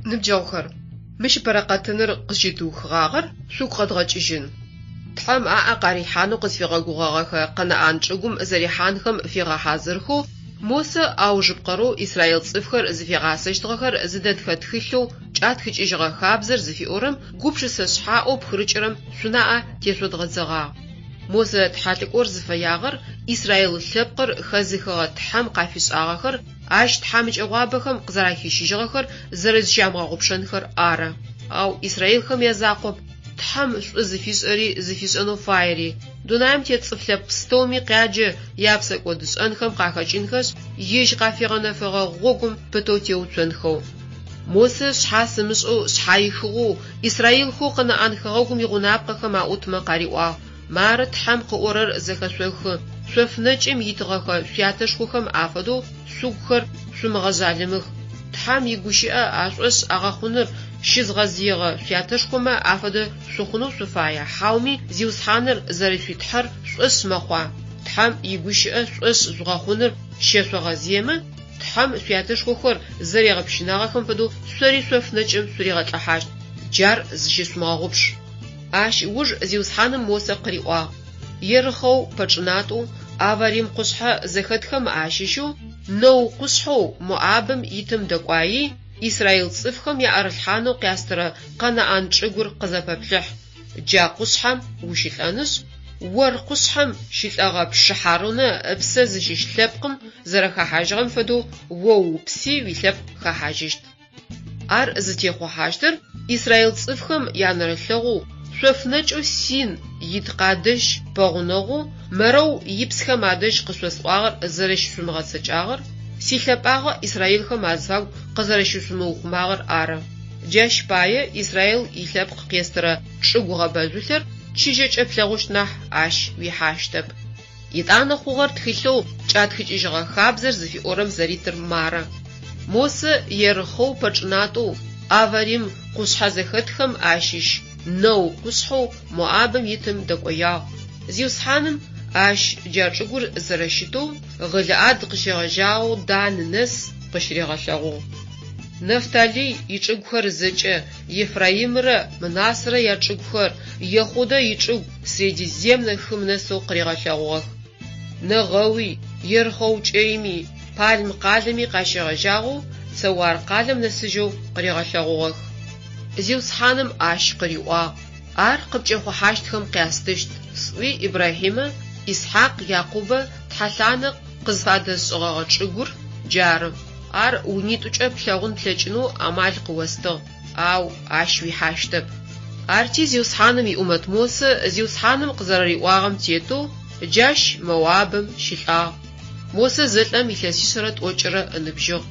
Ныбджэгъухэр, мыщ ыпэрэ къэтыныр къызщытыухыгъагъэр шъугу къэдгъэкӏыжьын. Тхьэм аӏэ къарихьанэу къызфигъэгугъэгъэхэ Къэнаӏан чӏыгум зэрихьанхэм фигъэхьазырхэу Мосэ аужыпкъэрэу израил цӏыфхэр зыфигъасэщтыгъэхэр зыдэтхэ тхылъэу Кӏатхыкӏыжьыгъэ хабзэр зыфиӏорэм гупшысэ шъхьаӏэу пхырыкӏырэм шъунаӏэ тешъодгъэдзэгъагъ. Мосэ тхьэлӏыкӏор зыфэягъэр израил лъэпкъыр хэзыхыгъэ Тхьэм къафишӏагъэхэр, ащ тхьамыкӏэгъуабэхэм къызэрахищыжьыгъэхэр зэрэзыщамыгъэгъупшэнхэр ары. Ау израилхэм язакъоп, Тхьэм шӏу зыфишӏэри зыфишӏэнэу фаери, дунаим тет цӏыф лъэпкъ пстэуми къяджэ япсэкӏодышӏэнхэм къахэкӏынхэшъ, ежь къафигъэнэфэгъэ гъогум пытэу теуцонхэу. Мосэ шъхьас ымышӏэу шъхьаихыгъэу израилхэу Къэнаӏан хэгъэгум игъунапкъэхэм аӏутмэ къариӏуагъ, Мары Тхьэм къыӏорэр зэхэшъохы, шъоф нэкӏым итыгъэхэ шъуятэшхохэм афэдэу шъугухэр шъумыгъэжъалымых. Тхьэм игущыӏэ ашӏошъ агъэхъуныр щызгъэзыегъэ шъуятэшхомэ афэдэ шъухъунэу шъуфая, хьауми Зиусхьаныр зэрэшъуи Тхьэр шъушӏошъ мэхъуа? Тхьэм игущыӏэ шъушӏошъ жъугъэхъуныр щэшъогъэзыемэ, Тхьэм шъуятэшхохэр зэригъэпщынагъэхэм фэдэу шъори шъоф нэкӏым шъуригъэлӏыхьащт. Джар зыщышъумыгъэгъупш. Ащ ыуж Зиусхьаным Мосэ къыриӏуагъ, Ерыхъэу пэчӏынатӏэу Аварим къушъхьэ зэхэтхэм ащыщэу Нэу къушъхьэу Моабым итым дэкӏуаи, израил цӏыфхэм яӏэрылъхьанэу къястырэ Къэнаӏан чӏыгур къызэпэплъыхь. Джа къушъхьэм ущылӏэнышъ, Ор къушъхьэм щылӏэгъэ пшы Хьарунэ ыпсэ зыщыщ лъэпкъым зэрэхэхьажьыгъэм фэдэу о упси уилъэпкъ хэхьажьыщт. Ар зытехъухьащтыр израил цӏыфхэм янэрылъэгъоу, шъоф нэкӏэу Син ит Къадэщ пэгъунэгъоу Мэрэу ипсхэм адэжь къышъосӏуагъэр зэрэщышъумыгъэцэкӏагъэр, силъэпӏагъэ израилхэм азыфагу къызэрэщышъумыухъумагъэр ары. Джащ пае Израил илъэпкъ къестырэ чӏыгу гъэбэжъулъэр чыжьэкӏэ плъэгъущт нахь, ащ уихьащтэп. Етӏанэ хъугъэр тхылъэу Кӏатхыкӏыжьыгъэ хабзэр зыфиӏорэм зэритыр мары. Мосэ Ерыхъэу пэчӏынатӏэу Аварим къушъхьэ зэхэтхэм ащыщ Нэу къушъхьэу Моабым итым дэкӏоягъ. Зиусхьаным ащ джа чӏыгур зэрэщытэу Гъылыӏад къыщегъэжьагъэу Дан нэс къыщыригъэлъэгъугъ. Нафталый ичӏыгухэр зэкӏэ, Ефраимрэ Мынасэрэ ячӏыгухэр, Ехъудэ ичӏыгу Средиземнэ хым нэсэу къыригъэлъэгъугъэх. Нэгъэуи, Ерыхъэу кӏэйми, Палм къалэми къащегъэжьагъэу Цэуар къалэм нэсыжьэу къыригъэлъэгъугъэх. Зиусхьаным ащ къыриӏуагъ, Ар къыпкӏэхъухьащтхэм къястыщт, сӏуи Ибрахьимэ, Исхьакъ, Якъубэ тхьэлъанэ къызфадэсшӏыгъэгъэ чӏыгур джары. Ар унитӏукӏэ плъэгъун плъэкӏынэу амал къыостыгъ, ау ащ уихьащтэп. Арти Зиусхьаным иӏумэт Мосэ Зиусхьаным къызэрэриӏуагъэм тетэу джащ Моабым щылӏагъ. Мосэ зэлӏэм илъэсишъэрэ тӏокӏырэ ыныбжьыгъ,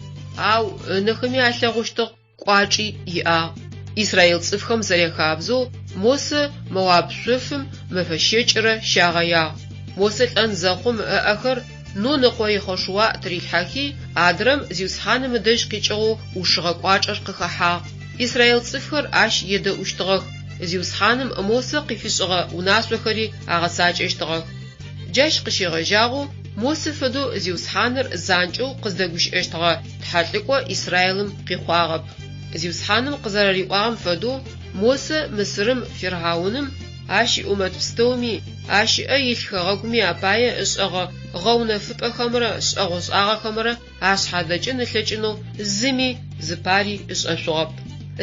ау ынэхэми алъэгъущтыгъ, кӏуачӏи иӏагъ. Израил цӏыфхэм зэряхабзэу, Мосэ Моаб шъофым мэфэ щэкӏырэ щагъэягъ. Мосэ лӏэн зэхъум ыӏэхэр Нун ыкъо Ехъошуаӏ тырилъхьэхи, адрэм Зиусхьаным ыдэжь къикӏыгъэу ӏушыгъэ кӏуачӏэр къыхэхьагъ. Израил цӏыфхэр ащ едэӏущтыгъэх, Зиусхьаным Мосэ къыфишӏыгъэ унашъохэри агъэцакӏэщтыгъэх. Джащ къыщегъэжьагъэу Мосэ фэдэу Зиусхьаныр занкӏэу къыздэгущыӏэщтыгъэ тхьэлӏыкӏо Израилым къихъуагъэп. Зиусхьаным къызэрэриӏуагъэм фэдэу, Мосэ Мысырым фирхьауным, ащ иӏумэт пстэуми, ащ ыӏэ илъ хэгъэгуми апае ышӏэгъэ гъэунэфыпӏэхэмрэ шӏэгъошӏагъэхэмрэ ашъхьадэкӏын ылъэкӏынэу зыми зыпари ышӏэшъугъэп.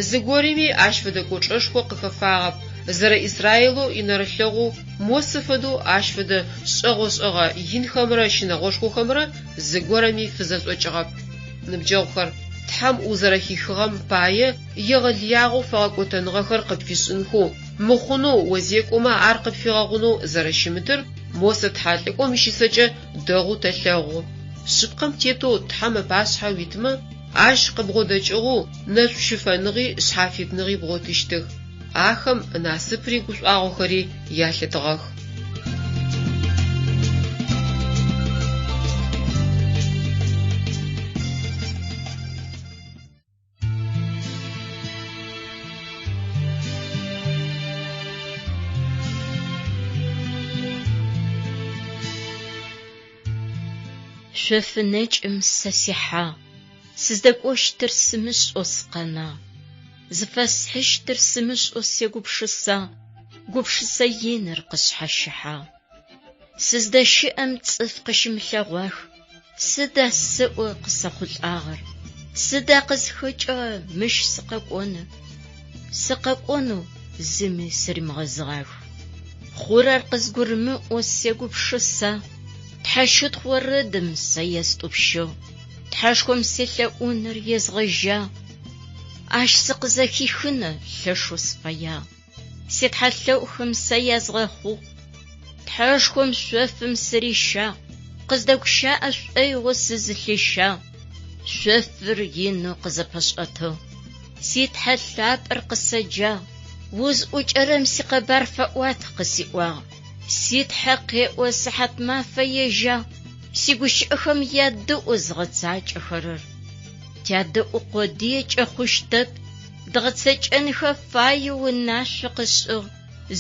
Зыгорэми ащ фэдэ кӏочӏэшхо къыхэфагъэп, зэрэ Израилэу инэрылъэгъоу Мосэ фэдэу ащ фэдэ шӏэгъошӏэгъэ инхэмрэ щынэгъошхохэмрэ зыгорэми фызэшӏокӏыгъэп. Ныбджэгъухэр, Тхьэм узэрэхихыгъэм пае егъэлыягъэу фэгъэкӏотэныгъэхэр къыпфишӏынхэу, мыхъунэу озекӏомэ ар къыпфигъэгъунэу зэрэщымытыр Мосэ тхьэлӏыкӏом ищысэкӏэ дэгъоу тэлъэгъу. Шъыпкъэм тетэу Тхьэм ыпашъхьэ уитмэ, Ащ къыбгъодэкӏыгъэу нэшӏу щыфэныгъи шъхьафитныгъи бгъотыщтых. Ахэм насыпри гушӏуагъохэри ялъытыгъэх. Шъоф нэкӏым сэ сихьагъ, Сыздэкӏощтыр сымышӏэу сыкъэнагъ. Зыфэсхьыщтыр сымышӏэу сегупшысагъ, Гупшысэ иныр къысшъхьащыхьагъ. Сыздэщыӏэм цӏыф къыщымылъэгъуах, Сыда сэӏо къысэхъулӏагъэр? Сыда къызхэкӏыгъэр мыщ сыкъэкӏоныр? Сыкъэкӏонэу зыми сыримыгъэзыгъах. Хъурэр къызгурымыӏоу сегупшысэ, Тхьэщытхъу орэдым сэ естӏупщыгъ, Тхьэшхом селъэӏуныр езгъэжьагъ, Ащ сыкъызэхихыныр лъэшэу сыфэягъ. Ситхьэлъэӏухэм сэ язгъэхъугъ, Тхьэшхом шъофым сырищагъ, Къыздэгущыӏэ шӏоигъоу сызылъищагъ, Шъофыр инэу къызэпэшӏэтыгъ. Си Тхьэ лъапӏэр къысэджагъ, Узӏукӏэрэм сикъэбар фэӏуат къысиӏуагъ. Си Тхьэ къеӏо сыхьатмафэ ежьагъ, Сигущыӏэхэм ядэӏу зыгъэцакӏэхэрэр. Тядэӏу къодыекӏэ хъущтэп, Дгъэцэкӏэнхэ фаеу унашъо къышӏыгъ,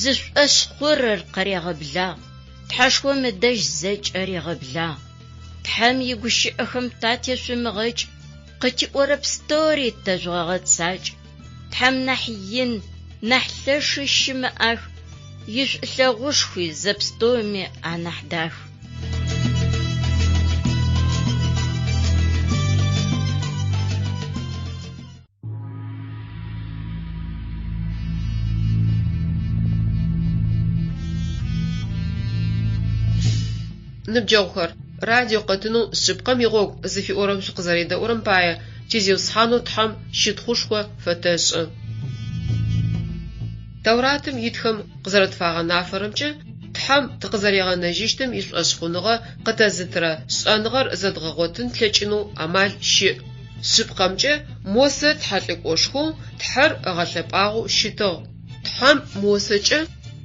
Зышӏошъ хъурэр къырегъэблагъ, Тхьэшхом ыдэжь зэкӏэ регъэблагъ. Тхьэм игущыӏэхэм татешъумыгъэкӏ, Къытиӏорэ пстэури тэжъугъэгъэцакӏ. Тхьэм нахь ин, нахь лъэши щымыӏэх, Ишӏулъэгъушхуи зэпстэуми анахь дах. Ныбджэгъухэр, радио къэтынэу Шъыпкъэм игъогу зыфиӏорэм шъукъызэредэӏурэм пае ти Зиусхьанэу Тхьэм щытхъушхо фэтэшӏы. Тэуратым итхэм къызэрэтфагъэнафэрэмкӏэ, Тхьэм тыкъызэригъэнэжьыщтым ишӏошъхъуныгъэ къытэзытырэ шӏэныгъэр зэдгъэгъотын тлъэкӏынэу амал щыӏ. Шъыпкъэмкӏэ, Мосэ тхьэлӏыкӏошхоу Тхьэр ыгъэлъэпӏагъэу щытыгъ. Тхьэм Мосэкӏэ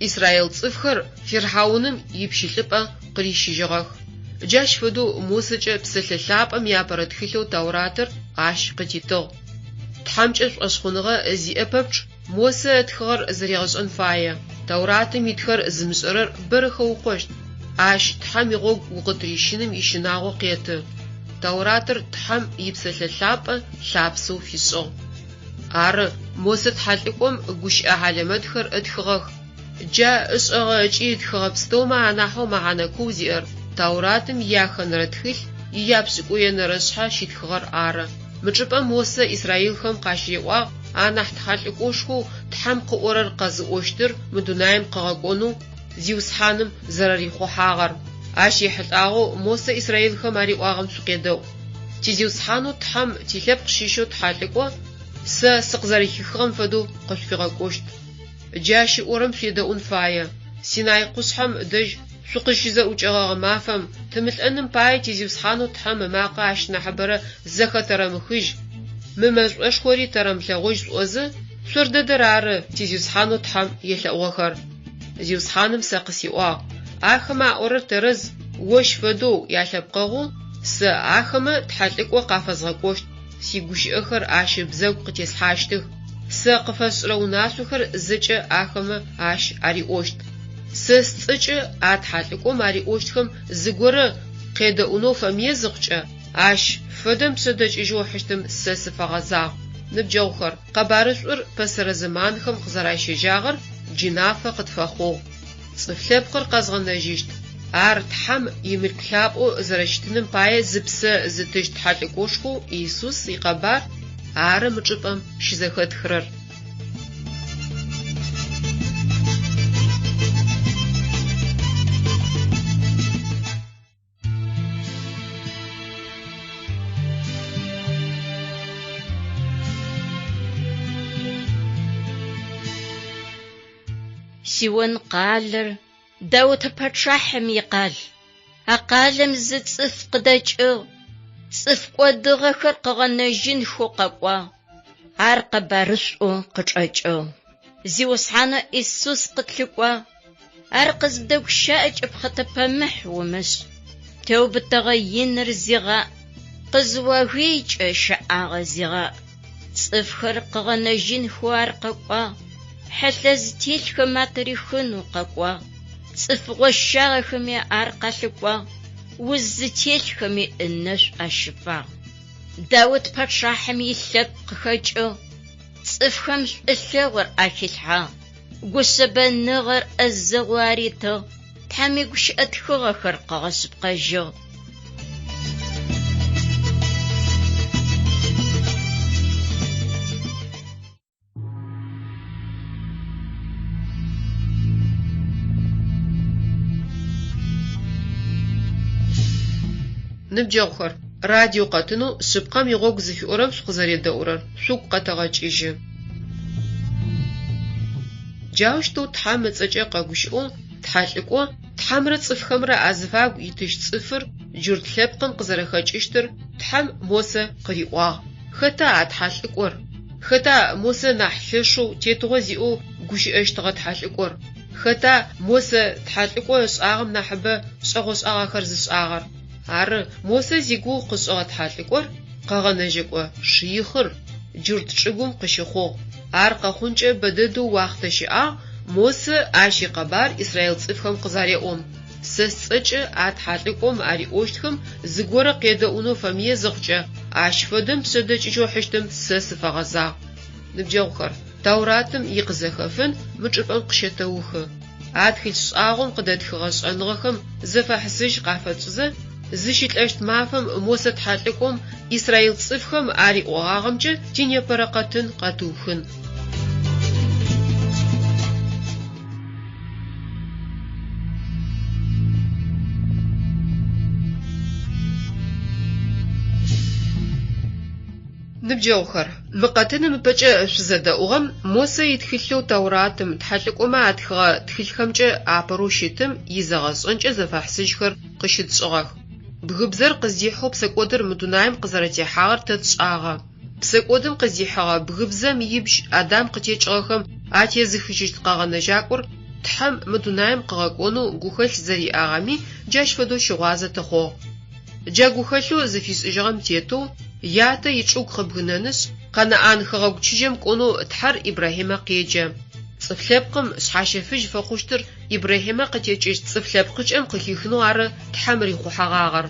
израил цӏыфхэр фирхьауным ипщылӏыпӏэ къырищыжьыгъэх. Джащ фэдэу Мосэкӏэ Псэлъэ Лъапӏэм иапэрэ тхылъэу Тауратыр ащ къытитыгъ. Тхьэмкӏэ шӏошъхъуныгъэ зиӏэ пэпчъ Мосэ ытхыгъэр зэригъэшӏэн фае. Тауратым итхэр зымышӏэрэр бэрэ хэукъощт. Ащ Тхьэм игъогу укъытырищыным ищынагъо къеты. Тауратыр Тхьэм и Псэлъэ Лъапӏэ лъапсэу фишӏыгъ. Ары, Мосэ тхьэлӏыкӏом гущыӏэ хьалэмэтхэр ытхыгъэх. Джа ышӏэгъэ ыкӏи ытхыгъэ пстэумэ анахьэу мэхьанэ куу зиӏэр Тауратым ияхэнэрэ тхылъ ияпшӏыкӏуенэрэ шъхьэ щитхыгъэр ары. Мы чӏыпӏэм Мосэ израилхэм къащыриӏуагъ анахь тхьэлӏыкӏошхоу Тхьэм къыӏорэр къэзыӏощтыр мы дунаим къыгъэкӏонэу Зиусхьаным зэрэрихъухьагъэр. Ащ ехьылӏагъэу Мосэ израилхэм ариӏуагъэм шъукъедэӏу. Ти Зиусхьанэу Тхьэм тилъэпкъ щыщэу тхьэлӏыкӏо сэ сыкъызэрэхихыгъэм фэдэу къышъуфигъэкӏощт. Джы ащ ыӏорэм шъуедэӏун фае. Синай къушъхьэм дэжь шъукъыщызэӏукӏэгъэгъэ мафэм, тымылӏэным пае ти Зиусхьанэу Тхьэм ымакъэ ащ нахьыбэрэ зэхэтэрэмыхыжь, мы мэшӏошхори тэрэмылъэгъужь шъуӏозэ, шъор дэдэр ары ти Зиусхьанэу Тхьэм елъэӏугъэхэр. Зиусхьаным сэ къысиӏуагъ, Ахэмэ аӏорэр тэрэз, ощ фэдэу, ялъэпкъэгъоу, сэ ахэмэ тхьэлӏыкӏо къафэзгъэкӏощт, сигущыӏэхэр ащ ыбзэгу къытеслъхьащтых, сэ къыфэсшӏырэ унашъохэр зэкӏэ ахэмэ ащ ариӏощт. Сэ сцӏэкӏэ а тхьэлӏыкӏом ариӏощтхэм зыгорэ къедэӏунэу фэмые зыхъукӏэ, ащ фэдэм пшъэдэкӏыжьэу ыхьыщтым сэ сыфэгъэзагъ. Ныбджэгъухэр, къэбарышӏур пэсэрэ зэманхэм къызэращежьагъэр джы нафэ къытфэхъугъ. Цӏыф лъэпкъыр къэзгъэнэжьыщт, ар Тхьэм имылъку лъапӏэу зэрэщытыным пае зыпсэ зытыщт тхьэлӏыкӏошхоу Исус икъэбар ары мы чӏыпӏэм щызэхэтхырэр. Сион къалэр Даутэ пачъахьым икъал. А къалэм зы цӏыф къыдэкӏыгъ, цӏыф кӏодыгъэхэр къыгъэнэжьынхэу къэкӏуагъ. Ар къэбарышӏоу къычӏэкӏыгъ. Зиусхьанэу Исус къытлъыкӏуагъ. Ар къызыбдэгущыӏэкӏэ пхъэтэпэмыхь умышӏ, теубытэгъэ иныр зигъаӏ, къызыогыйкӏэ щэӏагъэ зигъаӏ. Цӏыфхэр къыгъэнэжьынхэу ар къэкӏуагъ, хьылъэ зытелъхэм атырихынэу къэкӏуагъ, цӏыф гъощагъэхэми ар къалъыкӏуагъ, уз зытелъхэми ынэшӏу ащыфагъ. Даут пачъахьым илъэпкъ къыхэкӏыгъ, цӏыфхэм шӏулъэгъур ахилъхьагъ, гушъэбэныгъэр ӏэзэгъоу аритыгъ, Тхьэм игущыӏэ тхыгъэхэр къыгъэшъыпкъэжьыгъ. Ныбджэгъухэр, радио къэтынэу Шъыпкъэм игъогу зыфиӏорэм шъукъызэредэӏурэр шъугу къэтэгъэкӏыжьы. Джаущтэу Тхьэм ыцӏэкӏэ къэгущыӏэу тхьэлӏыкӏо, Тхьэмрэ цӏыфхэмрэ азыфагу итыщт цӏыфыр джурт лъэпкъым къызэрэхэкӏыщтыр Тхьэм Мосэ къыриӏуагъ. Хэта а тхьэлӏыкӏор? Хэта Мосэ нахь лъэшэу тетыгъо зиӏэу гущыӏэщтыгъэ тхьэлӏыкӏор? Хэта Мосэ тхьэлӏыкӏо ышӏагъэм нахьыбэ шӏэгъошӏагъэхэр зышӏагъэр? Ары, Мосэ зигугъу къышӏыгъэ тхьэлӏыкӏор Къэгъэнэжьэкӏо Шыихъыр джурт чӏыгум къыщыхъугъ. Ар къэхъункӏэ бэдэдэу уахътэ щыӏагъ Мосэ ащ икъэбар израил цӏыфхэм къызареӏом. Сэ сцӏэкӏэ а тхьэлӏыкӏом ариӏощтхэм зыгорэ къедэӏунэу фэмые зыхъукӏэ, ащ фэдэм пшъэдэкӏыжьэу ыхьыщтым сэ сыфэгъэзагъ. Ныбджэгъухэр, Тауратым икъызэхэфын мы чӏыпӏэм къыщэтэухы. А тхылъ шӏагъом къыдэтхыгъэ шӏэныгъэхэм зэфэхьысыжь къафэтшӏызэ, зыщылӏэщт мафэм Мосэ тхьэлӏыкӏом израил цӏыфхэм ариӏогъагъэмкӏэ тинепэрэ къэтын къэтыухын. Ныбджэгъухэр, мы къэтыным ыпэкӏэ шъузэдэӏугъэм Мосэ итхылъэу Тауратым, тхьэлӏыкӏомэ атхыгъэ тхылъхэмкӏэ апэрэу щытым изэгъэшӏэнкӏэ зэфэхьысыжьхэр къыщытшӏыгъэх. Бгыбзэр къыздихьэу псэкӏодыр мы дунаим къызэрэтехьагъэр тэ тшӏагъэ. Псэкӏодым къыздихьыгъэ бгыбзэм ибжь Адам къытекӏыгъэхэм атезыхыжьыщт Къэгъэнэжьакӏор Тхьэм мы дунаим къыгъэкӏонэу гухэлъ зэриӏагъэми джащ фэдэу щыгъуазэ тыхъугъ. Джа гухэлъэу зыфишӏыжьыгъэм тетэу, ятэ ичӏыгу къыбгынэнышъ, Къэнаӏан хэгъэгу чыжьэм кӏонэу Тхьэр Ибрахьимэ къеджэ. Цӏыф лъэпкъым шъхьащэфыжь фэхъущтыр Ибрахьимэ къытекӏыщт цӏыф лъэпкъыкӏэм къыхихынэу ары Тхьэм рихъухьэгъагъэр.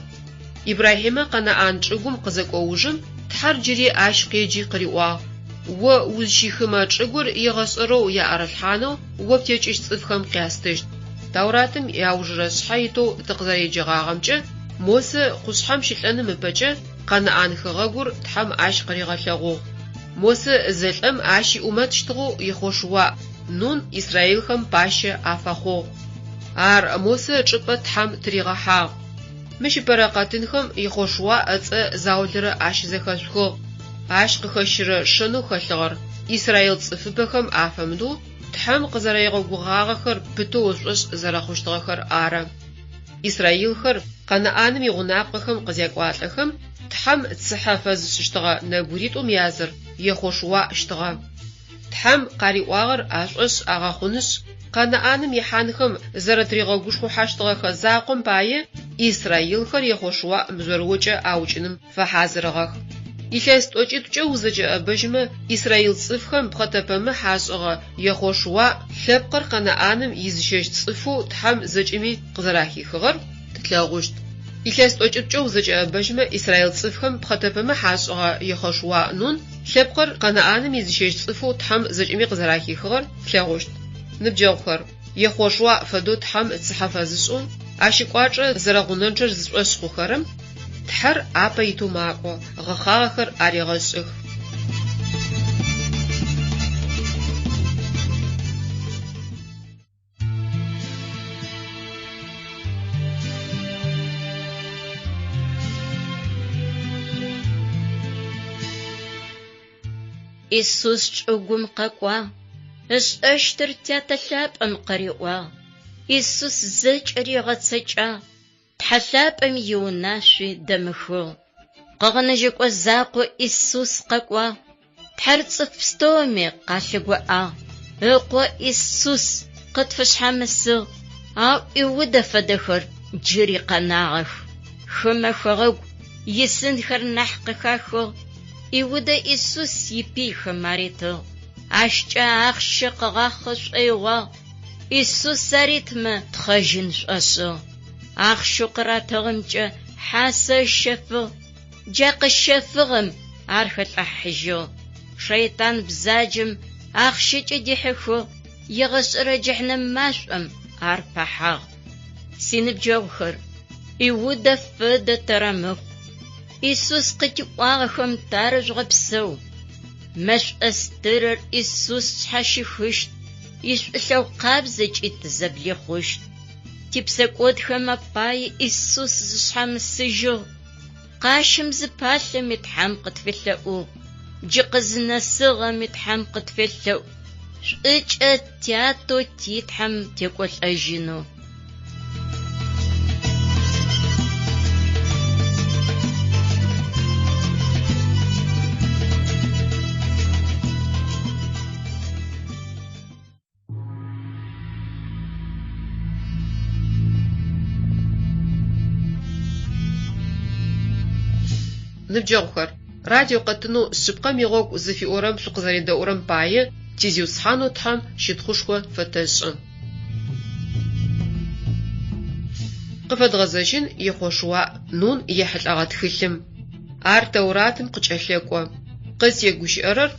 Ибрахьимэ Къэнаӏан чӏыгум къызэкӏо ужым, Тхьэр джыри ащ къеджи къыриӏуагъ, О узщихымэ чӏыгур егъэшӏэрэу яӏэрылъхьанэу о птекӏыщт цӏыфхэм къястыщт. Тауратым иаужырэ шъхьэ итэу тыкъызэреджэгъагъэмкӏэ, Мосэ къушъхьэм щылӏэным ыпэкӏэ Къэнаӏан хэгъэгур Тхьэм ащ къыригъэлъэгъугъ. Мосэ зэлӏэм ащ иӏумэтщтыгъэу Ехъошуа Нун израилхэм пащэ афэхъугъ. Ар Мосэ ычӏыпӏэ Тхьэм тыригъэхьагъ. Мыщ ыпэрэ къэтынхэм Ехъошуа ыцӏэ заулэрэ ащызэхэшъухыгъ. Ащ къыхэщырэ шэнэу хэлъыгъэр, израил цӏыфыбэхэм афэмыдэу, Тхьэм къызэригъэгугъагъэхэр пытэу ышӏошъ зэрэхъущтыгъэхэр ары. Израилхэр Къэнаӏаным игъунапкъэхэм къызякӏуалӏэхэм, Тхьэм цыхьэ фэзышӏыщтыгъэ нэбгыритӏум языр Ехъошуащтыгъэ. Тхьэм къариӏуагъэр ашӏошъ агъэхъунышъ, Къэнаӏаным ихьанхэм зэрэтыригъэгушхухьащтыгъэхэ закъом пае израилхэр Ехъошуа мыжъорыокӏэ аукӏыным фэхьазырыгъэх. Илъэс тӏокӏитӏукӏэ узэкӏэӏэбэжьмэ, израил цӏыфхэм пхъэтэпэмыхь ашӏыгъэ Ехъошуа лъэпкъыр Къэнаӏаным изыщэщт цӏыфэу Тхьэм зэкӏэми къызэрахихыгъэр тлъэгъущт. Илъэс тӏокӏитӏукӏэ узэкӏэӏэбэжьмэ, израил цӏыфхэм пхъэтэпэмыхь ашӏыгъэ Ехъошуа Нун лъэпкъыр Къэнаӏаным изыщэщт цӏыфэу Тхьэм зэкӏэми къызэрахихыгъэр тлъэгъущт. Ныбджэгъухэр, Ехъошуа фэдэу Тхьэм цыхьэ фэзышӏэу, Ащ ыкӏуачӏэ зэрэгъунэнчъэр зышӏошъ хъухэрэм, Тхьэр апэ итэу макӏо, гъэхъагъэхэр арегъэшӏых. Исус чӏыгум къэкӏуагъ, ышӏэщтыр Тятэ Лъапӏэм къыриӏуагъ. Исус зэкӏэри ыгъэцэкӏагъ, Тхьэ лъапӏэм иунашъуи дэмыхыгъ. Къэгъэнэжьэкӏо закъо Исус къэкӏуагъ, Тхьэр цӏыф пстэуми къалъыгоӏагъ. Ыкъо Исус къытфышъхьамысыгъ, ау Иудэ фэдэхэр джыри къэнагъэх. Хымэ хэгъэгу исынхэр нахь къыхахыгъ. Иудэ Исус ипыйхэм аритыгъ. Ащкӏэ ахъщэ къыгъахъэ шӏоигъуагъ. Исус аритмэ, тхъэжьын шӏошӏыгъ. Ахъщэу къыратыгъэмкӏэ хьасэ ыщэфыгъ. Джа къыщэфыгъэм ар хэлӏыхьыжьыгъ. Шэйтан бзаджэм ахъщэкӏэ дихьыхыгъ, егъэшӏэрэ джыхьнэм машӏом ар пэхьагъ. Синыбджэгъухэр, Иудэ фэдэ тэрэмыхъу. Исус къытиӏуагъэхэм тарыжъугъэпсэу. Мэшӏо стырыр Исус тшъхьащихыщт, ишӏулъэгъу къабзэкӏи тызэблихъущт. Типсэкӏодхэм апае Исус зышъхьамысыжьыгъ. Къащым зыпалъэми Тхьэм къытфелъэӏугъ, джы къызынэсыгъэми Тхьэм къытфелъэӏу, шӏукӏэ тятэу ти Тхьэм текӏолӏэжьынэу. Ныбджэгъухэр, радио къэтынэу Шъыпкъэм игъогу зыфиӏорэм шъукъызэредэӏурэм пае ти Зиусхьанэу Тхьэм щытхъушхо фэтэшӏы. Къыфэдгъэзэжьын Ехъошуа Нун ехьылӏэгъэ тхылъым. Ар Тэуратым къыкӏэлъэкӏо. Къызтегущыӏэрэр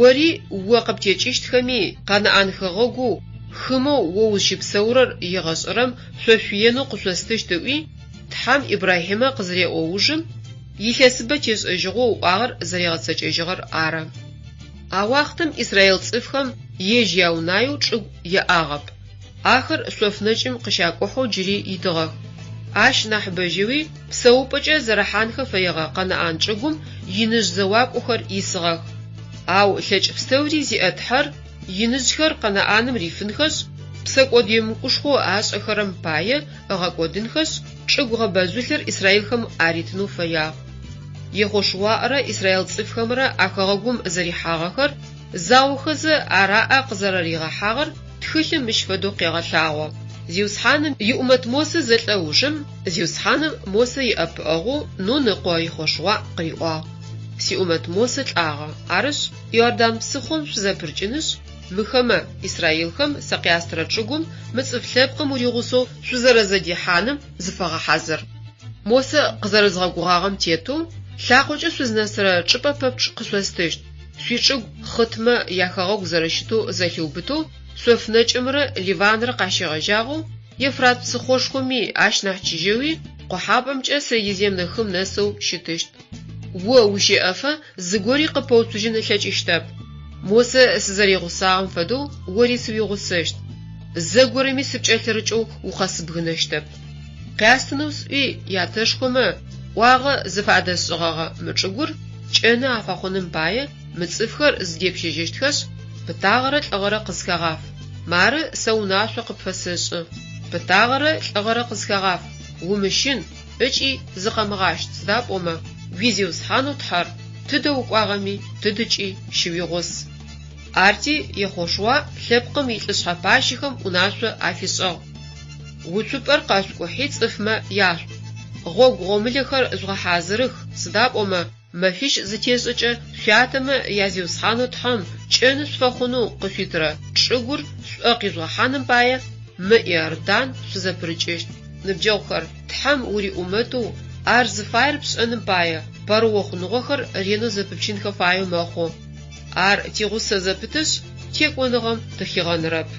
ори о къыптекӏыщтхэми Къэнаӏан хэгъэгоу хымэу о узщыпсэурэр егъэшӏэрэм шъо шъуиенэу къышъостыщт ыӏуи, Тхьэм Ибрахьимэ къызыреӏо ужым, илъэсыбэ тешӏэжьыгъэу ыӏуагъэр зэригъэцэкӏэжьыгъэр ары. А уахътэм израил цӏыфхэм ежь яунаеу чӏыгу яӏагъэп. Ахэр шъоф нэкӏым къыщакӏухьэу джыри итыгъэх. Ащ нахьыбэжьэуи псэупӏэкӏэ зэрэхьанхэ фэегъэ Къэнаӏан чӏыгум иныжъ зэуакӏохэр исыгъэх. Ау лъэкӏ пстэури зиӏэ Тхьэр иныжъхэр Къэнаӏаным рифынхэшъ, псэкӏод емыкӏушхоу ашӏэхэрэм пае ыгъэкӏодынхэшъ, чӏыгу гъэбэжъулъыр израилхэм аритынэу фэягъ. Ехъошуаӏрэ израил цӏыфхэмрэ а хэгъэгум зэрихьагъэхэр заохэзэ ар аӏэ къызэрэригъэхьагъэр тхылъым мыщ фэдэу къегъэлъагъо, Зиусхьаным иӏумэт Мосэ зэлӏэ ужым, Зиусхьаным Мосэ иӏэпыӏэгъоу Нун ыкъо Ехъошуаӏ къыриӏуагъ, Сиӏумэт Мосэ лӏагъэ, арышъ, Иордан псыхъом шъузэпырыкӏынышъ, мыхэмэ, израилхэм, сэ къястырэ чӏыгум мы цӏыф лъэпкъым уригъусэу шъузэрэзэдихьаным зыфэгъэхьазыр. Мосэ къызэрэзгъэгугъагъэм тетэу, лъакъокӏэ шъузнэсырэ чӏыпӏэ пэпчъ къышъостыщт. Шъуичӏыгу хъытмэ яхэгъэгу зэрэщытэу зэлъиубытэу, шъоф нэкӏымрэ Ливанрэ къащегъэжьагъэу, Ефрат псыхъошхоми, ащ нахь чыжьэуи, къохьапӏэмкӏэ Средиземнэ хым нэсэу щытыщт. О ущэӏэфэ зыгори къыпэуцужьын ылъэкӏыщтэп. Мосэ сызэригъусагъэм фэдэу ори сыуигъусэщт. Зэгорэми сыпкӏэлъырыкӏэу укъэсыбгынэщтэп. Къястынэу сӏуи, ятэшхомэ ӏуагъэ зыфадэсшӏыгъэгъэ мы чӏыгур кӏэны афэхъуным пае мы цӏыфхэр зыдепщэжьэщтхэшъ, пытагъэрэ лӏыгъэрэ къызхэгъаф. Мары сэ унашъо къыпфэсэшӏы, пытагъэрэ лӏыгъэрэ къызхэгъаф, умыщын ыкӏи зыкъэмыгъащт, сыда пӏомэ уи Зиусхьанэу Тхьэр тыдэ укӏуагъэми тыдыкӏи щыуигъус. Арти Ехъошуа лъэпкъым илӏышъхьэ пащэхэм унашъо афишӏыгъ. Уцупӏэр къэшъукӏухьи цӏыфмэ яшъуӏу. Гъогу гъомылэхэр жъугъэхьазырых, сыда пӏомэ мэфищ зытешӏэкӏэ шъуятэмэ я Зиусхьанэу Тхьэм кӏэны шъуфэхъунэу къышъуитырэ чӏыгур шъуӏэ къижъугъэхьаным пае мы Иордан шъузэпырыкӏыщт. Ныбджэгъухэр, Тхьэм уриӏумэтэу, Ар зыфаер пшӏэным пае, пэрыохъуныгъэхэр ренэу зэпыпчынхэ фаеу мэхъу. Ар тигъусэ зэпытышъ, текӏоныгъэм тыхигъэнырэп.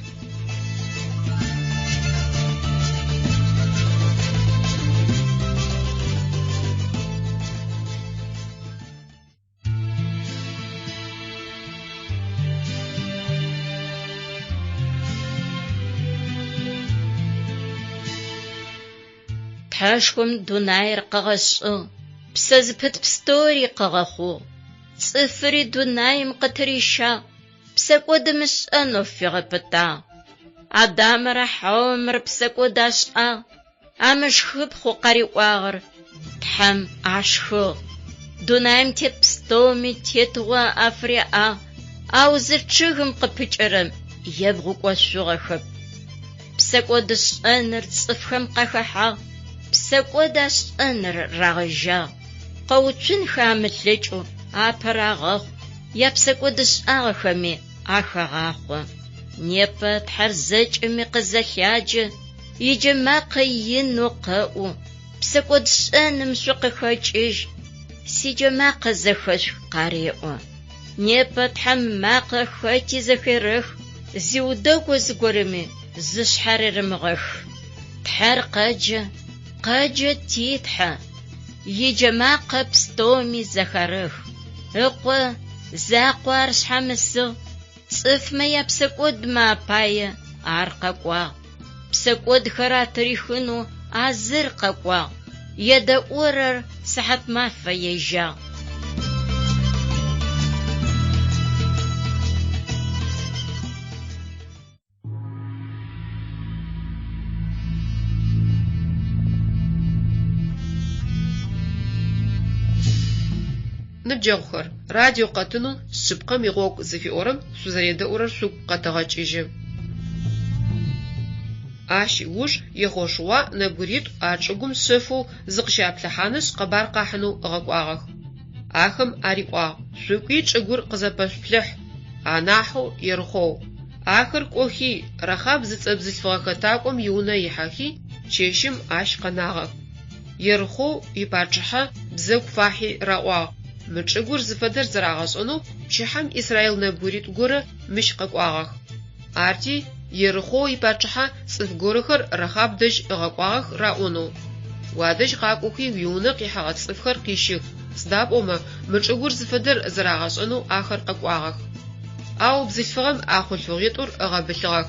Тхьэшхом дунаир къыгъэшӏыгъ, псэ зыпыт пстэури къыгъэхъугъ, цӏыфыри дунаим къытырищагъ, псэкӏод ымышӏэнэу фигъэпытагъ. Адамэрэ Хьаомрэ псэкӏод ашӏагъ, амышхыпхъэу къариӏуагъэр Тхьэм ашхыгъ. Дунаим тет пстэуми тетыгъо афыряӏагъ, ау зы чъыгым къыпыкӏэрэм ебгъукӏошъугъэхэп. Псэкӏодышӏэныр цӏыфхэм къахэхьагъ, псэкӏод ашӏэныр рагъэжьагъ. Къэуцунхэ амылъэкӏэу апэ рагъэхъу, япсэкӏодышӏагъэхэми ахагъахъо. Непэ Тхьэр зэкӏэми къызэлъяджэ, иджэмакъэ инэу къэӏу, псэкӏодшӏэным шъукъыхэкӏыжь, сиджэмакъэ зэхэшъух къареӏо. Непэ Тхьэм макъэ хэти зэхерэх, зиудэгу зыгорэми зышъхьарерэмыгъэх. Тхьэр къэджэ, къэджэ ти Тхьэ, иджэмакъэ пстэуми зэхарэх. Ыкъо закъо ар шъхьамысыгъ, цӏыфмэ япсэкӏодмэ апае ар къэкӏуагъ. Псэкӏодхэр атырихынэу а зыр къэкӏуагъ, едэӏурэр сыхьатмафэ ежьагъ. Ныбджэгъухэр, радио къэтынэу Шъыпкъэм игъогу зыфиӏорэм шъузэредэӏурэр шъугу къэтэгъэкӏыжьы. Ащ ыуж Ехъошуа нэбгыритӏу а чӏыгум шъэфэу зыкъыщаплъыхьанышъ къэбар къахьынэу ыгъэкӏуагъэх. Ахэм ариӏуагъ, Шъукӏуи чӏыгур къызэпэшъуплъыхь, анахьэу Ерыхъоу. Ахэр кӏохи, Рахаб зыцӏэ бзылъфыгъэ хэтакӏом иунэ ихьэхи, чэщым ащ къэнагъэх. Ерыхъоу ипачъыхьэ бзэгу фахьи раӏуагъ, Мы чӏыгур зыфэдэр зэрагъэшӏэнэу пчыхьэм израил нэбгыритӏу горэ мыщ къэкӏуагъэх. Арти, Ерыхъоу ипачъыхьэ цӏыф горэхэр Рахаб дэжь ыгъэкӏуагъэх раӏонэу, Уадэжь къакӏохи уиунэ къихьэгъэ цӏыфхэр къищых, сыда пӏомэ мы чӏыгур зыфэдэр зэрагъэшӏэнэу ахэр къэкӏуагъэх. Ау бзылъфыгъэм а хъулъфыгъитӏур ыгъэбылъыгъэх.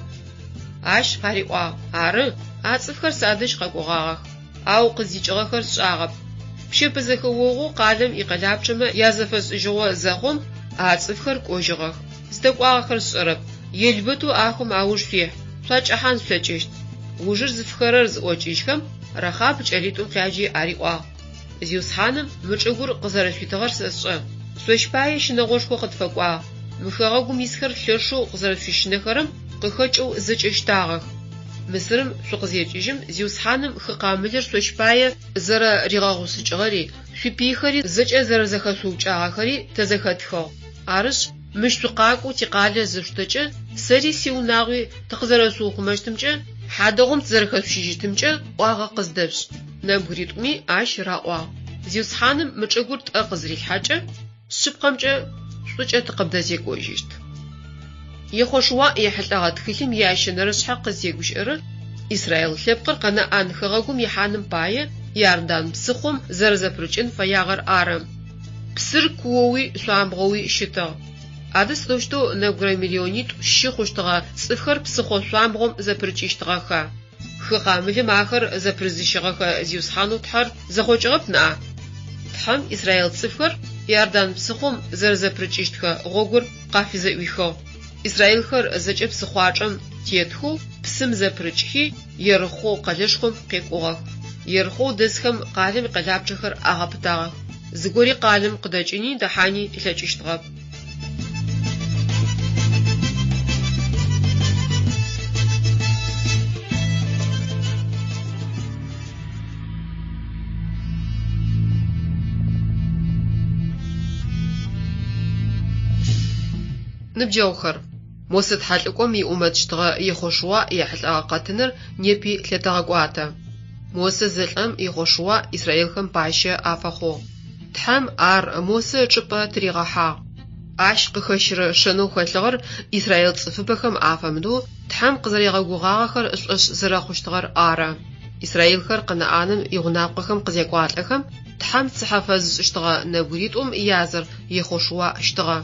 Ащ къариӏуагъ, Ары, а цӏыфхэр садэжь къэкӏогъагъэх, ау къыздикӏыгъэхэр сшӏагъэп. Пщэпэ зэхэогъоу къалэм икъэлапчъэмэ язэфэшӏыжьыгъо зэхъум, а цӏыфхэр кӏожьыгъэх. Зыдэкӏуагъэхэр сшӏэрэп. Елбэтэу ахэм ауж шъуихь, шъуакӏэхьан шъулъэкӏыщт. Ужыр зыфыхэрэр зыӏокӏыжьхэм, Рахаб кӏэлитӏум къяджи ариӏуагъ, Зиусхьаным мы чӏыгур къызэрэшъуитыгъэр сэшӏэ. Шъощ пае щынэгъошхо къытфэкӏуагъ. Мы хэгъэгум исхэр лъэшэу къызэрэшъущынэхэрэм къыхэкӏэу зэкӏэ щтагъэх. Мысырым шъукъызекӏыжьым, Зиусхьаным хы Къамылыр шъощ пае зэрэригъэгъушъыкӏыгъэри, шъуипыйхэри зэкӏэ зэрэзэхэшъуукӏагъэхэри тэ зэхэтхыгъ. Арышъ, мыщ шъукъакӏоу тикъалэ зышъуштэкӏэ, сэри сиунагъуи тыкъызэрэшъуухъумэщтымкӏэ, хьадэгъум тызэрэхэшъущыжьыщтымкӏэ ӏуагъэ къыздэшъушӏ. Нэбгыритӏуми ащ раӏуагъ, Зиусхьаным мы чӏыгур тӏэ къызырилъхьэкӏэ, шъыпкъэмкӏэ шӏукӏэ тыкъыбдэзекӏожьыщт. Ехъошуа ехьылӏэгъэ тхылъым иящэнэрэ шъхьэ къызтегущыӏэрэр израил лъэпкъыр Къэнаӏан хэгъэгум ихьаным пае Иордан псыхъом зэрэзэпырыкӏын фэягъэр ары. Псыр куоуи шъуамбгъоуи щытыгъ. Адэ сыдэущтэу нэбгырэ миллионитӏу щы хъущтыгъэ цӏыфхэр псыхъо шъуамбгъом зэпырыкӏыщтыгъэха? Хы Къамылым ахэр зэпырызыщыгъэхэ Зиусхьанэу Тхьэр зэхъокӏыгъэп ныӏа? Тхьэм израил цӏыфхэр Иордан псыхъом зэрэзэпырыкӏыщтхэ гъогур къафызэӏуихыгъ. Израилхэр зэкӏэ псыхъуачӏэм тетхэу псым зэпырыкӏхи, Ерыхъоу къэлэшхом къекӏугъэх. Ерыхъоу дэсхэм къалэм икъэлапчъэхэр агъэпытагъэх. Зыгори къалэм къыдэкӏыни дэхьани ылъэкӏыщтыгъэп. Ныбджэгъухэр, Мосэ тхьэлӏыкӏом иӏумэтщтыгъэ Ехъошуа ехьылӏэгъэ къэтыныр непи лъэтэгъэкӏуатэ. Мосэ зэлӏэм Ехъошуа израилхэм пащэ афэхъугъ. Тхьэм ар Мосэ ычӏыпӏэ тыригъэхьагъ. Ащ къыхэщырэ шэнэу хэлъыгъэр израил цӏыфыбэхэм афэмыдэу Тхьэм къызэригъэгугъагъэхэр ышӏошъ зэрэхъущтыгъэр ары. Израилхэр Къэнаӏаным игъунапкъэхэм къызекӏуалӏэхэм, Тхьэм цыхьэ фэзышӏыщтыгъэ нэбгыритӏум языр Ехъошуа щтыгъэ.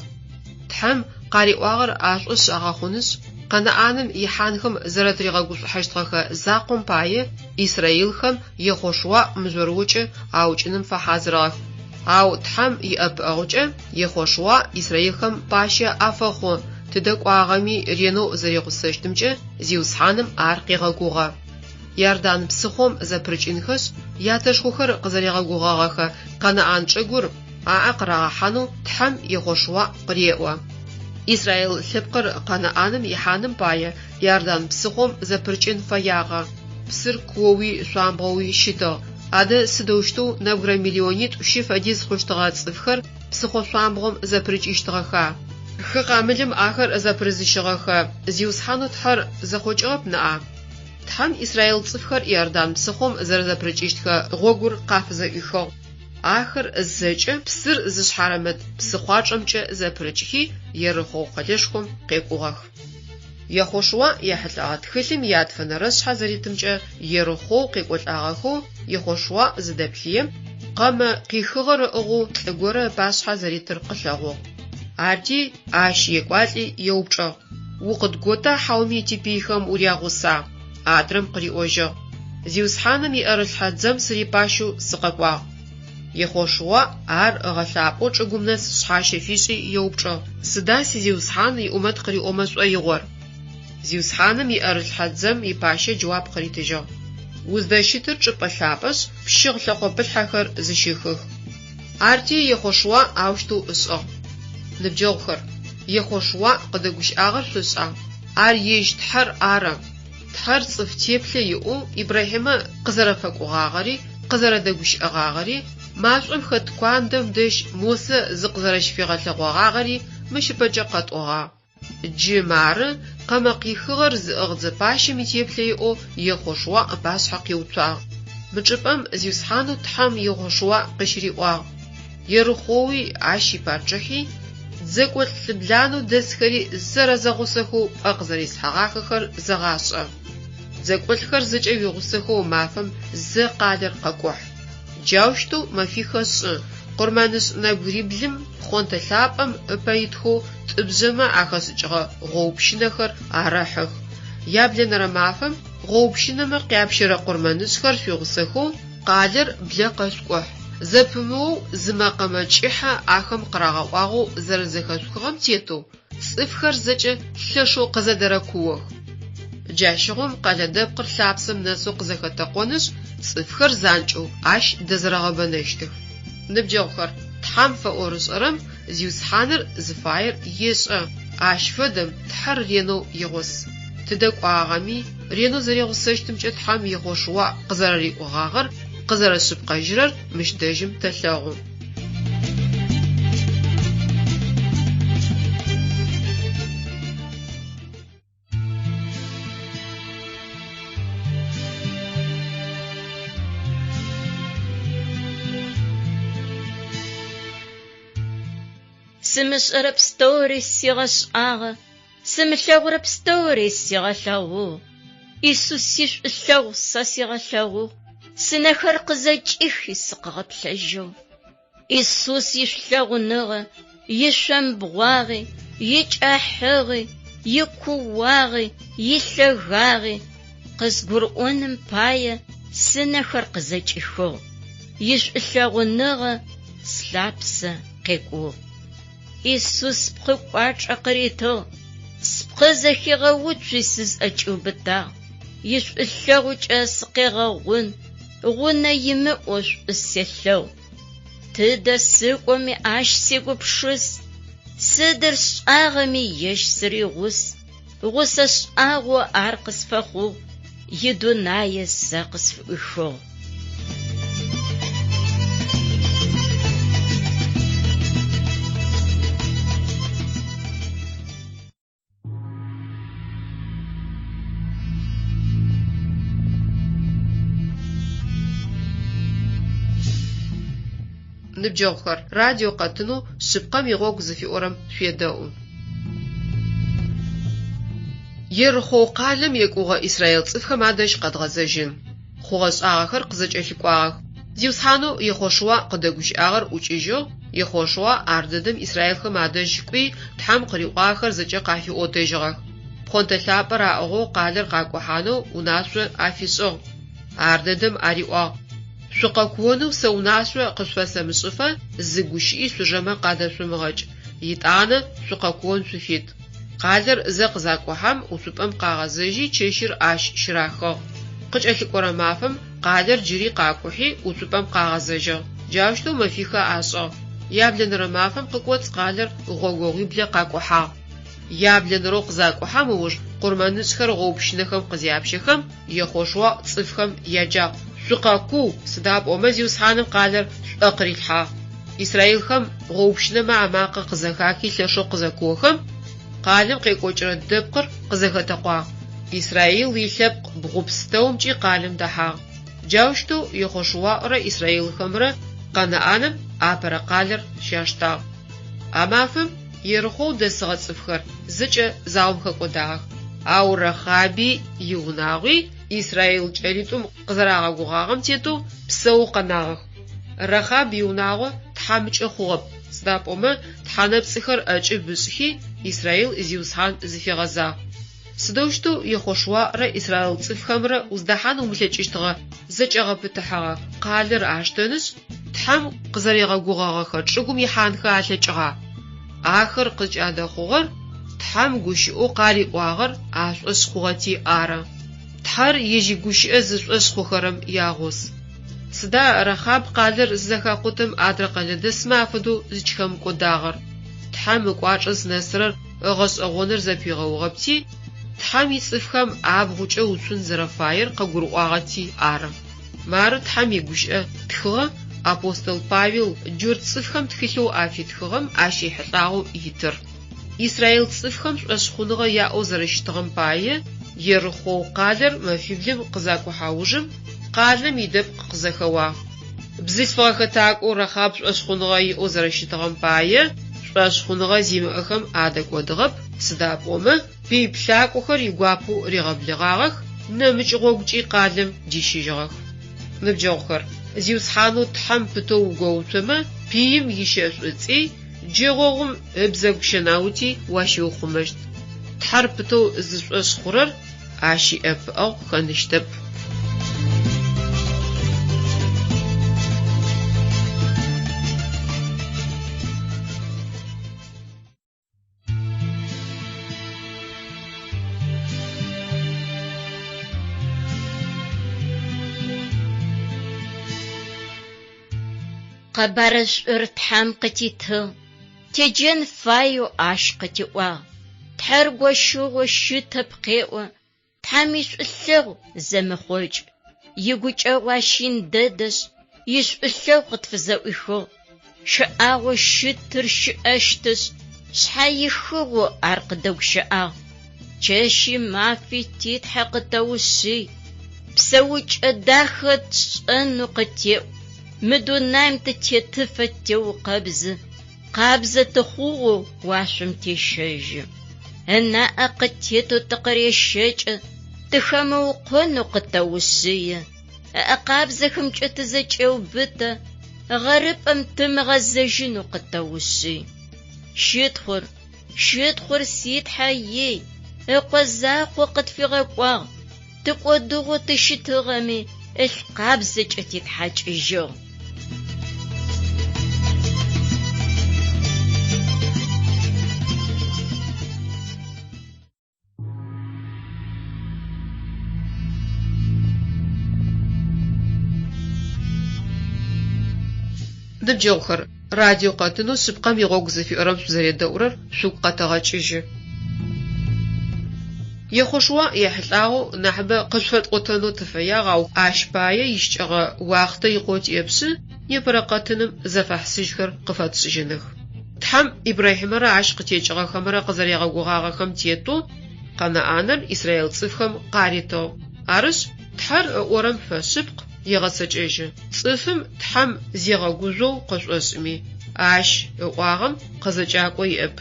Тхьэм къариӏуагъэр ашӏошъ агъэхъунышъ, Къэнаӏаным ихьанхэм зэрэтыригъэгушӏухьэщтыгъэхэ закъом пае исраилхэм Ехъошуа мыжъорыокӏэ аукӏыным фэхьазырыгъэх. Ау Тхьэм иӏэпыӏэгъукӏэ Ехъошуа исраилхэм пащэ афэхъу, тыдэ кӏуагъэми ренэу зэригъусэщтымкӏэ Зиусхьаным ар къегъэгугъэ. Иордан псыхъом зэпырыкӏынхэшъ, ятэшхохэр къызэригъэгугъэгъэхэ Къэнаӏан чӏыгур аӏэ къырагъэхьанэу Тхьэм Ехъошуа къыреӏо. Израил лъэпкъыр Къэнаӏаным ихьаным пае Иордан псыхъом зэпырыкӏын фэягъэ. Псыр куоуи шъуамбгъоуи щытыгъ. Адэ сыдэущтэу нэбгырэ миллионитӏу-щы фэдиз хъущтыгъэ цӏыфхэр псыхъо шъуамбгъом зэпырыкӏыщтыгъэха? Хы Къамылым ахэр зэпырызыщыгъэхэ Зиусхьанэу Тхьэр зэхъокӏыгъэп ныӏа? Тхьэм израил цӏыфхэр Иордан псыхъом зэрэзэпырыкӏыщтхэ гъогур къафызэӏуихыгъ. Ахэр зэкӏэ псыр зышъхьарымыт псыхъуачӏэмкӏэ зэпырыкӏхи, Ерыхъоу къэлэшхом къекӏугъэх. Ехъошуа ехьылӏэгъэ тхылъым иятфэнэрэ шъхьэ зэритымкӏэ Ерыхъоу къекӏолӏагъэхэу Ехъошуа зыдэплъыем, къэмэ къихыгъэр ыӏыгъэу лӏы горэ ыпашъхьэ зэритыр къылъэгъугъ. Арти ащ екӏуалӏи еупчӏыгъ, Укъыдгота хьауми типыйхэм урягъуса? Адрэм къыриӏожьыгъ, Зиусхьаным иӏэрылъхьэ дзэм сырипащэу сыкъэкӏуагъ. Ехъошуа ар ыгъэлъапӏэу чӏыгум нэс шъхьащэ фишӏи еупчӏыгъ, Сыда сизиусхьан иӏумэт къыриӏомэ шӏоигъор? Зиусхьаным иӏэрылъхьэ дзэм ипащэ джэуап къыритыжьыгъ, Уздэщытыр чӏыпӏэ лъапӏэшъ, пщыгъ лъэкъопылъхьэхэр зыщыхых. Арти Ехъошуа аущтэу ышӏыгъ. Ныбджэгъухэр, Ехъошуа къыдэгущыӏагъэр шъошӏа? Ар ежь Тхьэр ары. Тхьэр цӏыф теплъэ иӏэу Ибрахьимэ къызэрэфэкӏогъагъэри, къызэрэдэгущыӏэгъагъэри, машӏом хэт куандэм дэжь Мосэ зыкъызэрэщыфигъэлъэгъогъагъэри мыщ ыпэкӏэ къэтӏогъагъ. Джы мары къэмэ къихыгъэр зыӏыгъ дзэпащэм итеплъэ иӏэу Ехъошуа ыпашъхьэ къиуцуагъ. Мы чӏыпӏэм Зиусхьанэу Тхьэм Ехъошуа къыщыриӏуагъ, Ерыхъоуи ащ ипачъыхьи, дзэкӏолӏ лӏыбланэу дэсхэри зэрэзэгъусэхэу пӏэ къызэрислъхьэгъахэхэр зэгъашӏэ. Дзэкӏолӏхэр зэкӏэ уигъусэхэу мафэм зэ къалэр къэкӏухь. Джаущтэу мэфихэ шӏы, къурмэнышӏ нэбгыриблым пхъонтэ лъапӏэм ыпэ итхэу тӏыбжъэмэ ахэшӏыкӏыгъэ гъоупщынэхэр арэхьых. Яблэнэрэ мафэм гъоупщынэмэ къяпщэрэ къурмэнышӏхэр шъуигъусэхэу къалэр блэ къэшъукӏухь. Зэпымыоу зы мэкъэмэ кӏыхьэ ахэм къырагъэӏуагъэу зэрэзэхэшъухыгъэм тетэу, цӏыфхэр зэкӏэ лъэшэу къызэдэрэкуох. Джащыгъум къэлэ дэпкъыр лъапсэм нэсэу къызэхэтэкъонышъ, цӏыфхэр занкӏэу ащ дэзэрэгъэбэнэщтых. Ныбджэгъухэр, Тхьэм фэӏорышӏэрэм Зиусхьаныр зыфаер ешӏэ, ащ фэдэм Тхьэр ренэу игъус. Тыдэ кӏуагъэми, ренэу зэригъусэщтымкӏэ Тхьэм Ехъошуа къызэрэриӏогъагъэр къызэрэшъыпкъэжьырэр мыщ дэжьым тэлъэгъу. Сымышӏэрэ пстэури сигъэшӏагъэ, сымылъэгъурэ пстэури сигъэлъэгъугъ. Исус ишӏулъэгъу сэ сигъэлъэгъугъ, сынэхэр къызэкӏихи сыкъыгъэплъэжьыгъ. Исус ишӏулъэгъуныгъэ, ишъомбгъуагъи, икӏахьыгъи, икууагъи, илъэгагъи къызгурыӏоным пае сынэхэр къызэкӏихыгъ, ишӏулъэгъуныгъэ слъапсэ къекӏугъ. Исус спкъы кӏуачӏэ къыритыгъ, спкъы зэхигъэуцуи сызӏэкӏиубытагъ, ишӏулъэгъукӏэ сыкъегъэгъун, гъунэ имыӏэу шӏу селъэгъу. Тыдэ сыкӏоми ащ сегупшыс, сыдыр сшӏагъэми ежь сыригъус, гъусэ шӏагъо ар къысфэхъугъ, идунае сэ къысфыӏуихыгъ. Ныбджэгъухэр, радио къэтынэу Шъыпкъэм игъогу зыфиӏорэм шъуедэӏу. Ерыхъоу къалэм екӏугъэ израил цӏыфхэм адэжь къэдгъэзэжьын. Хъугъэ-шӏагъэхэр къызэкӏэлъыкӏуагъэх. Зиусхьанэу Ехъошуа къыдэгущыӏагъэр ӏукӏыжьыгъ, Ехъошуа ардэдэм израилхэм адэжь кӏуи, Тхьэм къыриӏуагъэхэр зэкӏэ къафиӏотэжьыгъэх. Пхъонтэ лъапӏэр аӏыгъэу къалэр къакӏухьанэу унашъо афишӏыгъ. Ардэдэм ариӏуагъ, Шъукъэкуонэу сэ унашъо къышъуфэсэмышӏыфэ зы гущыӏи шъужэмэ къадэшъумыгъэкӏ, етӏанэ шъукъэкуон шъуфит. Къалэр зэ къызакӏухьэм, уцупӏэм къагъэзэжьи чэщыр ащ щырахыгъ. Къыкӏэлъыкӏорэ мафэм къалэр джыри къакӏухьи уцупӏэм къагъэзэжьыгъ. Джаущтэу мэфихэ ашӏыгъ. Яблэнэрэ мафэм къыкӏоцӏ къалэр гъогогъуиблэ къакӏухьагъ. Яблэнэрэу къызакӏухьэм ыуж къурмэнышӏхэр гъоупщынэхэм къызяпщэхэм, Ехъошуа цӏыфхэм яджагъ, Шъукъэкуу, сыда пӏомэ Зиусхьаным къалэр шъуӏэ къырилъхьагъ. Израилхэм гъоупщынэмэ амакъэ къызэхахи лъэшэу къызэкуохэм, къалэм къекӏокӏырэ дэпкъыр къызэхэтэкъуагъ. Израил илъэпкъ бгъу пстэумкӏи къалэм дэхьагъ. Джаущтэу Ехъошуаӏрэ израилхэмрэ Къэнаӏаным апэрэ къалэр щаштагъ. А мафэм Ерыхъоу дэсыгъэ цӏыфхэр зэкӏэ заом хэкӏодагъэх. Ау Рахаби иунагъуи израил кӏэлитӏум къызэрагъэгугъагъэм тетэу псэу къэнагъэх. Рахаб иунагъо тхьамыкӏэ хъугъэп, сыда пӏомэ тхьэнэпцӏыхэр ӏэкӏыб ышӏхи, Израил Зиусхьан зыфигъэзагъ. Сыдэущтэу Ехъошуарэ израил цӏыфхэмрэ уздэхьан умылъэкӏыщтыгъэ зэкӏэгъэпытыхьэгъэ къалэр аштэнышъ, Тхьэм къызэригъэгугъэгъэхэ чӏыгум ихьанхэ алъэкӏыгъа? Ахэр къызкӏадэхъугъэр Тхьэм гущыӏэу къариӏуагъэр ашӏошъ хъугъэти ары. Тхьэр ежь игущыӏэ зышӏошъ хъухэрэм ягъус. Сыда Рахаб къалэр зызэхакъутэм адрэ къэлэдэсмэ афэдэу зыкӏыхэмыкӏодагъэр? Тхьэм ыкӏуачӏэ зынэсырэр ыгъэшӏэгъоныр зэпигъэугъэпти, Тхьэм ицӏыфхэм абгъукӏэ уцун зэрэфаер къыгурыӏуагъэти ары. Мары Тхьэм игущыӏэ тхыгъэ апостол Павел джурт цӏыфхэм тхылъэу афитхыгъэм ащ ехьылӏагъэу итыр. Израил цӏыфхэм шӏошъхъуныгъэ яӏэу зэрэщытыгъэм пае, Ерыхъоу къалэр мэфиблым къызакӏухьа ужым, къалэм идэпкъ къызэхэуагъ. Бзылъфыгъэ хэтакӏоу Рахаб шӏошъхъуныгъэ иӏэу зэрэщытыгъэм пае, шӏошъхъуныгъэ зимыӏэхэм адэкӏодыгъэп, сыда пӏомэ, пый плъакӏохэр игуапэу ригъэблэгъагъэх, нэмыкӏ гъогукӏи къалэм дищыжьыгъэх. Ныбджэгъухэр, Зиусхьанэу Тхьэм пытэу угоуцомэ, пыим ищэ шӏуцӏи, джэгъогъум ыбзэгу щэнаути уащиухъумэщт. Тхьэр пытэу зышӏошъ хъурэр ащ иӏэпыӏэгъу хэныщтэп. Къэбарышӏур Тхьэм къытитыгъ, теджэн фаеу Ащ къытиӏуагъ. Тхьэр гощыгъэу щытэп къеӏо, Тхьэм ишӏулъэгъу зэмыхъокӏ. Игукӏэгъу Ащ ин дэдэшъ, ишӏулъэгъу къытфызэӏуихыгъ. Щыӏагъэу щытыр щыӏэщтышъ, шъхьэихыгъэу ар къыдэгущыӏагъ. Чэщи мафи ти Тхьэ къытэушъый, псэукӏэ дахэ тшӏэнэу къытеӏу, мы дунаим тытетыфэ теукъэбзы, къабзэ тыхъугъэу уашъом тещэжьы. Ынаӏэ къыттетэу тыкъырещэкӏы, тыхэмыукъонэу къытэушъыи. Ыӏэ къабзэхэмкӏэ тызэкӏеубытэ, гъэрыпӏэм тымыгъэзэжьынэу къытэушъый. Щытхъур, щытхъур си Тхьэ ей, Ыкъо закъо къытфигъэкӏуагъ, тыкӏодыгъэу тыщытыгъэми, ылъ къабзэкӏэ титхьакӏыжьыгъ. Ныбджэгъухэр, радио къэтынэу Шъыпкъэм игъогу зыфиӏорэм шъузэредэӏурэр шъугу къэтэгъэкӏыжьы. Ехъошуа ехьылӏагъэу нахьыбэ къышъуфэтӏотэнэу тыфэягъ, ау ащ пае ищыкӏэгъэ уахътэ икъоу тиӏэпшъы, непэрэ къэтыным зэфэхьысыжьхэр къыфэтшӏыжьыных. Тхьэм Ибрахьимэрэ ащ къытекӏыгъэхэмрэ къызэригъэгугъагъэхэм тетэу Къэнаӏаныр израил цӏыфхэм къаритыгъ. Арышъ, Тхьэр ыӏорэм фэшъыпкъ. егъэцэкӏэжьы. Цӏыфым Тхьэм зигъэгужъоу къышӏошӏыми, Ащ ыӏуагъэм къызэкӏакӏо иӏэп.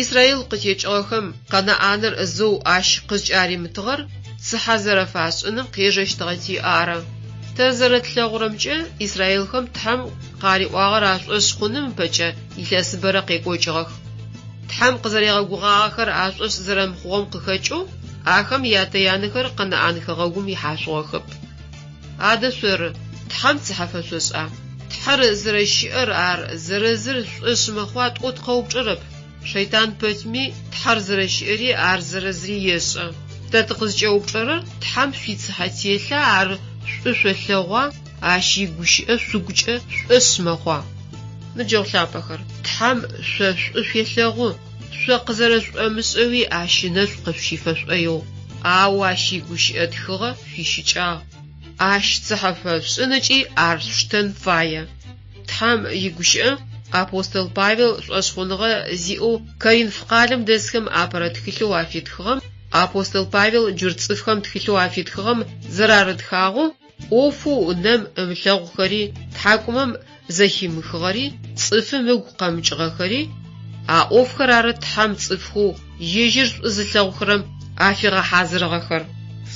Израил къытекӏыгъэхэм Къэнаӏаныр зэу Ащ къызкӏаримытыгъэр цыхьэ зэрэфашӏыным къежэщтыгъэти ары. Тэ зэрэтлъэгъурэмкӏэ, израилхэм Тхьэм къариӏуагъэр ашӏошъ хъуным ыпэкӏэ илъэсыбэрэ къекӏокӏыгъэх. Тхьэм къызэригъэгугъагъэхэр ашӏошъ зэрэмыхъугъэм къыхэкӏэу, ахэм ятэ-янэхэр Къэнаӏан хэгъэгум ихьашъугъэхэп. Адэ шъоры, Тхьэм цыхьэ фэшъошӏа? Тхьэр зэрэщыӏэр, ар зэрэзыр шъушӏошъ мэхъуа тӏоу тыкъэупчӏэрэп. Шэйтан пэтми, Тхьэр зэрэщыӏэри ар зэрэзыри ешӏэ. Тэ тыкъызкӏэупчӏэрэр Тхьэм шъуицыхьэ телъа, ар шӏу шъолъэгъуа, Ащ игущыӏэ шъугукӏэ шъушӏошъ мэхъуа? Ныбджэгъу лъапӏэхэр, Тхьэм шъо шӏу шъуелъэгъу, шъо къызэрэшъушӏомышӏэуи Ащ ынэшӏу къышъущифэ шӏоигъу, ау Ащ игущыӏэ тхыгъэ шъуищыкӏагъ. Ащ цыхьэ фэшъушӏын ыкӏи ар шъуштэн фае. Тхьэм игущыӏэ апостол Павел шӏошъхъуныгъэ зиӏэу Коринф къалэм дэсхэм апэрэ тхылъэу афитхыгъэм апостол Павел джурт цӏыфхэм тхылъэу афитхыгъэм зэрарытхагъэу, ӏофэу нэм ымылъэгъухэри, тхьакӏумэм зэхимыхыгъэри, цӏыфым ыгу къэмыкӏыгъэхэри, а ӏофхэр ары Тхьэм цӏыфхэу ежьыр шӏу зылъэгъухэрэм афигъэхьазырыгъэхэр.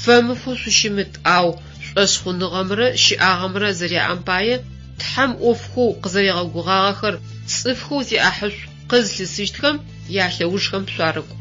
Фэмыфэу шъущымыт, ау шӏошъхъуныгъэмрэ щыӏагъэмрэ зэряӏэм пае Тхьэм ӏофхэу къызэригъэгугъагъэхэр цӏыфхэу зиӏахьышӏу къызлъысыщтхэм ялъэужхэм шъуарыкӏу.